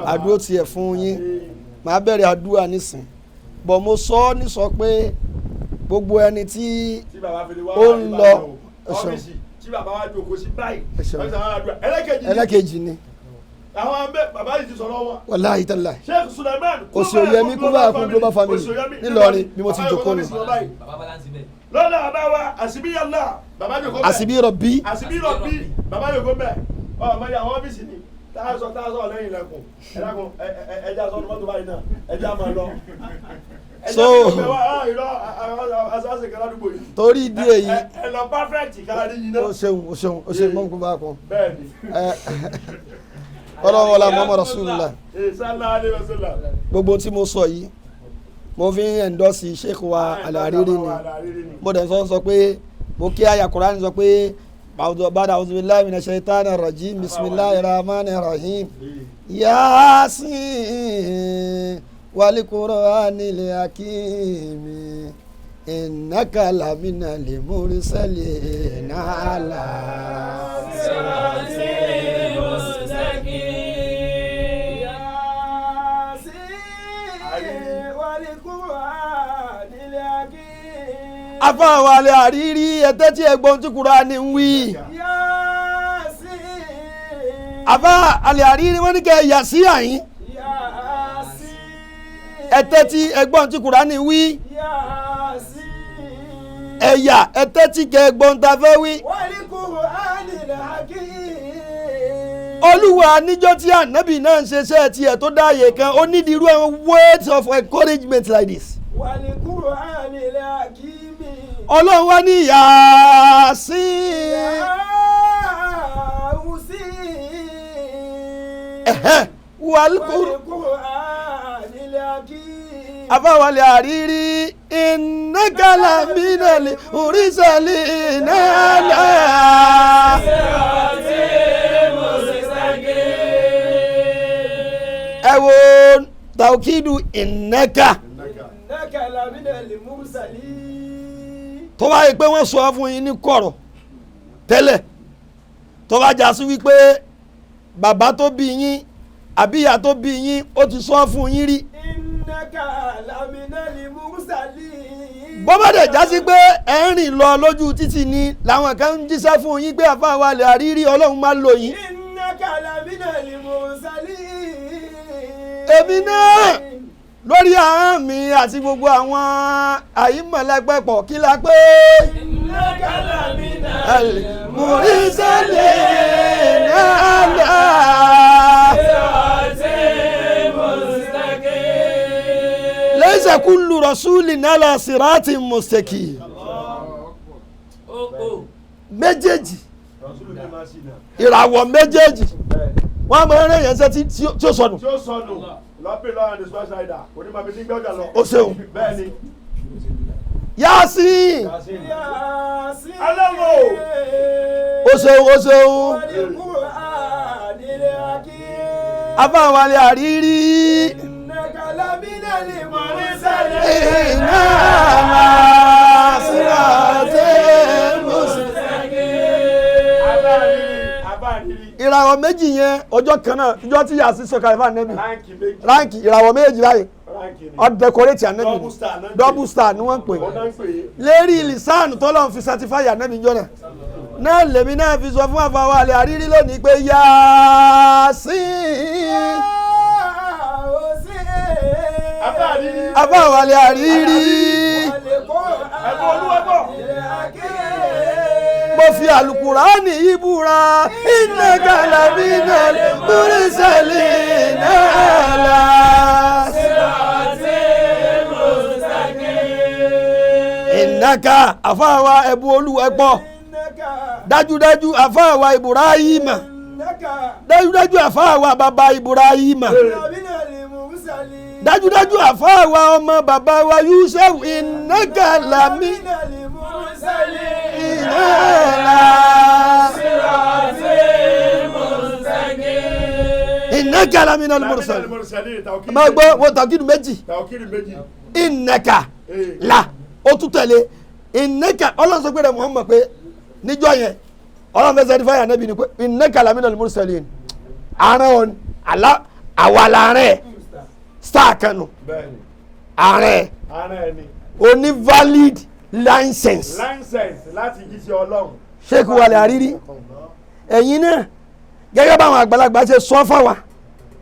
àdúró tiẹ̀ fún yín. Màá bẹ̀rẹ̀ àdúrà nísìn bọ̀ mo sọ ọ́ ní sọ pé gbogbo ẹni tí ó ń lọ ẹlẹ́kejì ni àwọn abẹ bàbá yìí ti sọ̀rọ̀ wọn. Wàláhì tàláhì. Sheikh Suleiman Òsì-Òyẹmí Kúbà Global Family nílọrin bí mo ti jókòó nù. Lọ́dọ̀ bàbá wa àsìbíyàlá bàbá jòkó bẹ́ẹ̀. Àsìbí rọ̀bí. Àsìbí rọ̀bí bàbá jòkó bẹ́ẹ̀. Ọmọ yà wọ́n ọ́fíìsì ni táàsọ táàsọ lẹ́yìn ilẹ̀kùn ẹ̀dàkùn ẹja sọ ọdún mọ́tò báyìí náà ẹja máa lọ. So torí ìdí èyí ẹ lọ perfect kárí yìí náà. O ṣeun o ṣeun o ṣeun mọ́ kó bá a kọ. Bẹ́ẹ̀ni. Ọlọ́run wọlá Muhammad Rasulullah. Sallallahu alaihi wasallam. Gbogbo tí mo sọ yìí, mo fi ń endorse Sheikh wa Al-Hariri ni. Mo dẹ̀ sọ pé mo kí àyà Kùránì sọ pé bàdà a'udhu billahi minash shaitani rajim bismillahir rahmanir rahim Yasin wal Qur'anil hakim innaka laminal mursalin ala Siratil mustaqim. Yasin wal Qur'anil hakim. Afáwọn alẹ́ àrírí ẹtẹ́ tí ẹgbọ́n tí Kùránì ń wí. Yasin. Àfá alẹ́ àrírí wọ́n ní kẹ́ yà sí àyín. Yasin. Ẹtẹ́ tí ẹgbọ́n tí Kùránì wí. Yasin. Ẹ̀yà ẹtẹ́ tí kẹ́ ẹgbọ́n ta fẹ́ wí. Wal Qur'anil hakim. Olúwa níjọ́ tí ànábì náà ń ṣiṣẹ́ tiẹ̀ tó dáàyè kan ó ní irú àwọn words of encouragement like this. Wal Qur'anil hakim. Ọlọ́run wá ní Yasin. Yasin. Ẹ̀hẹ́n, wal Qur'an. Wal Qur'anil hakim. Afáwalẹ̀ àrírí innaka laminal mursalin ala. Siratil mustaqim. Ẹ wo tàwùkìdù innaka Innaka laminal mursalin. tó bá yẹ pé wọ́n sọ fún yín ní kọ̀rọ̀ tẹ́lẹ̀, tó bá já sí wípé bàbá tó bí yín àbí ìyá tó bí yín ó ti sọ fún yín rí. Innaka laminal mursalin. Bó bá dẹ̀ já sí pé ẹ̀ ń rìn lọ lójú títì ni làwọn kan ń jíṣẹ́ fún yín pé àfáwalẹ̀ àrírí Ọlọ́run máa lò yín. Innaka laminal mursalin. Èmi náà lórí ahọ́n mi àti gbogbo àwọn àyímọ̀lẹ́gbẹ̀pọ̀ kí la pé. Innaka laminal Mursalin ala. siratil mustaqim. Laysa kullu rasulin ala siratin mustaqim. Ó. Méjèèjì ìràwọ̀ méjèèjì wọ́n á máa ń rẹ̀ yẹn sẹ́ tí ó sọnù. Tí ó sọnù lọ́pẹ̀ lọ́wọ́ ní special rider onímọ̀ bí tí ń gbọ́jà lọ. Ó ṣeun. Bẹ́ẹ̀ ni. Yasin. Yasin. Ọlọ́run o. Ó ṣeun, ó ṣeun. Wal Qur'anil hakim. Afáwalẹ̀ àrírí. Innaka laminal mursalin. Iná ala siratin mustaqim. Abáàrírí. Ìràwọ̀ méjì yẹn ọjọ́ kan náà ìjọ tí Yasin sọ̀kalẹ̀ fún ànẹ́bì. Ránkì méjì. Ránkì ìràwọ̀ méjì báyìí Ránkì ni. ọ dẹkọrẹ́tì ànẹ́bì. Double star náà ń pè é. Double star ni wọ́n ń pè. Ó náà ń pè é. Lérí lisan tọ́lọ́run fi certify ànẹ́bì jọ náà. Náà lèmi náà fi sọ fún àfàwalẹ̀ àrírí lónìí pé Yasin. Yasin. Abáàrírí. Àfàwalẹ̀ àrírí. Ẹ̀bùn olúwẹ́bọ̀. Mo fi àlùkùránì yìí búra innaka laminal mursalin ala. Siratil mustaqim. Innaka àfáàwà ẹ̀bùn olúwẹ̀pọ̀ dájúdájú àfáàwà Ibrahima dájúdájú àfáàwà bàbá Ibrahima dájúdájú àfáàwà ọmọ bàbá wa Yusuf innaka laminal Siratil mustaqim. innaka laminal mursalin. Mursalin. Máa gbọ́ wọn tàkìdù méjì. Tàwọ́kìrì méjì. Innaka la ó tún tẹ̀lé innaka. Ọlọ́run sọ pé rẹ̀ Muhammad pé níjọ́ yẹn Ọlọ́run fẹ́ certify ànábì ni pé innaka laminal mursalin àárín òun àlá àwa làárín ẹ̀ star kan nù Bẹ́ẹ̀ni. àárín ẹ̀ Ara ẹni. o ní valid license. License láti jíṣẹ́ Ọlọ́run. Sheikh Wale Hariri, ẹ̀yin náà gẹ́gẹ́ báwọn àgbàlagbà ṣe sọ fáwa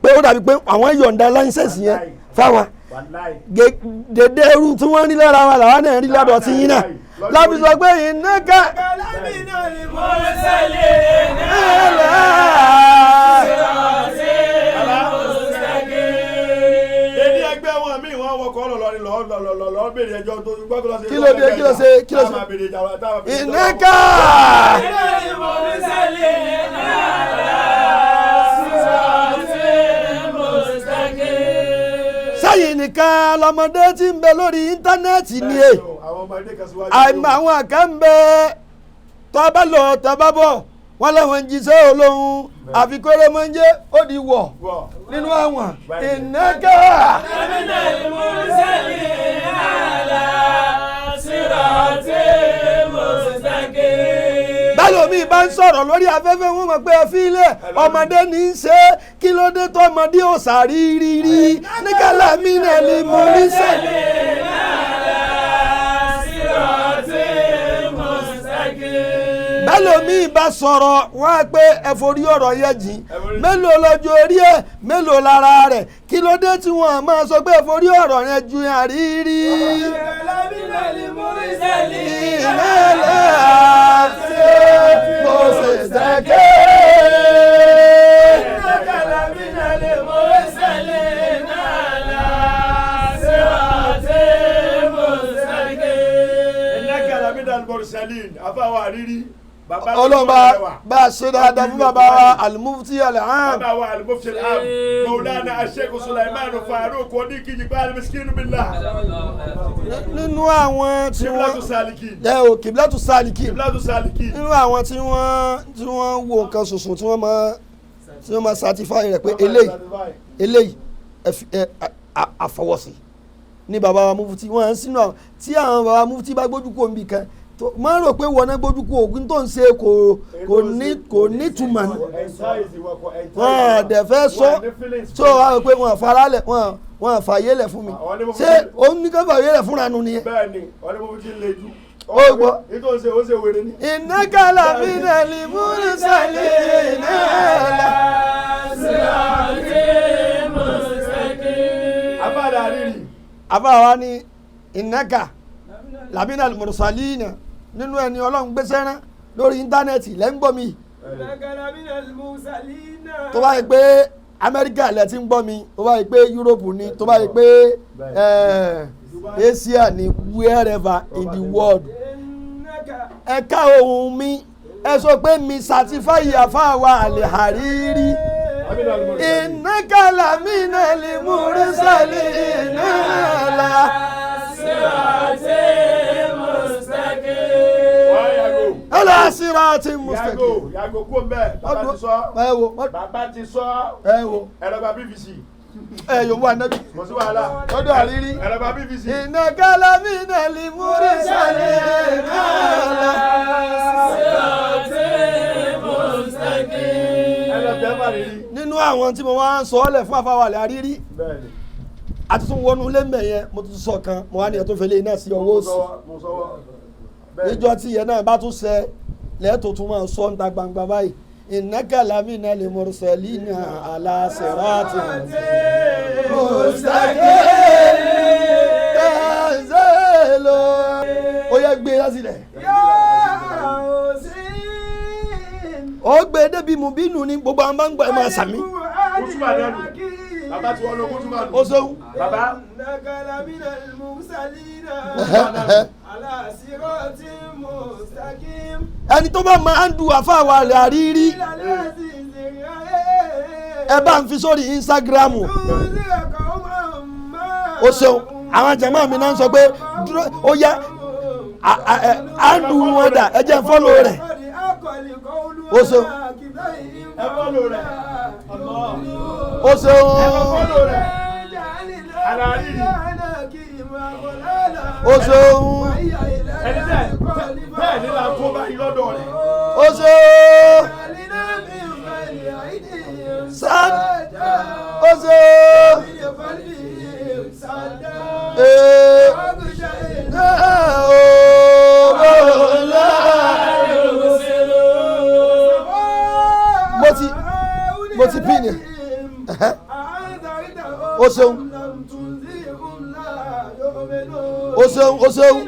pé ó dàbí pé àwọn yọ̀ǹda license yẹn fáwa Wàláì. dédé irú tí wọ́n rí lára wa làwa náà rí lọ́dọ̀ tí yín náà láti sọ pé innaka Mursalin ala siratil mustaqim. Èdè ẹgbẹ́ wọn míì wọ́n wọkọ̀ lọ́lọ́rin lọ́ọ́ béèrè ẹjọ́ tó gbọ́ kí ló ṣe. Kí ló dé, kí ló ṣe, kí ló ṣe? Táwọn máa béèrè ìjà wa, táwọn máa béèrè ìjà wa. Innaka Mursalin ala siratil nìkan lọmọdé tí ń bẹ lórí íńtánẹ́ẹ̀tì ni e Àwọn ọmọdé kan síwájú. àìmọ̀ àwọn kan ń bẹ tọ́ bá lọ tọ́ bá bọ̀ wọ́n láwọn ń jíṣẹ́ olóhùn àfikún mọ́njẹ́ ó di wọ̀ Wọ̀. nínú àwọn ìnáka من المرسلين على صراط مستقيم bálòmí bá ń sọ̀rọ̀ lórí afẹ́fẹ́ wọn mọ̀ pé ẹ fi ilẹ̀ ọmọdé ní í ṣe é kí ló dé tó ọmọdé ò sàrírírí níkàlà mí náà lè mú ní sẹ́yìn. على صراط مستقيم bẹ́lòmíì bá sọ̀rọ̀ wọ́n á pé ẹ forí ọ̀rọ̀ yẹn jìn mélòó lọ́jọ́ orí ẹ̀ mélòó lára rẹ̀ kí ló dé tí wọ́n máa sọ pé ẹ forí ọ̀rọ̀ yẹn ju àrírí. ìlẹ́lẹ̀ àti mo sì tẹ̀kẹ́. Innaka lamina al-mursalin. Àfáwà àrírí. Bàbá ọlọ́run bá bá a ṣe dáadáa fún bàbá wa al-Mufti al-Aam. Bàbá wa al-Mufti al-Aam. Maulana Sheikh Sulaiman Farouk Oníkìjìgbá al-Miskinu billah. Nínú àwọn tí Kiblatu wọ́n Salikin. ẹ o Kiblatu Salikin. Kiblatu Salikin. Nínú àwọn tí wọ́n wo nǹkan ṣoṣo tí wọ́n máa certify rẹ̀ pé eléyìí eléyìí ẹ fi ẹ àfọwọ́sí ní bàbá wa Mufti wọ́n ń sínú àwọn tí àwọn bàbá Mufti bá gbójú kó nbì kan tó máa ń rò pé wọ́n náà gbójú kó ògùn tó ń ṣe kò ní túmọ̀ ní wọ́n dẹ̀ fẹ́ sọ tó wà rò pé wọ́n faralẹ̀ wọ́n fàyè lẹ̀ fún mi. Ṣé òun ní ká fàyè lẹ̀ fúnra nu nìyẹn? Bẹ́ẹ̀ni, wọ́n ní Mufti ń lejú. Ó gbọ́. Nítorí ṣe ó ṣe wèrè ní. Innaka lamina al-mursalina. Àfáàdà àrírí. Àbáwa ni innaka lamina al-mursalina nínú ẹni ọlọ́run gbéṣẹ́ rán lórí íńtánẹ́ẹ̀tì lẹ́ ń gbọ́ mi. Tó bá yẹ pé Amẹ́ríkà lẹ ti ń gbọ́ mi, tó bá yẹ pé Yúróòpù ni, tó bá yẹ pé Asia ni, wherever in the world, ẹ ká ohùn mi, ẹ sọ pé mi certify àfáàwà Al-Hariri. Lamina al-mursalin. Innaka lamina al-mursalina. Wá yàgò. Ala siratin mustaqim. Yàgò yàgò kó mbẹ́. Bàbá ti sọ. Ẹ wo. Bàbá ti sọ. Ẹ wo. Ẹ lọ gba PVC. Ẹ yòówù ànábì. Kò sí wàhálà. Lọ́dọ̀ àrírí. Ẹ lọ gba PVC. Innaka lamina al-mursalina. Ẹ lọ tẹ́ fà rírí. Nínú àwọn tí mo wá ń sọ ọ́ lẹ̀ fún àfáwà Al-Hariri, Bẹ́ẹ̀ni. àti tún wọnú ilé mbẹ̀ yẹn, mo tún sọ kan, mo wá ní ẹ̀ tó fẹ́lẹ́ iná sí ọwọ́ òsì. Mo sọ́wọ́. Bẹ́ẹ̀ni. Níjọ́ tí ìyẹn náà bá tún ṣe lẹ́ẹ̀tọ́ tún máa sọ níta gbangba báyìí, innaka lamina al-mursalina ala siratin mustaqim tanzilu. Ó yẹ gbé lásìlẹ̀ ó gbé débi mùbínú ni gbogbo àwọn bá ń gbọ́ ẹ máa sàmí. Kútùbà náà nù. Bàbá tí wọ́n lọ kútùbà nù. Ó ṣeun. Bàbá. إنك لمن المرسلين على صراط مستقيم. Ẹni tó bá máa ń du àfáàwà rẹ̀ àrírí, إلى العزيز الرحيم. ẹ bá ń fi sórí Instagram. تنذر قوما ما. Ó ṣeun. Àwọn jàmáà mi náà ń sọ pé dúró ó yá àndù wọn dà, ẹ jẹ́ n follow rẹ̀. قد أقل قول. Ó ṣeun. Ẹ follow rẹ̀. Ó ṣeun. Ẹ follow rẹ̀. Àlàrírí. Ó ṣeun. Ẹni tẹ́ bẹ́ẹ̀ ni la kó báyìí lọ́dọ̀ rẹ̀. Ó ṣeun. Sad ó ṣeun. Ee Mo ti pín ni. Ó ṣeun. Ó ṣeun, ó ṣeun.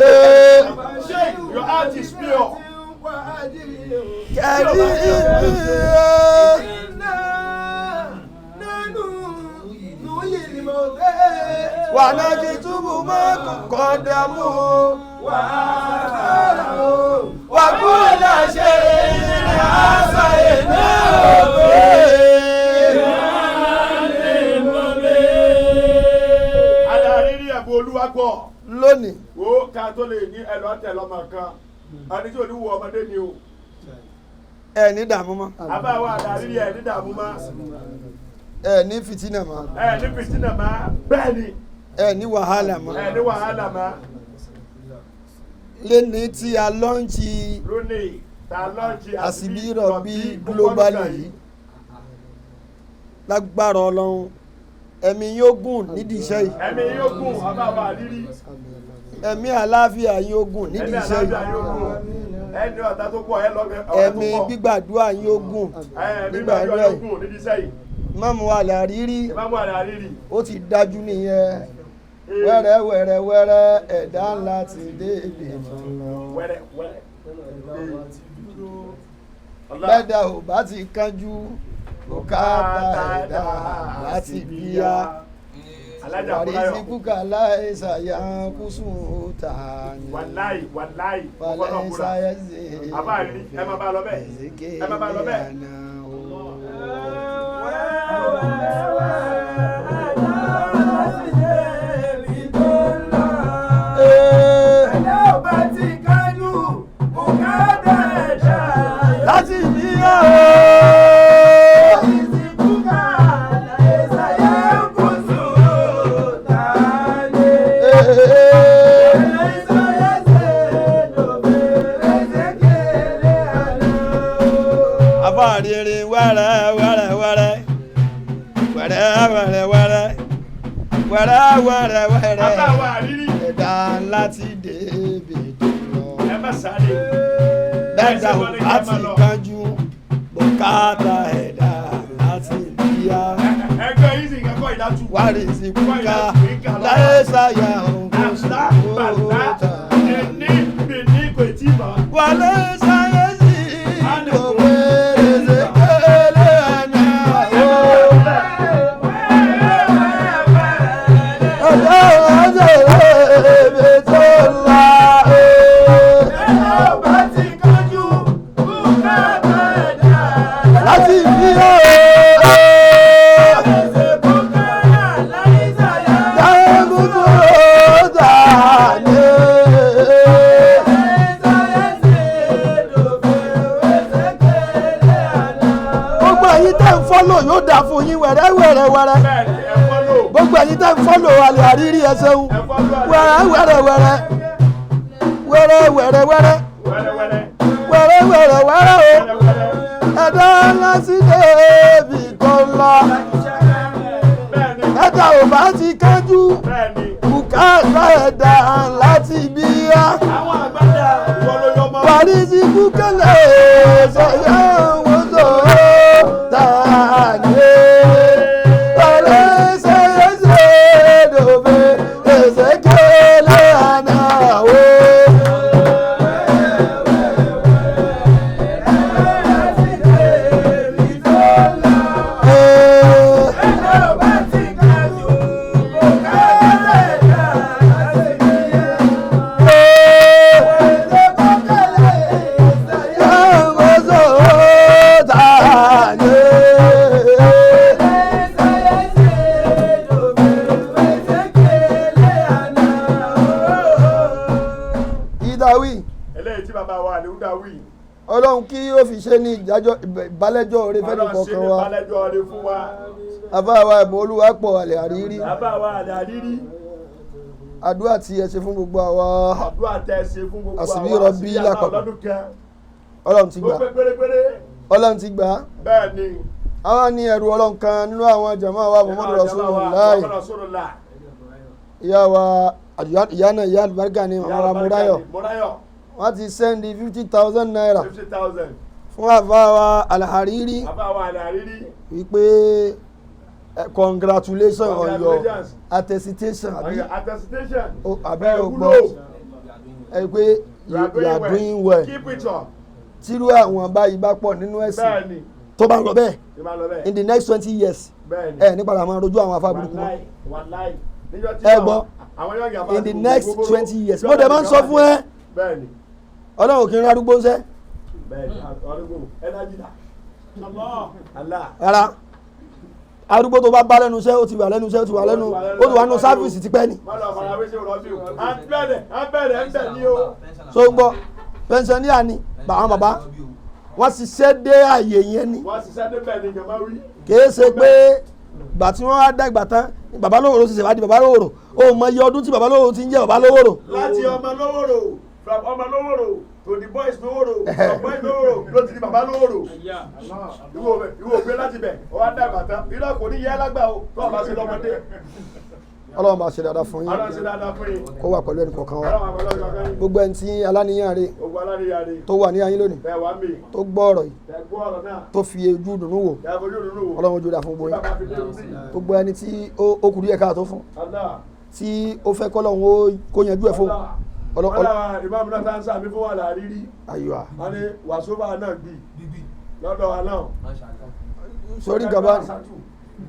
Ee. Sheikh, your heart is pure. Kẹrí. Wà náà kí túbú mọ́ kọ́ dàmú wà kú láṣẹ. tẹ̀ lọ́mọ kan ẹni tí ò ní wo ọmọdé ni o. Ẹ ní dààmú mọ́. Àbá wa àdárírí ẹ̀ ní dààmú mọ́. Ẹ ní fìtínà mọ́. Ẹ̀ ní fìtínà mọ́. Bẹ́ẹ̀ ni. Ẹ ní wàhálà mọ́. Ẹ̀ ní wàhálà mọ́. Lẹ́ni tí a lọ́ǹtì Lónìí ta lọ́ọ̀jì Àsìbí Rọ̀bí global yìí, lágbára Ọlọ́run, ẹ̀mí yóò gùn nídìí iṣẹ́ yìí. Ẹ̀mí yóò gùn, àbá wa àrírí. Ẹ̀mí àlàáfíà yóò gùn Ẹ̀mí nídìí iṣẹ́ àlàáfíà yìí. yóò gùn. Ẹni ọ̀tá tó pọ̀ ẹ lọ ọ̀tá tó Ẹ̀mí pọ̀. gbígbàdúrà yóò gùn Ẹ̀mí nígbàdúrà gbígbàdúrà yóò yìí. gùn nídìí iṣẹ́ yìí. Mọ́mú àlàrírí. Ìmáàmù àlàrírí. Ó ti dájú nìyẹn, wẹ́rẹ́ wẹ́rẹ́ wẹ́rẹ́, ẹ̀dá ńlá ti dé ibi tó ń lọ. Wẹ́rẹ́ wẹ́rẹ́. Bẹ́ẹ̀dá ò bá ti kánjú, bùkátà ẹ̀dá láti bíyà. Alájà Wàrí Fúláyọ̀. sí kúkà láìsàyà kùsùn tààní. Wàláì wàláì. Ọgbọ́n náà búra. Fàlẹ́sàyà ṣe Àbá rí ẹ máa bá lọ bẹ́ẹ̀. Ẹ máa bá lọ bẹ́ẹ̀. Láti bíyà ooo. Afáàrírí wẹ́rẹ́ wẹ́rẹ́ wẹ́rẹ́ wẹ́rẹ́ wẹ́rẹ́ wẹ́rẹ́ wẹ́rẹ́ wẹ́rẹ́ Àbá wẹ́rẹ́ wa àrírí. ẹ̀dá láti débi tó lọ. Ẹ má sáré. Bẹ́ẹ̀dá ò bá ti kánjú, bùkátà ẹ̀dá láti bíyà. Ẹgbẹ́ yìí sì ń kọ́ ìdátù. Wárí sí kúkà láyé sáyà òun Àlá bàlá ẹni bìíní kò tí ì mọ̀. wàlẹ́ sáyé sí ìdòwé rèzékélé àná o. Ọjọ́ ọjọ́ èmi tó la o. Láti bí o. Dáhùn tó dà ní. Gbogbo ẹ̀yin tẹ́ ń fọ́lò, yóò dà fún yín wẹ̀rẹ́ wẹ̀rẹ́ wẹ̀rẹ́. Bẹ́ẹ̀ni, ẹ fọ́lò. Gbogbo ẹ̀yin tẹ́ ń fọ́lò alẹ́ àrírí, ẹ ṣeun. Ẹ fọ́lò àlẹ́. Wẹ̀rẹ́ wẹ̀rẹ́ wẹ̀rẹ́ wẹ̀rẹ́ wẹ̀rẹ́ wẹ̀rẹ́ Wẹ́rẹ́wẹ́rẹ́. wẹ̀rẹ́ wẹ̀rẹ́ wẹ̀rẹ́ o. Wẹ́rẹ́wẹ́rẹ́. Ẹ̀dá ńlá sí débi tó ń lọ. Bẹ́ẹ̀ni. Ẹ̀dá ò bá ti kánjú, Bẹ́ẹ̀ni. bùkátà ẹ̀dá láti bíyá. Àwọn àgbàdà ìwọ ló yọ mọ́. Wàrí sí kúkẹ́lẹ̀ sọ̀yà wọ́n sọ tààdé. Wàlẹ́ sẹ́yẹsẹ́ dòbe ẹsẹ̀kẹ́lẹ́ ànáwó. Wọ́n sọ tààdé. Ìdáwí. Eléyìí tí bàbá wa Àlèhúdà wí. Ọlọ́run kí ó fi ṣe ní ìdájọ́ ìbálẹ́jọ́ oore fẹ́ni Ọlọ́run ṣe kọ̀ọ̀kan ní wa. balẹ̀jọ́ rẹ fún wa. Àfáàwá ẹ̀bùn olúwapọ̀ àlẹ́ àrírí. Bàbá wa Àlàrírí. Àdúrà tí ẹ ṣe fún gbogbo àwa Àdúrà tẹ́ ẹ ṣe fún gbogbo Àsìbí àwọn Rọ̀bí àsìbí àbá lápapọ̀. ọlọ́dún kan. Ọlọ́run ti Ó gbà. pé pérépéré. Ọlọ́run ti gbà. Bẹ́ẹ̀ni. Àwọn ní ẹrù Ọlọ́run kan nínú àwọn jàmáà wa Muhammadu Rasulullah. Muhammadu Rasulullah. Ìyá wa ìyá náà, ìyá àlùbáríkà ni, màmá wa Mọ́ráyọ̀. Mọ́ráyọ̀. Wọ́n ti sẹ́ndí ₦50,000 50,000. fún àfáàwá Alhariri Bàbá wa Àlàrírí. wípé congratulations on your Congratulations. attestation àbí Attestation. àbí Ẹ o wúlò. gbọ́ ẹ pé you are doing well. Keep it up. Tírú àwọn báyìí bá pọ̀ nínú ẹ̀sìn, Bẹ́ẹ̀ni. tó bá ń lọ bẹ́ẹ̀ Ṣé máa lọ bẹ́ẹ̀? in the next 20 years, Bẹ́ẹ̀ni. ẹ ní padà máa rojú àwọn afá burúkú mọ́. Wàláì wàláì. Níjọ́ tí Ẹ gbọ́. àwọn yóò yà In the next 20 years, mo dẹ̀ máa ń sọ fún ẹ, Bẹ́ẹ̀ni. Ọlọ́run kì í rán arúgbó ń sẹ́. Bẹ́ẹ̀ni, arúgbó ẹnájì dà. Allah. Rárá. Arúgbó tó bá bá lẹ́nu iṣẹ́, ó ti wà lẹ́nu iṣẹ́, ó ti wà lẹ́nu, ó ti wà nù sáfíìsì tipẹ́ ni. Má lọ fara wé sí rọ́bì o. À ń bẹ̀rẹ̀, à ń bẹ̀rẹ̀, ń bẹ̀ ní o. So ń gbọ́ pẹnṣẹ́níà ni àwọn bàbá wọ́n ṣiṣẹ́ dé àyè yẹn ni. Wọ́n ṣiṣẹ́ débẹ̀ ni jọba wí. Kìí ṣe pé gbà tí wọ́n á dàgbà tán ni bàbá lówòrò ṣẹ̀ṣẹ̀ wá di bàbá lówòrò. Ó mọ iye ọdún tí bàbá lówòrò ti ń jẹ́ bàbá lówòrò. Láti ọmọ lówòrò, from ọmọ lówòrò to the boys lówòrò, from boys lówòrò ló ti di bàbá lówòrò. Ìwọ ògbé láti bẹ̀, ó wá dàgbà tán. Irọ́ kò ní yẹ lágbà o, tó o bá ṣe lọ́mọdé. Ọlọ́run bá ṣe dáadáa fún yín. Ọlọ́run ṣe dáadáa fún yín. Kó wà pẹ̀lú ẹnì kọ̀ọ̀kan wa. Ọlọ́run àpẹẹrẹ ọ̀kan yín. Gbogbo ẹni tí aláníyàn rè Gbogbo aláníyàn rè. tó wà ní ayé lónìí, Bẹ́ẹ̀ wá mi. tó gbọ́ ọ̀rọ̀ yìí, Tẹ gbọ́ ọ̀rọ̀ náà. tó fi ojú dùnú wò, Tẹ fojú dùnú wò. Ọlọ́run ojú dà fún gbogbo yín. Bàbá fi dé orí. Gbogbo ẹni tí ó kù díẹ̀ káàtó fún, Allah. tí ó fẹ́ kọ́lọ́run ó kó yanjú ẹ̀ fún. Wọ́n lára ìmáàmù náà tá ń sàmì fún wàhálà rírí. Àyùwà. Wọ́n ní wàsóbà náà gbì lọ́dọ̀ wa náà. Sórí gàba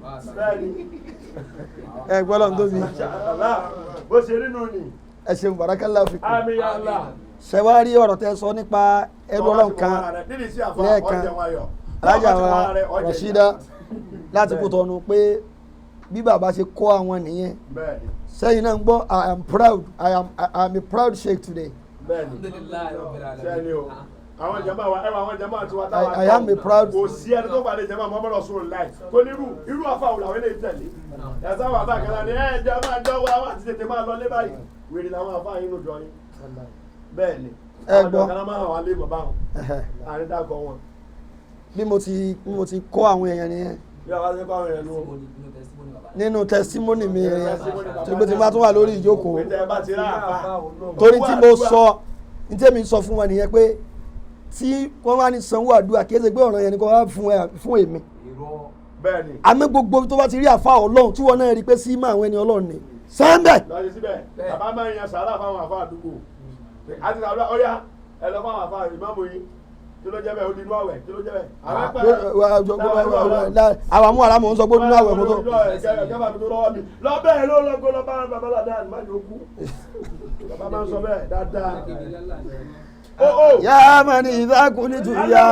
Bẹ́ẹ̀ni. ẹ gbọ́dọ̀ ń tóbi. Allah. Bó ṣe rí nù ni. Ẹ ṣeun, barakallahu fikum. Àmín ya Allah. Ṣe wá rí ọ̀rọ̀ tẹ́ sọ nípa ẹrú Ọlọ́run kan lẹ́ẹ̀kan, alájà wa Rashida láti kó tọnu pé bí bàbá ṣe kọ́ àwọn nìyẹn. Bẹ́ẹ̀ni. Sẹ́yìn náà ń gbọ́, I am proud, I am a proud sheikh today. Bẹ́ẹ̀ni. Sẹ́ni o. Àwọn jama wa, ẹwà àwọn jama tiwa táwa. I am a proud. Kò sí ẹni tó pàdé jama Muhammadu Rasulullah tó ní irú afa wò làwọn eléyìí tẹ̀lé. Ẹ̀sán wà bá kẹta ni ẹ̀ jama jọ wa wá ti tètè máa lọ lé báyìí. Wèrè làwọn afa yín ló jọ yín. Bẹ́ẹ̀ni. Ẹ gbọ́. Àwọn jọ̀kan máa hàn wá lé bàbá wọn. Àárín dàkọ̀ wọn. Bí mo ti kọ́ àwọn èèyàn nìyẹn. Bí a bá ṣe kọ́ àwọn èèyàn nù. Nínú testimony mi yẹn tó gbé tí n bá tún wà lórí ìjókòó. Pété ẹ bá ti rá àfa. Torí tí mo sọ ní tèmi sọ fún wọn nìyẹn pé tí wọ́n bá ní sanwó àdúrà, kì í ṣe pé ọ̀ràn yẹn ni kò wá fún èmi. Bẹ́ẹ̀ni. Àmọ́ gbogbo tó bá ti rí àfa Ọlọ́run tí wọ́n náà rí pé sí mọ́ àwọn ẹni Ọlọ́run ni sẹ́ńbẹ̀. Lọ́sí síbẹ̀, bàbá máa ń yan sàárà fáwọn àfa àdúgbò. Àti sàárà ọ̀yá ẹ lọ fáwọn àfa ìmáàmù yín. Kí ló jẹ́ bẹ́ẹ̀? Ó di inú àwẹ̀. Kí ló jẹ́ bẹ́ẹ̀? Àwọn àmú àràmọ̀ ń sọ pé nínú àwẹ̀ mọ́tò. Kẹ́fà mi tó lọ́wọ́ mi. Lọ bẹ́ẹ̀ ló lọ́gọ́ lọ bá bàbá ládàá ní má yóò kú. Bàbá máa ń sọ bẹ́ẹ̀ dáadáa. Ó ó. Yá mà ní ìdákùnrin tù yá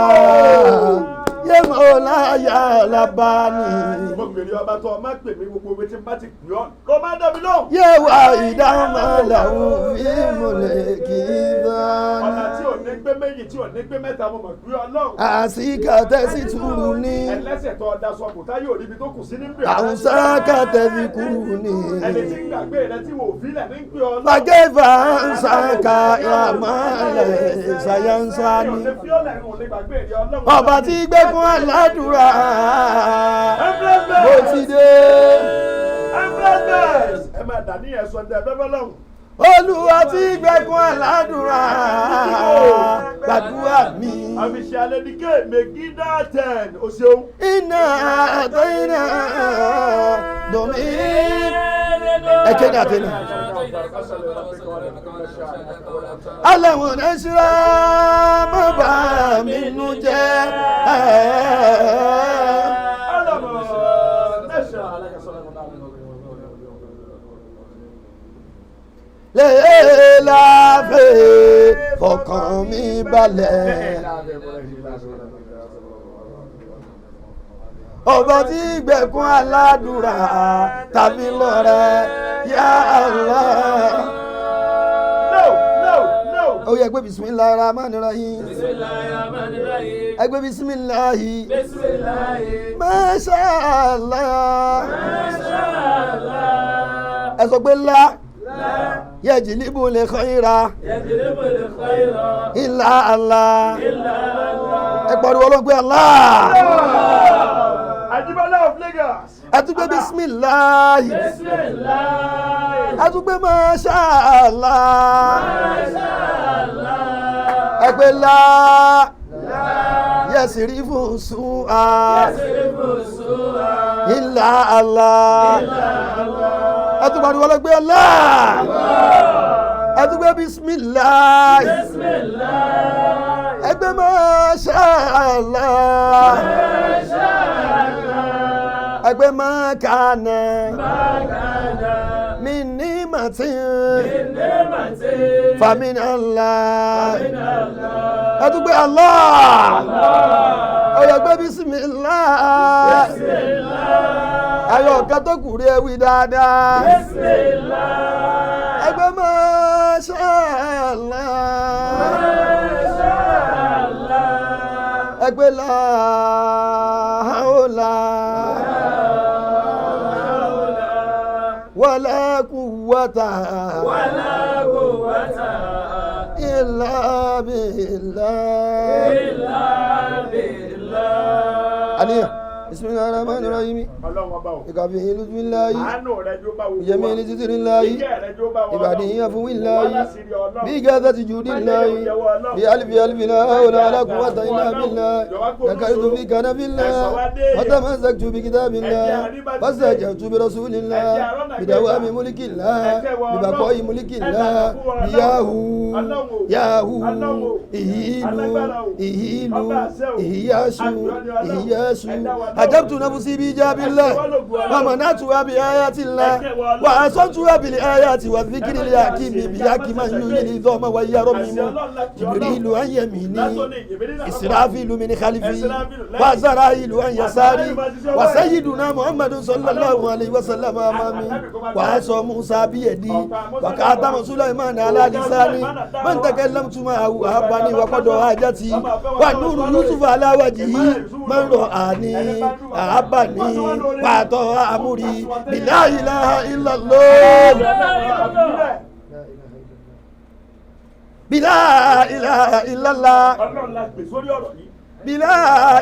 yé mọ́ láyà lábàání. Mo gbèrè ọba tó ọ má pè mí gbogbo owó tí n bá ti pè ọ́ ló má dá mi lóhùn. Yé wa ìdáhùn làwọn fíìmù lè kí Ọ̀nà tí bá. ò ní pé méjì, tí ò ní pé mẹ́ta, mo mọ̀ pé Ọlọ́run. Àsìkà tẹ́sí túrú ní. Ẹlẹ́sẹ̀ tó ọ̀dà sọ kò táyé òrí ibi tó kù sí níbẹ̀. Àwọn sáàkà tẹ́sí kúrú ní. Ẹni tí ń gbàgbé rẹ tí wò ó fílẹ̀ ní ń pè Ọlọ́run. Fàgẹ́fà ń sàkà ìyàmálẹ̀ ṣàyẹ̀nsá Mi ò ni. lè fi ọ́lẹ̀, n ò lè gbàgbé rẹ Ọlọ́run. Ọba tí gbẹ́kún aládùúrà mo ti dé. Empress! Ẹ máa dà ní ẹ̀sọ́ ní ẹ̀fẹ́ fọlọ́hún. Olúwa tí gbẹ́kún aládùúrà gbàdúrà mi. Àfiṣe alẹ́ ní ké Megida 10 o ṣeun. Iná àtẹ̀yìnà domi. Ẹ kéde àtẹ̀yìnà. Aláwọ̀ náṣírà má bà mí nú jẹ́. Ọlọ́mọ nẹ́ṣà alákàsọ́lá. Lẹ́ẹ̀láfẹ́ fọkàn mi balẹ̀. Ọba tí gbẹ̀kún aládùúrà tàbí lọ́rẹ́ yá Allah. No, no, no. Ó yẹ gbé bisimilahi rahman rahim. Ẹ gbé bisimilahi. Masha Allah. Ẹ sọ pé lá yajlibu lil khaira illa Allah. Ẹ pariwo Ọlọ́run pé Allah. Ajibola of Lagos. Ẹ tún gbé bisimilahi. Ẹ tún gbé masha Allah. Ẹ pé lá yasrifu su'a illa Allah. Ẹ tún pariwo Ọlọ́run pé Allah. Ẹ tún gbé bisimilahi. Ẹ gbé masha Allah. Ẹ gbé ma kana min ni'matin famin Allah. Ẹ tún gbé Allah. Ó yá gbé bisimilah. Ayọ̀ kan tó kù rí ẹwí dáadáa. Bismillah. Ẹgbẹ́ Masha Allah. Masha Allah. Ẹgbẹ́ la haula wala quwwata Wala quwwata illa billah. illa billah. Àníyàn bismillahir rahmanir rahim. Ọlọ́run ọba o. Ìkàfí bismillahi Àánú rẹ jó bá wo. yẹmí ní títí ńláyé Ìkẹ́ rẹ jó bá wa. ìbàdí fún ńláyé Wọ́n láṣìírí Ọlọ́run. bí gàdá ti jù ní ńláyé bí alifi alifi náà wọlé alákùnwàtà iná bílá kàkàrí tó fi kàná bílá wàtàmásàkì bí kìtàbílá wàsàjàtú bí rasulilá bìdàwàmí múlíkìlá bìbàkọ́yì múlíkìlá bíyàhù yàhù ìhìlú ìhìlú ìhìyàsù ìhìyàsù àjàbtu nafsi bí jábílá wàmánàtúwà bí ayatilá wàásọ̀túwà bí ayati wà fíkìrì àkìmí bí àkìmá yìí ní ìdọ́mọ wà yàrá mímú jìbìrìlù an yamini israfilu min khalifi wa zarailu an yasari wa sayyiduna muhammadu sallallahu alaihi wasallam amami wa aso musa biyadi wa katama sulaiman ala lisani man takallamtu ma'ahu ahabani wa qad hajati wa nuru yusuf ala wajhihi man ra'ani ahabani wa ata amri bila ilaha illallah bila ilaha illallah Ọlọ́run la pè sórí ọ̀rọ̀ yìí. bila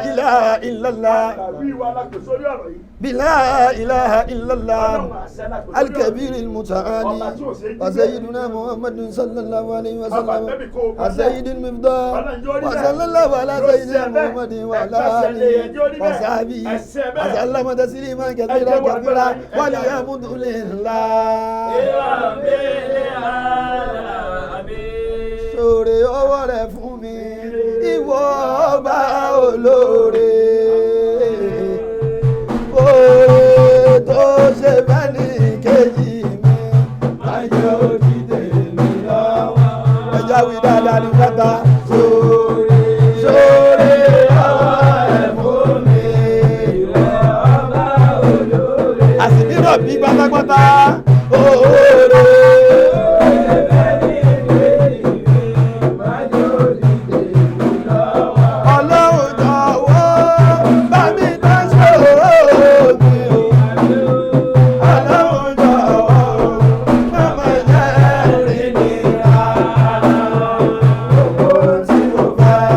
ilaha illallah Tàbí wa la pè sórí ọ̀rọ̀ yìí. bila ilaha illallah Ọlọ́run àṣẹ la pè sórí ọ̀rọ̀ yìí. الكبير المتعالي وسيدنا محمد صلى الله عليه وسلم السيد المفضال وصلى الله على سيدنا محمد وعلى آله وصحبه وسلم تسليما كثيرا كثيرا والحمد لله. Sóore ọwọ́ rẹ̀ fún mi, ìwọ ọba olóore. Oore tó ṣe fẹ́ ní kejì mi, má jẹ́ ó di tèmi lọ́wọ́. Ẹja wí dáadáa ní pátá. Sóore sóore ọwọ́ rẹ̀ fún mi, ìwọ ọba olóore. Àsìbírọ̀ bí pátápátá. Oore. Ọlọ́run jọ̀wọ́ bá mi dá sóòrò mi o. Ọlọ́run jọ̀wọ́ má má jẹ́ ìnira. Gbogbo tí mo fẹ́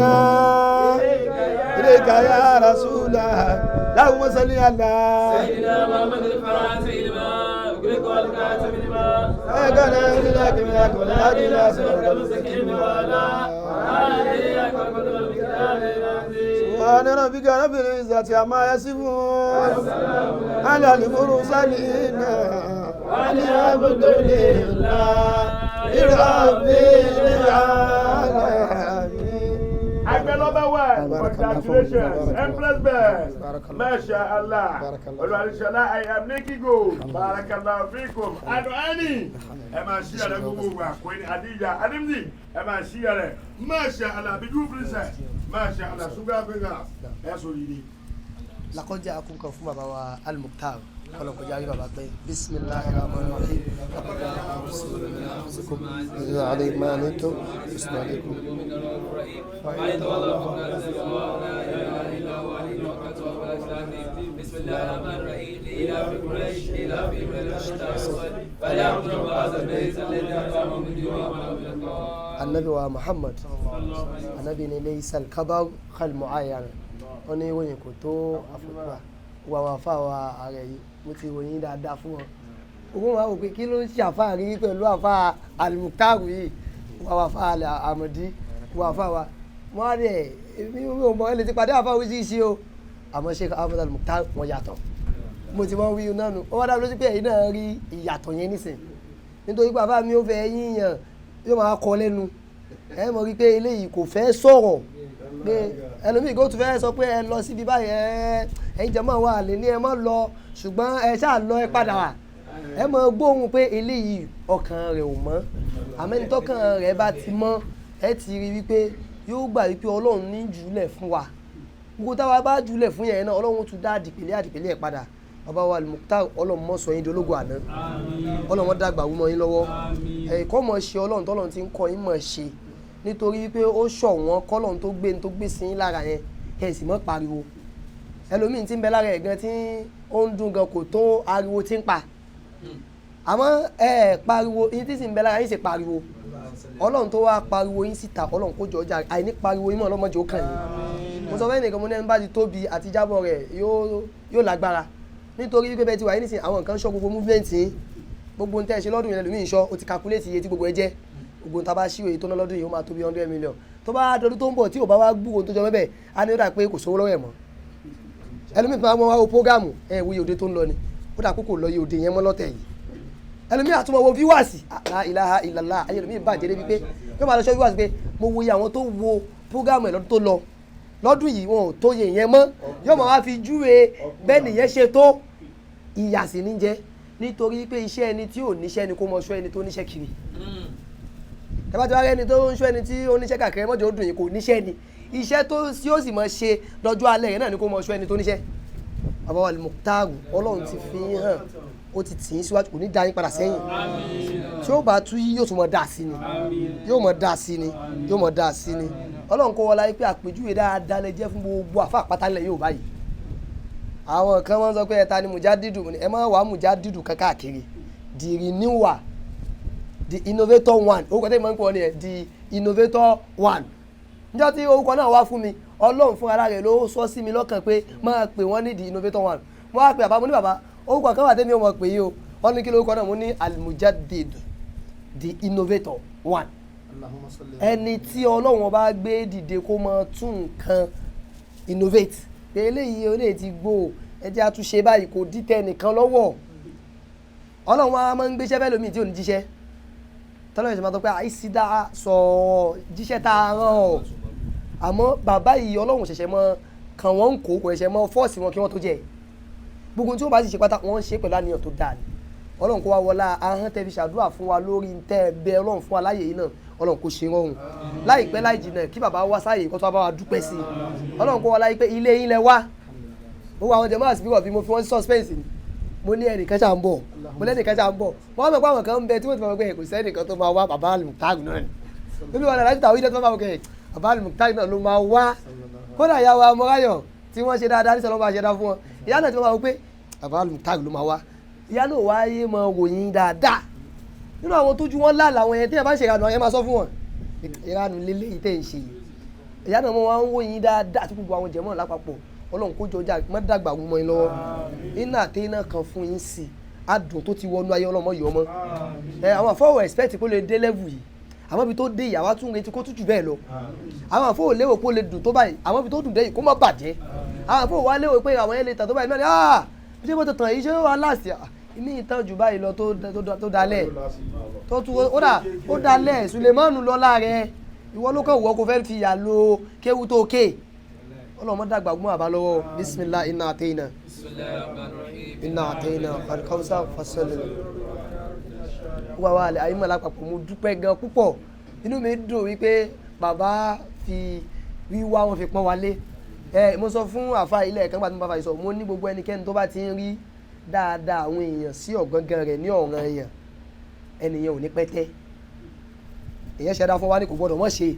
شوقنا إليك يا رسول الله اللهم صل على سيدنا محمد الفاتح لما أغلق والكاتب لما سيدنا إليك من كل إلى صراط المستقيم وعلى آله حق قدر المقدار العظيم. سبحان ربك رب العزة عما يصفون على المرسلين والحمد لله رب العالمين. Agbẹ́lọ́bẹ̀wẹ̀, congratulations, Empress Best, Barakallah. Masha Allah, Barakallah. Olùwàlúṣọlá, I am Nikki Gold, Barakallah fikum, Adu Ani, ẹ máa ṣí ẹrẹ gbogbo wa, Queen Adija Adimzi, ẹ máa ṣí ẹrẹ, Masha Allah, Biju Princess, Masha Allah, Sugar Fingers, ẹ sọ yìí. Lakọjá akúnkàn fún bàbá wa Al-Mukhtar kọlọkọjá rí bàbá pé bisimilahi rahman rahim lakọjá عليك ما أنتم بسم عليكم. فإن تولوا فقل حسبي الله لا إله إلا هو عليه توكلت وهو على العزيز. بسم الله الرحمن الرحيم إلى في قريش إلى في قريش فليعبدوا رب هذا البيت الذي أطعمهم من جوع وآمنهم من خوف. Anabi wa Muhammad, anabi ni leisal kabar khal muayyana, ó ní ìròyìn kò tó àfojúbà. Wà wà fà wà ààrẹ yìí, mo ti ròyìn dáadáa fún wọn. Owó wa wò pé kí ló ń ṣe àfáà rí pẹ̀lú àfáà Al-Mukhtar yìí, wà wà fà àmọ̀dí wà fà wà wọ́n á rẹ̀ èmi ò mọ ẹ lè ti pàdé àfáà oríṣiríṣi o, àmọ́ Sheikh Ahmed Al-Mukhtar wọn yàtọ̀. Mo ti wọ́n wí náà nù, ó wá dá mi lójú pé ẹ̀yin náà rí ìyàtọ̀ yẹn nísìn, nítorí pé àfáà mi ò fẹ́ yíyan yóò máa kọ lẹ́nu, ẹ mọ̀ rí pé eléyìí kò fẹ́ sọ̀rọ̀, pé ẹlòmíì kò tún fẹ́ sọ pé ẹ lọ síbi báyìí, ẹ ẹ̀yin jẹ́ mọ́ wa lè ní ẹ mọ́ lọ, ṣùgbọ́n ẹ ṣáà lọ ẹ padà wá, ẹ mọ̀ gbóhùn pé eléyìí ọkàn rẹ̀ ò mọ́. Àmọ́ ẹni tọ́kàn rẹ̀ bá ti mọ́, ẹ ti rí wípé yóò gbà wípé Ọlọ́run ní jùlẹ̀ fún wa. Gbogbo táwa bá jùlẹ̀ fún yẹn náà, Ọlọ́run tún dá àdìpèlé àdìpèlé ẹ̀ padà. Bàbá wa Al-Mukhtar, Ọlọ́run mọ́ sọ yín di ológo àná, Ọlọ́run mọ́ dàgbà wú mọ́ yín lọ́wọ́, ẹ̀kọ́ mọ̀ ṣe Ọlọ́run tọ́lọ́run ti ń kọ́ yín mọ̀ ṣe, nítorí wípé ó ṣọ̀wọ́n kọ́lọ́run tó gbé ní tó gbé sí yín lára yẹn, ẹ̀ sì mọ́ pariwo. Ẹlòmíín ti ń bẹ lára ẹ̀ gan tí ó ń dún gan kò tó ariwo tí ń pa, àmọ́ ẹ pariwo yín tí sì ń bẹ lára yín sì pariwo. Ọlọ́run tó wá pariwo yín síta, Ọlọ́run kó jọ ọjà àìní pariwo yín mọ́ ọlọ́mọdé ó kàn yín. Mo sọ fẹ́ nìkan, mo ní ẹni bá ti tóbi àti jábọ̀ rẹ̀ yóò lágbára, nítorí wípé bẹ́ẹ̀ ti wà yín nísìnyí, àwọn nǹkan ń ṣọ́ gbogbo movement yín, gbogbo ń tẹ́ ẹ ṣe lọ́dún yẹn lẹ́lòmíì ń ṣọ́, ó ti calculate iye tí gbogbo ẹ jẹ́. Gbogbo ń ta bá ṣíwèé tó ná lọ́dún yìí ó máa tó bí 100 million. Tó bá dọdún tó ń bọ̀ tí ò bá wá gbúròó tó jọ mẹ́bẹ̀, á ní ó dà pé kò sówó lọ́wọ́ ẹ̀ mọ́. Ẹlòmíì tó máa mọ wá wo prógámù ẹ wo iye òde tó ń lọ ni, ó dà kókò lọ iye òde yẹn mọ́ lọ́tẹ̀ yìí. Ẹlòmíì àtúmọ̀ wo viewers, la ilaha illallah, ayé ẹlòmíì bàjẹ́ débi pé yóò máa lọ ṣọ́ viewers pé mo wo iye àwọn tó wo prógámù ẹ̀ lọ́dún tó lọ, lọ́dún yìí wọn ò tó iye yẹn mọ́, yóò máa wá fi júwe bẹ́ẹ̀ nìyẹn ṣe tó. Ìyà sì ní jẹ́, nítorí pé iṣẹ́ ẹni tí ò níṣẹ́ ni kó mọ ṣọ́ ẹni tó níṣẹ́ kiri. Ẹ bá ti wá rẹ́ni tó ń ṣọ́ ẹni tí ó níṣẹ́ kàkiri, mọ́jọ́ ó dùn yín, kò níṣẹ́ ni iṣẹ́ tó tí ó sì mọ ṣe lọ́jọ́ alẹ́ yẹn náà ni kó mọ ṣọ́ ẹni tó níṣẹ́. Bàbá wa Al-Mukhtar, Ọlọ́run ti fi yín hàn, ó ti tì í síwájú, kò ní dá yín padà sẹ́yìn. Tí ó bá tú yín yóò tún mọ dà sí ni, yóò mọ dà sí ni, yóò mọ dà sí ni. Ọlọ́run kó wọlá yín pé àpèjúwe dáadáa lè jẹ́ fún gbogbo àfa àpáta ilẹ̀ yóò báyìí. Àwọn kan wọ́n sọ pé ẹ̀ta ni mujadidu, ẹ má wàá mujadidu kan káàkiri. The renewer, the innovator one, orúkọ tẹ́lẹ̀ máa ń pọ̀ ní ẹ̀, the innovator one. Níjọ́ tí orúkọ náà wá fún mi, Ọlọ́run fúnra rẹ̀ ló sọ sí mi lọ́kàn pé máa pè wọ́n ní the innovator one. Mo wá pe bàbá, mo ní bàbá, orúkọ kan wà tẹ́mi ò mọ̀ pé yìí o. Wọ́n ní kí lórúkọ náà? Mo ní Al-Mujaddid, the innovator one, ẹni tí Ọlọ́run bá gbé dìde kó máa tún nǹkan innovate, pé eléyìí eléyìí ti gbó, ẹ jẹ́ àtúnṣe báyìí, kò dí tẹ nìkan lọ́wọ́. Ọlọ́run wa máa ń gbéṣẹ́ fẹ́ lómi tí ò ní jíṣẹ́, tọ́lọ́run ìṣẹ̀mọ́ tó pé àìsí dá sọ jíṣẹ́ tá a rán ọ. Àmọ́ bàbá yìí, Ọlọ́run ṣẹ̀ṣẹ̀ mọ́ kàn wọ́n ń kó, kò ṣẹ̀ṣẹ̀ mọ́ fọ́ọ̀sì wọn kí wọ́n tó jẹ gbogbo tí wọ́n bá sì ṣe pátá, wọ́n ń ṣe pẹ̀lú àníyàn tó dáa ni. Ọlọ́run kó wá wọlá ahọ́n tẹ́ fi ṣàdúrà fún wa lórí tẹ́ ẹ bẹ Ọlọ́run fún wa láyè yìí náà, Ọlọ́run kó ṣe rọrùn láìpẹ́ láì jìnnà kí bàbá wá sáyè kó tó bá wa dúpẹ́ sí i. Ọlọ́run kó wọlá yìí pé ilé yín lẹ wá. Gbogbo àwọn jẹ̀mọ́ àsìkò bí mo fi wọ́n sí suspense ni, mo ní ẹnìkan ṣà ń bọ̀, mo lẹ́nìkan ṣà ń bọ̀. Wọ́n mọ̀ pé àwọn kan ń bẹ tí wọ́n ti mọ̀ pé kò sẹ́nìkan tó máa wá, bàbá Al-Mukhtar náà ni níbi wọn láti tàwọn ìdẹ́tọ́ bá wọn kẹ́, bàbá Al-Mukhtar náà ló máa wá. Kódà ìyá wa Mọ́ráyọ̀ tí wọ́n ṣe dáadáa níṣẹ́ ló máa ṣe dáa fún wọn, ìyá náà ti máa wọ pé bàbá Al-Mukhtar ló máa wá. Ìyá náà wá yé mọ ròyìn dáadáa nínú àwọn tójú wọn lá làwọn yẹn tí yẹn bá ń ṣe ìranù, àwọn yẹn máa sọ fún wọn ìranù lélẹ́yìí tẹ̀ ń ṣe yìí. Ìyá náà mo wá ń wò yín dáadáa àti gbogbo àwọn jẹ̀mọ́ lápapọ̀. Ọlọ́run kó jọjá má dàgbà wú mọ́ yín lọ́wọ́. Iná àti iná kan fún yín sí i, adùn tó ti wọnú ayé ọlọ́mọ yìí ọmọ. Ẹ àwọn àfọwọ́ expect kó lè dé level yìí, àmọ́ ibi tó dé ìyàwó tún retí kó tún jù bẹ́ẹ̀ lọ. Àwọn àfọwọ́ lérò pé ó lè dùn tó báyìí, àmọ́ ibi tó dùn dé yìí kó má bàjẹ́. Àwọn àfọwọ́ wa lérò pé àwọn yẹn lè tàn tó báyìí náà ni ah ṣé mo ti tàn yìí, ṣé wàá láàsì ìmí ìtàn jù báyìí lọ tó dalẹ̀ tó tún ó dà ó dalẹ̀. Sulemanu lọ́la rẹ̀, ìwọ ló kàn wọ́ kó fẹ́ fi yà lo kéwu tó ké. Ọlọ́mọ dàgbà gbọ́n àbá lọ́wọ́. Bisimilah inna atayna inna atayna alikawusa fasọlẹ wà wà lẹ ayé mọ̀lá papọ̀. Mo dúpẹ́ gan púpọ̀, inú mi dùn wípé bàbá fi wíwá wọn fi pọ́n wálé. Ẹ mo sọ fún àfa ilé ẹ̀kan gbàtí mo bá fa ìsọ, mo ní gbogbo ẹnikẹ́ni tó bá ti ń rí dáadáa àwọn èèyàn sí ọ̀gángan rẹ̀ ní ọ̀ràn èèyàn, ẹnìyẹn ò ní pẹ́tẹ́. Èèyàn ṣẹ̀dá fún wa ní kò gbọ́dọ̀ mọ̀ ṣe.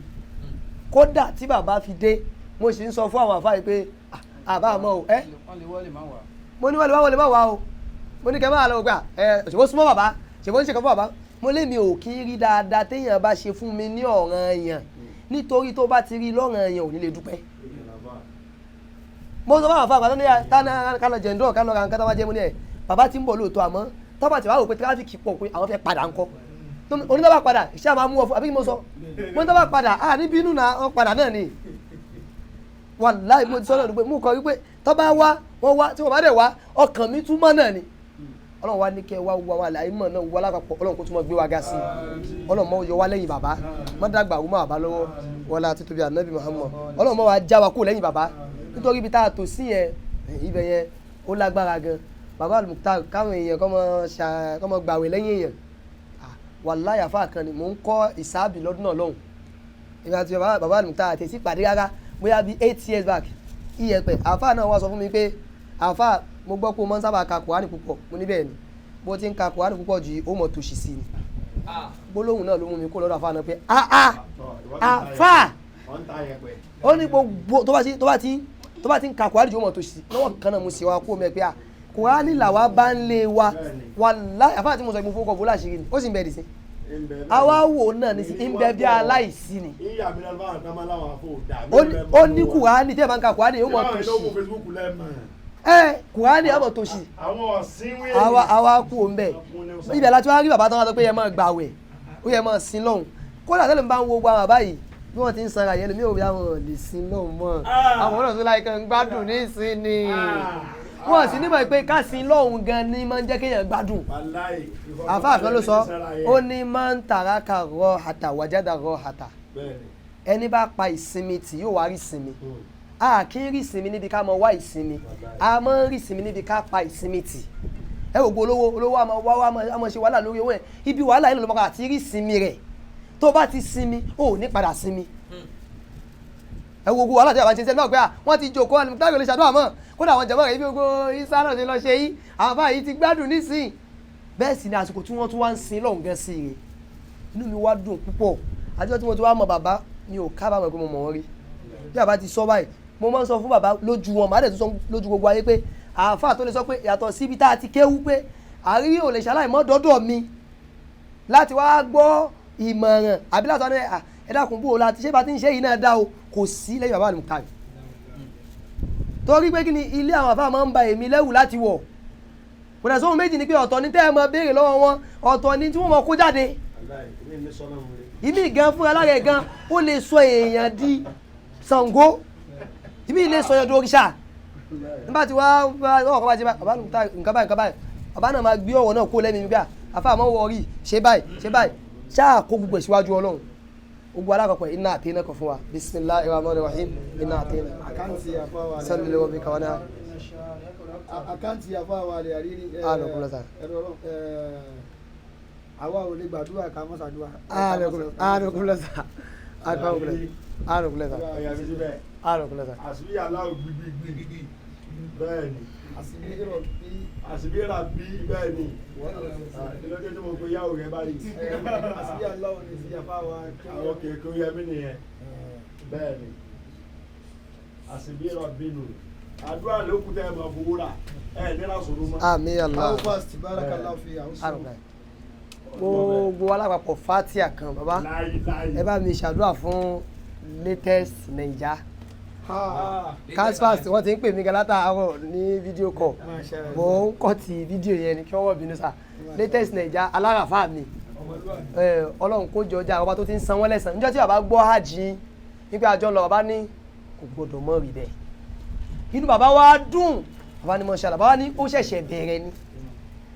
Kódà tí bàbá fi dé, mo sì ń sọ fún àwọn àfa yìí pé àbá àmọ́ o ẹ́ mo ní wọ́n lè wá, wọ́n lè má wá o. Mo ní kẹ́ máa lọ gbà ẹ ṣèbó súnmọ́ bàbá, ṣèbó ń ṣe kan fún bàbá. Mo lé mi ò kí ń rí dáadáa téèyàn bá ṣe fún mi ní ọ̀ràn èèyàn, nítorí tó bá ti rí lọ́ràn èèyàn ò ní lè dúpẹ́. Mo sọ fún àwọn àfa àgbà tó ní kálọ̀ jẹ̀ǹdọ̀ kálọ̀ ra nǹkan tó bá jẹ́. Mo ní ẹ̀ bàbá ti ń bọ̀ lóòótọ́, àmọ́ tọ́ba ti wá wò pé tíráfíkì pọ̀ pé àwọn fẹ́ padà ńkọ́, onítọ́ba padà iṣẹ́ àmọ́ mú ọ fún àbí kí mo sọ mo ní tọ́ba padà à ní bínú náà wọ́n padà náà ni. Wàláì mo ti sọ náà pé mo kọ wípé tọ́ba wá wọ́n wá, tí wọ́n bá dẹ̀ wá ọkàn mi túmọ̀ náà ni. Ọlọ́run wá ní kẹ́ wá wá wá láì mọ̀ náà wá lápapọ̀. Ọlọ́run kó túmọ̀ gbé wa ga sí i. Ọlọ́run mọ̀ yọ wá lẹ́yìn bàbá, má dàgbà wú má bàbá lọ́wọ́ wọlá títóbi ànábì Muhammad. Ọlọ́run mọ̀ wá já wa kó lẹ́yìn bàbá, nítorí ibi tá a tò sí yẹn, ibẹ̀ yẹn ó lágbára gan. Bàbá Al-Mukhtar káwọn èèyàn kọ́ mọ gbàwé lẹ́yìn èèyàn. Wàláyà àfa kan ni mò ń kọ́ ìsáàbì lọ́dún náà lọ́hùn. Ìgbà tí bàbá Al-Mukhtar àti èsì pàdé rárá, bóyá bíi 8 years back iyẹ̀pẹ̀, àfa náà wá sọ fún mi pé àfa mo gbọ́ pé o máa ń sábà ka Kùránì púpọ̀. Mo ní bẹ́ẹ̀ ni, bó ti ń ka Kùránì púpọ̀ jù ó mọ̀ tòṣì sí ni. Gbólóhùn náà ló mú mi kó lọ́dọ̀ àfa náà pé àfa ó ní gbogbo tó bá ti ń ka Kùránì jù ó mọ̀ tòṣì sí lọ́wọ́ kan náà. Mo sì wá kó mẹ́ pé à Kùránì làwa bá ń lé wa. Wàláhì àfa àti mo sọ ìmú fowókọ̀ fún láṣìírí ni ó sì ń bẹ̀ dì sí àwa wò náà ní ń bẹ bí aláìsí ni. Ó ní Kùránì tí ẹ bá ń ka Kùránì yóò mọ̀ tòṣì ẹ Kùránì ọmọ tòṣì àwa kú òun bẹ. Ibẹ̀ láti wá rí bàbá tó wá sọ pé ẹ máa gbàwẹ̀, ó yẹ máa sin lọ́hùn. Kódà tẹ́lẹ̀ ń bá ń wo gbogbo àwọn bàbá yìí bí wọ́n ti ń sanra yẹn lómi ò bí àwọn lè sin lọ́hùn mọ́. Àwọn ọ̀nà tó láì kan gbádùn ní ìsìn ni wọ́n sì nímọ̀ pé ká sin lọ́hùn gan ni máa ń jẹ́ kéèyàn gbádùn. Àfáà kan ló sọ, ó ní máa ń tàràkà rọ àtà wàjádà rọ àtà, ẹni bá pa ìsinmi tì yóò wá rí ìsinmi. A kì í rí ìsinmi níbi ká mọ wá ìsinmi, a máa ń rí ìsinmi níbi ká pa ìsinmi tì. Ẹ wò gbó olówó olówó àmọ́ wá àmọ́ ṣe wàhálà lórí owó ẹ, ibi wàhálà yìí ló máa àti rí ìsinmi rẹ̀. Tó bá ti sinmi ó ní padà sinmi. Ẹ wo gbogbo wàhálà tí a bá ń ṣe sẹ́ni náà pé wọ́n ti jókòó Al-Mukhtar lè ṣàdúrà mọ́. Kódà àwọn jàmọ́ rẹ̀ ibi gbogbo isa náà ti lọ ṣe yí, àwọn báyìí ti gbádùn nísìn. Bẹ́ẹ̀ sì ni àsìkò tí wọ́n tún wá ń sin lọ́hùn gan sí rè. Inú mi wá dùn púpọ̀ àjọ tí mo ti wá mọ bàbá, mi ò kábàámọ̀ pé mo mọ̀ wọ́n rí. Bí bàbá ti sọ báyìí, mo máa ń sọ fún bàbá lójú wọn, màá dẹ̀ tún sọ lójú gbogbo ayé pé àáfàá tó lè sọ pé yàtọ̀ síbi tá a ti kéwú pé àríyí ò lè ṣaláì mọ́ dọ́dọ̀ mi láti wá gbọ́ ìmọ̀ràn àbí láti wá ní ẹ dákun bó o la ti ṣé bá ti ń ṣe yìí náà dá o, kò sí lẹ́yìn bàbá Al-Mukhtar. Torí pé kí ni ilé àwọn àfáà máa ń ba èmi lẹ́wù láti wọ̀. Kò dẹ̀ sóhun méjì ni pé ọ̀tọ̀ ni tẹ́ ẹ máa béèrè lọ́wọ́ wọn, ọ̀tọ̀ ni tí wọ́n máa kó jáde. Ìmí gan fúnra lára ẹ̀ gan ó lè sọ èèyàn di Ṣàngó, ìmí lè sọ èèyàn di òrìṣà. Nígbà tí wàá ọkọ̀ bá ti bá bàbá Al-Mukhtar nǹkan báyìí nǹkan báyìí, bàbá náà máa gbé ọ̀rọ̀ náà kó lẹ́nu nígbà àfáà máa wọ rí ṣe báyìí ṣe báyìí ṣáà kó gbogbo ẹ̀ síwájú Ọlọ́run. Gbogbo alákọ̀ọ́kọ́ iná àti iná kan fún wa. Bisimilahi rahman rahim iná àti iná sọ́ni lè wọ́n bí kàwọn náà. Àkáǹtì àfáwà rẹ̀ àrírí ẹ̀rọ àwa ò lè gbàdúrà ká mọ́ sàdúrà. Ànàkúnlọ́sà ànàkúnlọ́sà ànàkúnlọ́sà. Àṣírí aláwọ̀ gbígbígbí bẹ́ẹ̀ ni. Àṣírí rà bí bẹ́ẹ̀ ni. Ìlọ́jọ́ tí mo pe yáwó rẹ báyìí. Àṣírí aláwọ̀ ni sí àfáwà. Àwọn kèké yẹmí nìyẹn bẹ́ẹ̀ ni. Àṣírí rà bínú. Àdúrà ló kú tẹ́ ẹ máa fowó rà ẹ nira sọ̀rọ̀ mọ́. Àmín Allah. How fast barakallahu fi àwọn. Gbogbo alápapọ̀ fatia kan bàbá ẹ bá mi ṣàdúrà fún Latest Naija Caspas wọ́n ti ń pè mí gan látàárọ̀ ní fídíò call, mo ń kọ́ ti fídíò yẹn ni kí wọ́n wọ̀ bínú sá. Latest Naija aláràfáà mi, Ọlọ́run kó jọ ọjà ọba tó ti ń san wọ́n lẹ́sàn-án. Níjọ́ tí bàbá gbọ́ hajj nípa àjọ lọ, bàbá ní kò gbọdọ̀ mọ́ rí bẹ́ẹ̀. Inú bàbá wa dùn, bàbá ní mọ̀ṣálà, bàbá ní ó ṣẹ̀ṣẹ̀ bẹ̀rẹ̀ ni.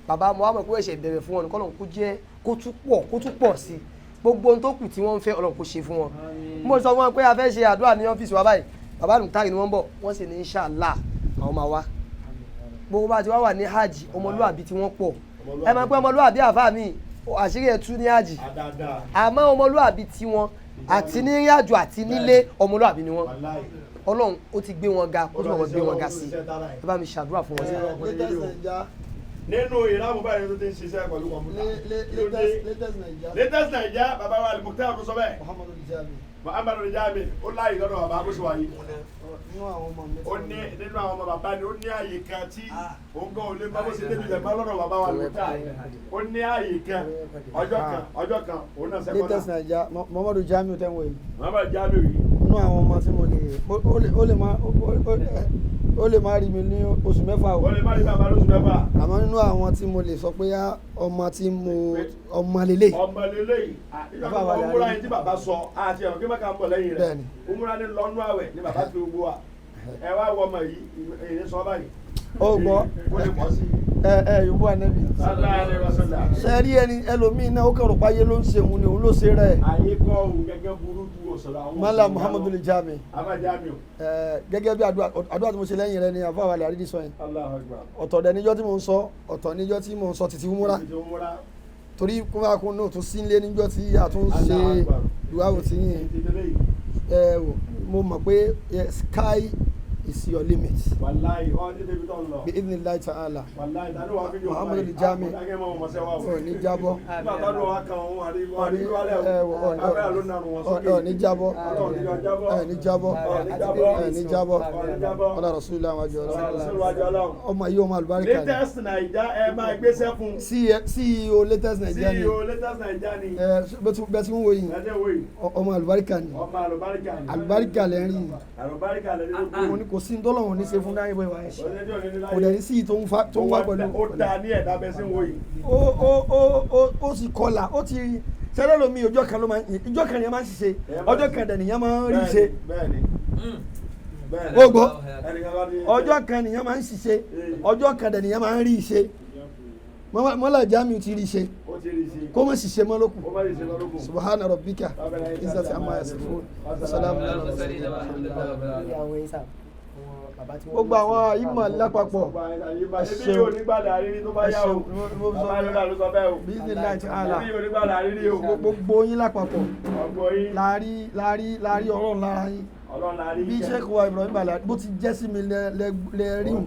Bàbá Muhammed kó ṣẹ̀ṣẹ̀ bẹ̀rẹ̀ fún wọn ní kọ́lọ́n kó jẹ́ kó tún pọ̀, kó tún pọ̀ sí i. Gbogbo ohun tó kù tí wọ́n ń fẹ́, Ọlọ́run kó ṣe fún wọn. Mo sọ fún wọn pé a fẹ́ ṣe àdúrà ní ọ́fíìsì wa báyìí, bàbá Muktar ni wọ́n ń bọ̀, wọ́n sì ní inshallah àwọn máa wá. Gbogbo bá ti wá wà ní hajj, ọmọlúwàbí tí wọ́n pọ̀, ẹ máa pé ọmọlúwàbí àfáà mi àṣírí ẹ̀ tú ní hajj, àmọ́ ọmọlúwàbí tí wọ́n àti ní ìrìn àjò àti nílé, ọmọlúwàbí ni wọ́n. Ọlọ́run ó ti gbé wọn ga, ó tún wọn gbé wọn ga sí i. Ẹ bá mi ṣàdúrà fún wọn sí. Latest Naija. Nínú ìrámù báyìí tó ti ń ṣiṣẹ́ pẹ̀lú kọ̀m̀pútà. Latest Naija. Latest Naija, bàbá wa Al-Mukhtar tó sọ bẹ́ẹ̀. Muhammadu Jami. Muhammadu Jami, ó láàyè lọ́dọ̀ bàbá bó ṣe wà yìí. Nínú àwọn ọmọ mi. Ó ní nínú àwọn ọmọ bàbá ni ó ní àyè kan tí òun gan ò lè bá bó ṣe débi lẹ̀ bá lọ́dọ̀ bàbá wa Al-Mukhtar. Ó ní àyè kan, ọjọ́ kan òun náà sẹ́kọ̀ọ́. Latest Naija, Muhammadu Jami tẹ́ ń wò yìí. Muhammadu Jami yìí. Nínú àwọn ọmọ tí mo lè ó lè má rí mi ní oṣù mẹ́fà o. Ó lè má rí bàbá lóṣù mẹ́fà. Àmọ́ nínú àwọn tí mo lè sọ pé ọmọ tí mo ọmọ lélẹ̀. Ọmọ lélẹ̀ yìí. Ìjọba òmùra yìí tí bàbá sọ àti ẹ̀rọ kí mẹ́ka ń bọ̀ lẹ́yìn rẹ̀. Òmùra ní lọ́nú àwẹ̀ ni bàbá fi gbogbo wa. Ẹ wá wọ ọmọ yìí, èyí sọ báyìí. Ó gbọ́. Kó lè pọ̀ sí. Ẹ ẹ yòówù ànẹ́bí. Ṣé rí ẹni ẹlòmíín náà ó kẹrò páyé ló ń ṣe òun ni òun ló ṣe rẹ̀. Ayé kọ́ òun gẹ́gẹ́ burú ju òṣèlú àwọn. Mọ́lá Muhammadu Jami. Abájámi o. Gẹ́gẹ́ bí àdúrà tí mo ṣe lẹ́yìn rẹ ni àfáà wàlẹ̀ àrídì sọ yẹn. Allahu Akbar. Ọ̀tọ̀ dẹ̀ níjọ́ tí mo ń sọ, ọ̀tọ̀ níjọ́ tí mo ń sọ títí múra. Torí kúnbákún náà tún sí nílé níjọ́ tí a tún ṣe dùwáwò tí yín. Mo mọ̀ pé sky is your limit. Wàláyé ọ ní débi tó ń lọ. Bi idhnillahi ta'ala. Wàláyé tani wàá fi jọ Muhammadu Jami. Ọ̀ ní jábọ́. Nígbà tó dùn wá kan òun àríwálẹ̀ abẹ́rẹ́ ló nanu wọn sókè. Ọ̀ ní jábọ́. Ọ̀ ní jábọ́. Ọ̀ ní jábọ́. Ọlá Rasulullah wájú Ọlọ́run. Ọmọ yìí ọmọ àlùbáríkà ni. Latest Naija ẹ máa gbéṣẹ́ fún. CEO Latest Naija ni. CEO Latest Naija ni. Bẹ́ẹ̀ tí ń wo yìí. Ọmọ àlùbáríkà ni. Ọmọ àlùbáríkà ni. Àlùbáríkà lẹ́ ń rí yìí. Àlùbáríkà lẹ́ ń rí yìí. Kò sí ntọ́lọ́wọ̀n ní ṣe fún dáhìn bóyá ẹ̀ kò dẹ̀ ní sí tó ń wá pẹ̀lú. Ó dáa ní ẹ̀dá bẹ́ẹ̀ sí ń wo yìí. Ó sì kọlà, ó ti sẹ́lẹ̀ lomi ọjọ́ kan ló máa ìjọ kan nìyẹn máa ń ṣiṣẹ́, ọjọ́ kan dẹ̀ nìyẹn máa ń rí ṣe. Ó gbọ́, ọjọ́ kan nìyẹn máa ń ṣiṣẹ́, ọjọ́ kan dẹ̀ nìyẹn máa ń rí ṣe. Mọ́lá Jamiu ti rí ṣe, kó má ṣiṣẹ́ mọ́ lókun. Subhana rabbika izzati amma yasifun, salamun ala mursalin. Gbogbo àwọn ìmọ̀ lápapọ̀. Ẹbí yóò nígbàdà rírí tó bá yá o, bàbá ló ló sọ bẹ́ẹ̀ o. Bismillahi ta'ala. Ẹbí yóò nígbàdà rírí o. Gbogbo yín lápapọ̀ láàrí ọ̀rọ̀ lára yín. Bí Sheikh wa Ibrahim Bala bó ti jẹ́ sí mi lẹ́rí hùn,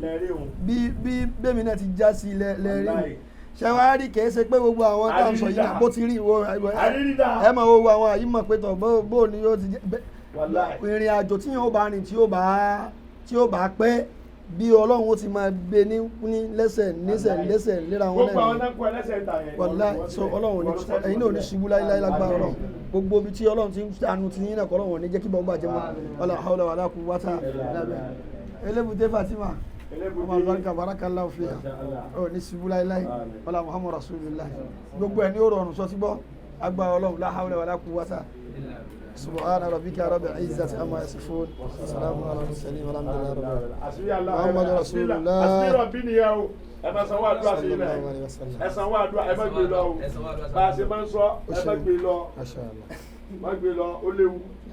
bí bẹ́mi náà ti já sí lẹ́rí hùn. Ṣé wàá rí kìí ṣe pé gbogbo àwọn tá à ń sọ yìí náà bó ti rí ìwọ ẹ mọ̀ gbogbo àwọn àyímọ̀ pé tọ̀ bó ni yóò ti jẹ́ ìrìn àjò tí yóò bá rìn tí ó bá pẹ́ bí Ọlọ́run ó ti máa gbé ní lẹ́sẹ̀ nísẹ̀ lẹ́sẹ̀ léra wọn náà ní. Wàláhì so Ọlọ́run ẹ̀yin náà ò ní ṣubú láíláí lágbára Ọlọ́run. Gbogbo ibi tí Ọlọ́run ti ń ṣàánú ti yín náà kọ́ Ọlọ́run ò ní jẹ́ kí bọ́ọ̀ bàjẹ́ mọ́. Wala hawla wala quwwata illa billah. Elébùté Fatima ọmọ àlùbáríkà barakallahu fiha ò ní ṣubú láíláí. Wala Muhammadu rasulillah. Gbogbo ẹ̀ ní ó rọrùn sọ sí gbọ́ agbára Ọlọ́run la hawla wala quwwata. سبحان ربك رب العزة عما يصفون وسلام على المرسلين والحمد لله رب العالمين. محمد رسول الله. Àṣírí ọ̀bí nìyẹn o. Ẹ máa sanwó àdúrà sí ilẹ̀. Ẹ sanwó àdúrà, ẹ má gbé lọ o. Bá a ṣe máa ń sọ, ẹ má gbé lọ. Má gbé lọ, ó léwu.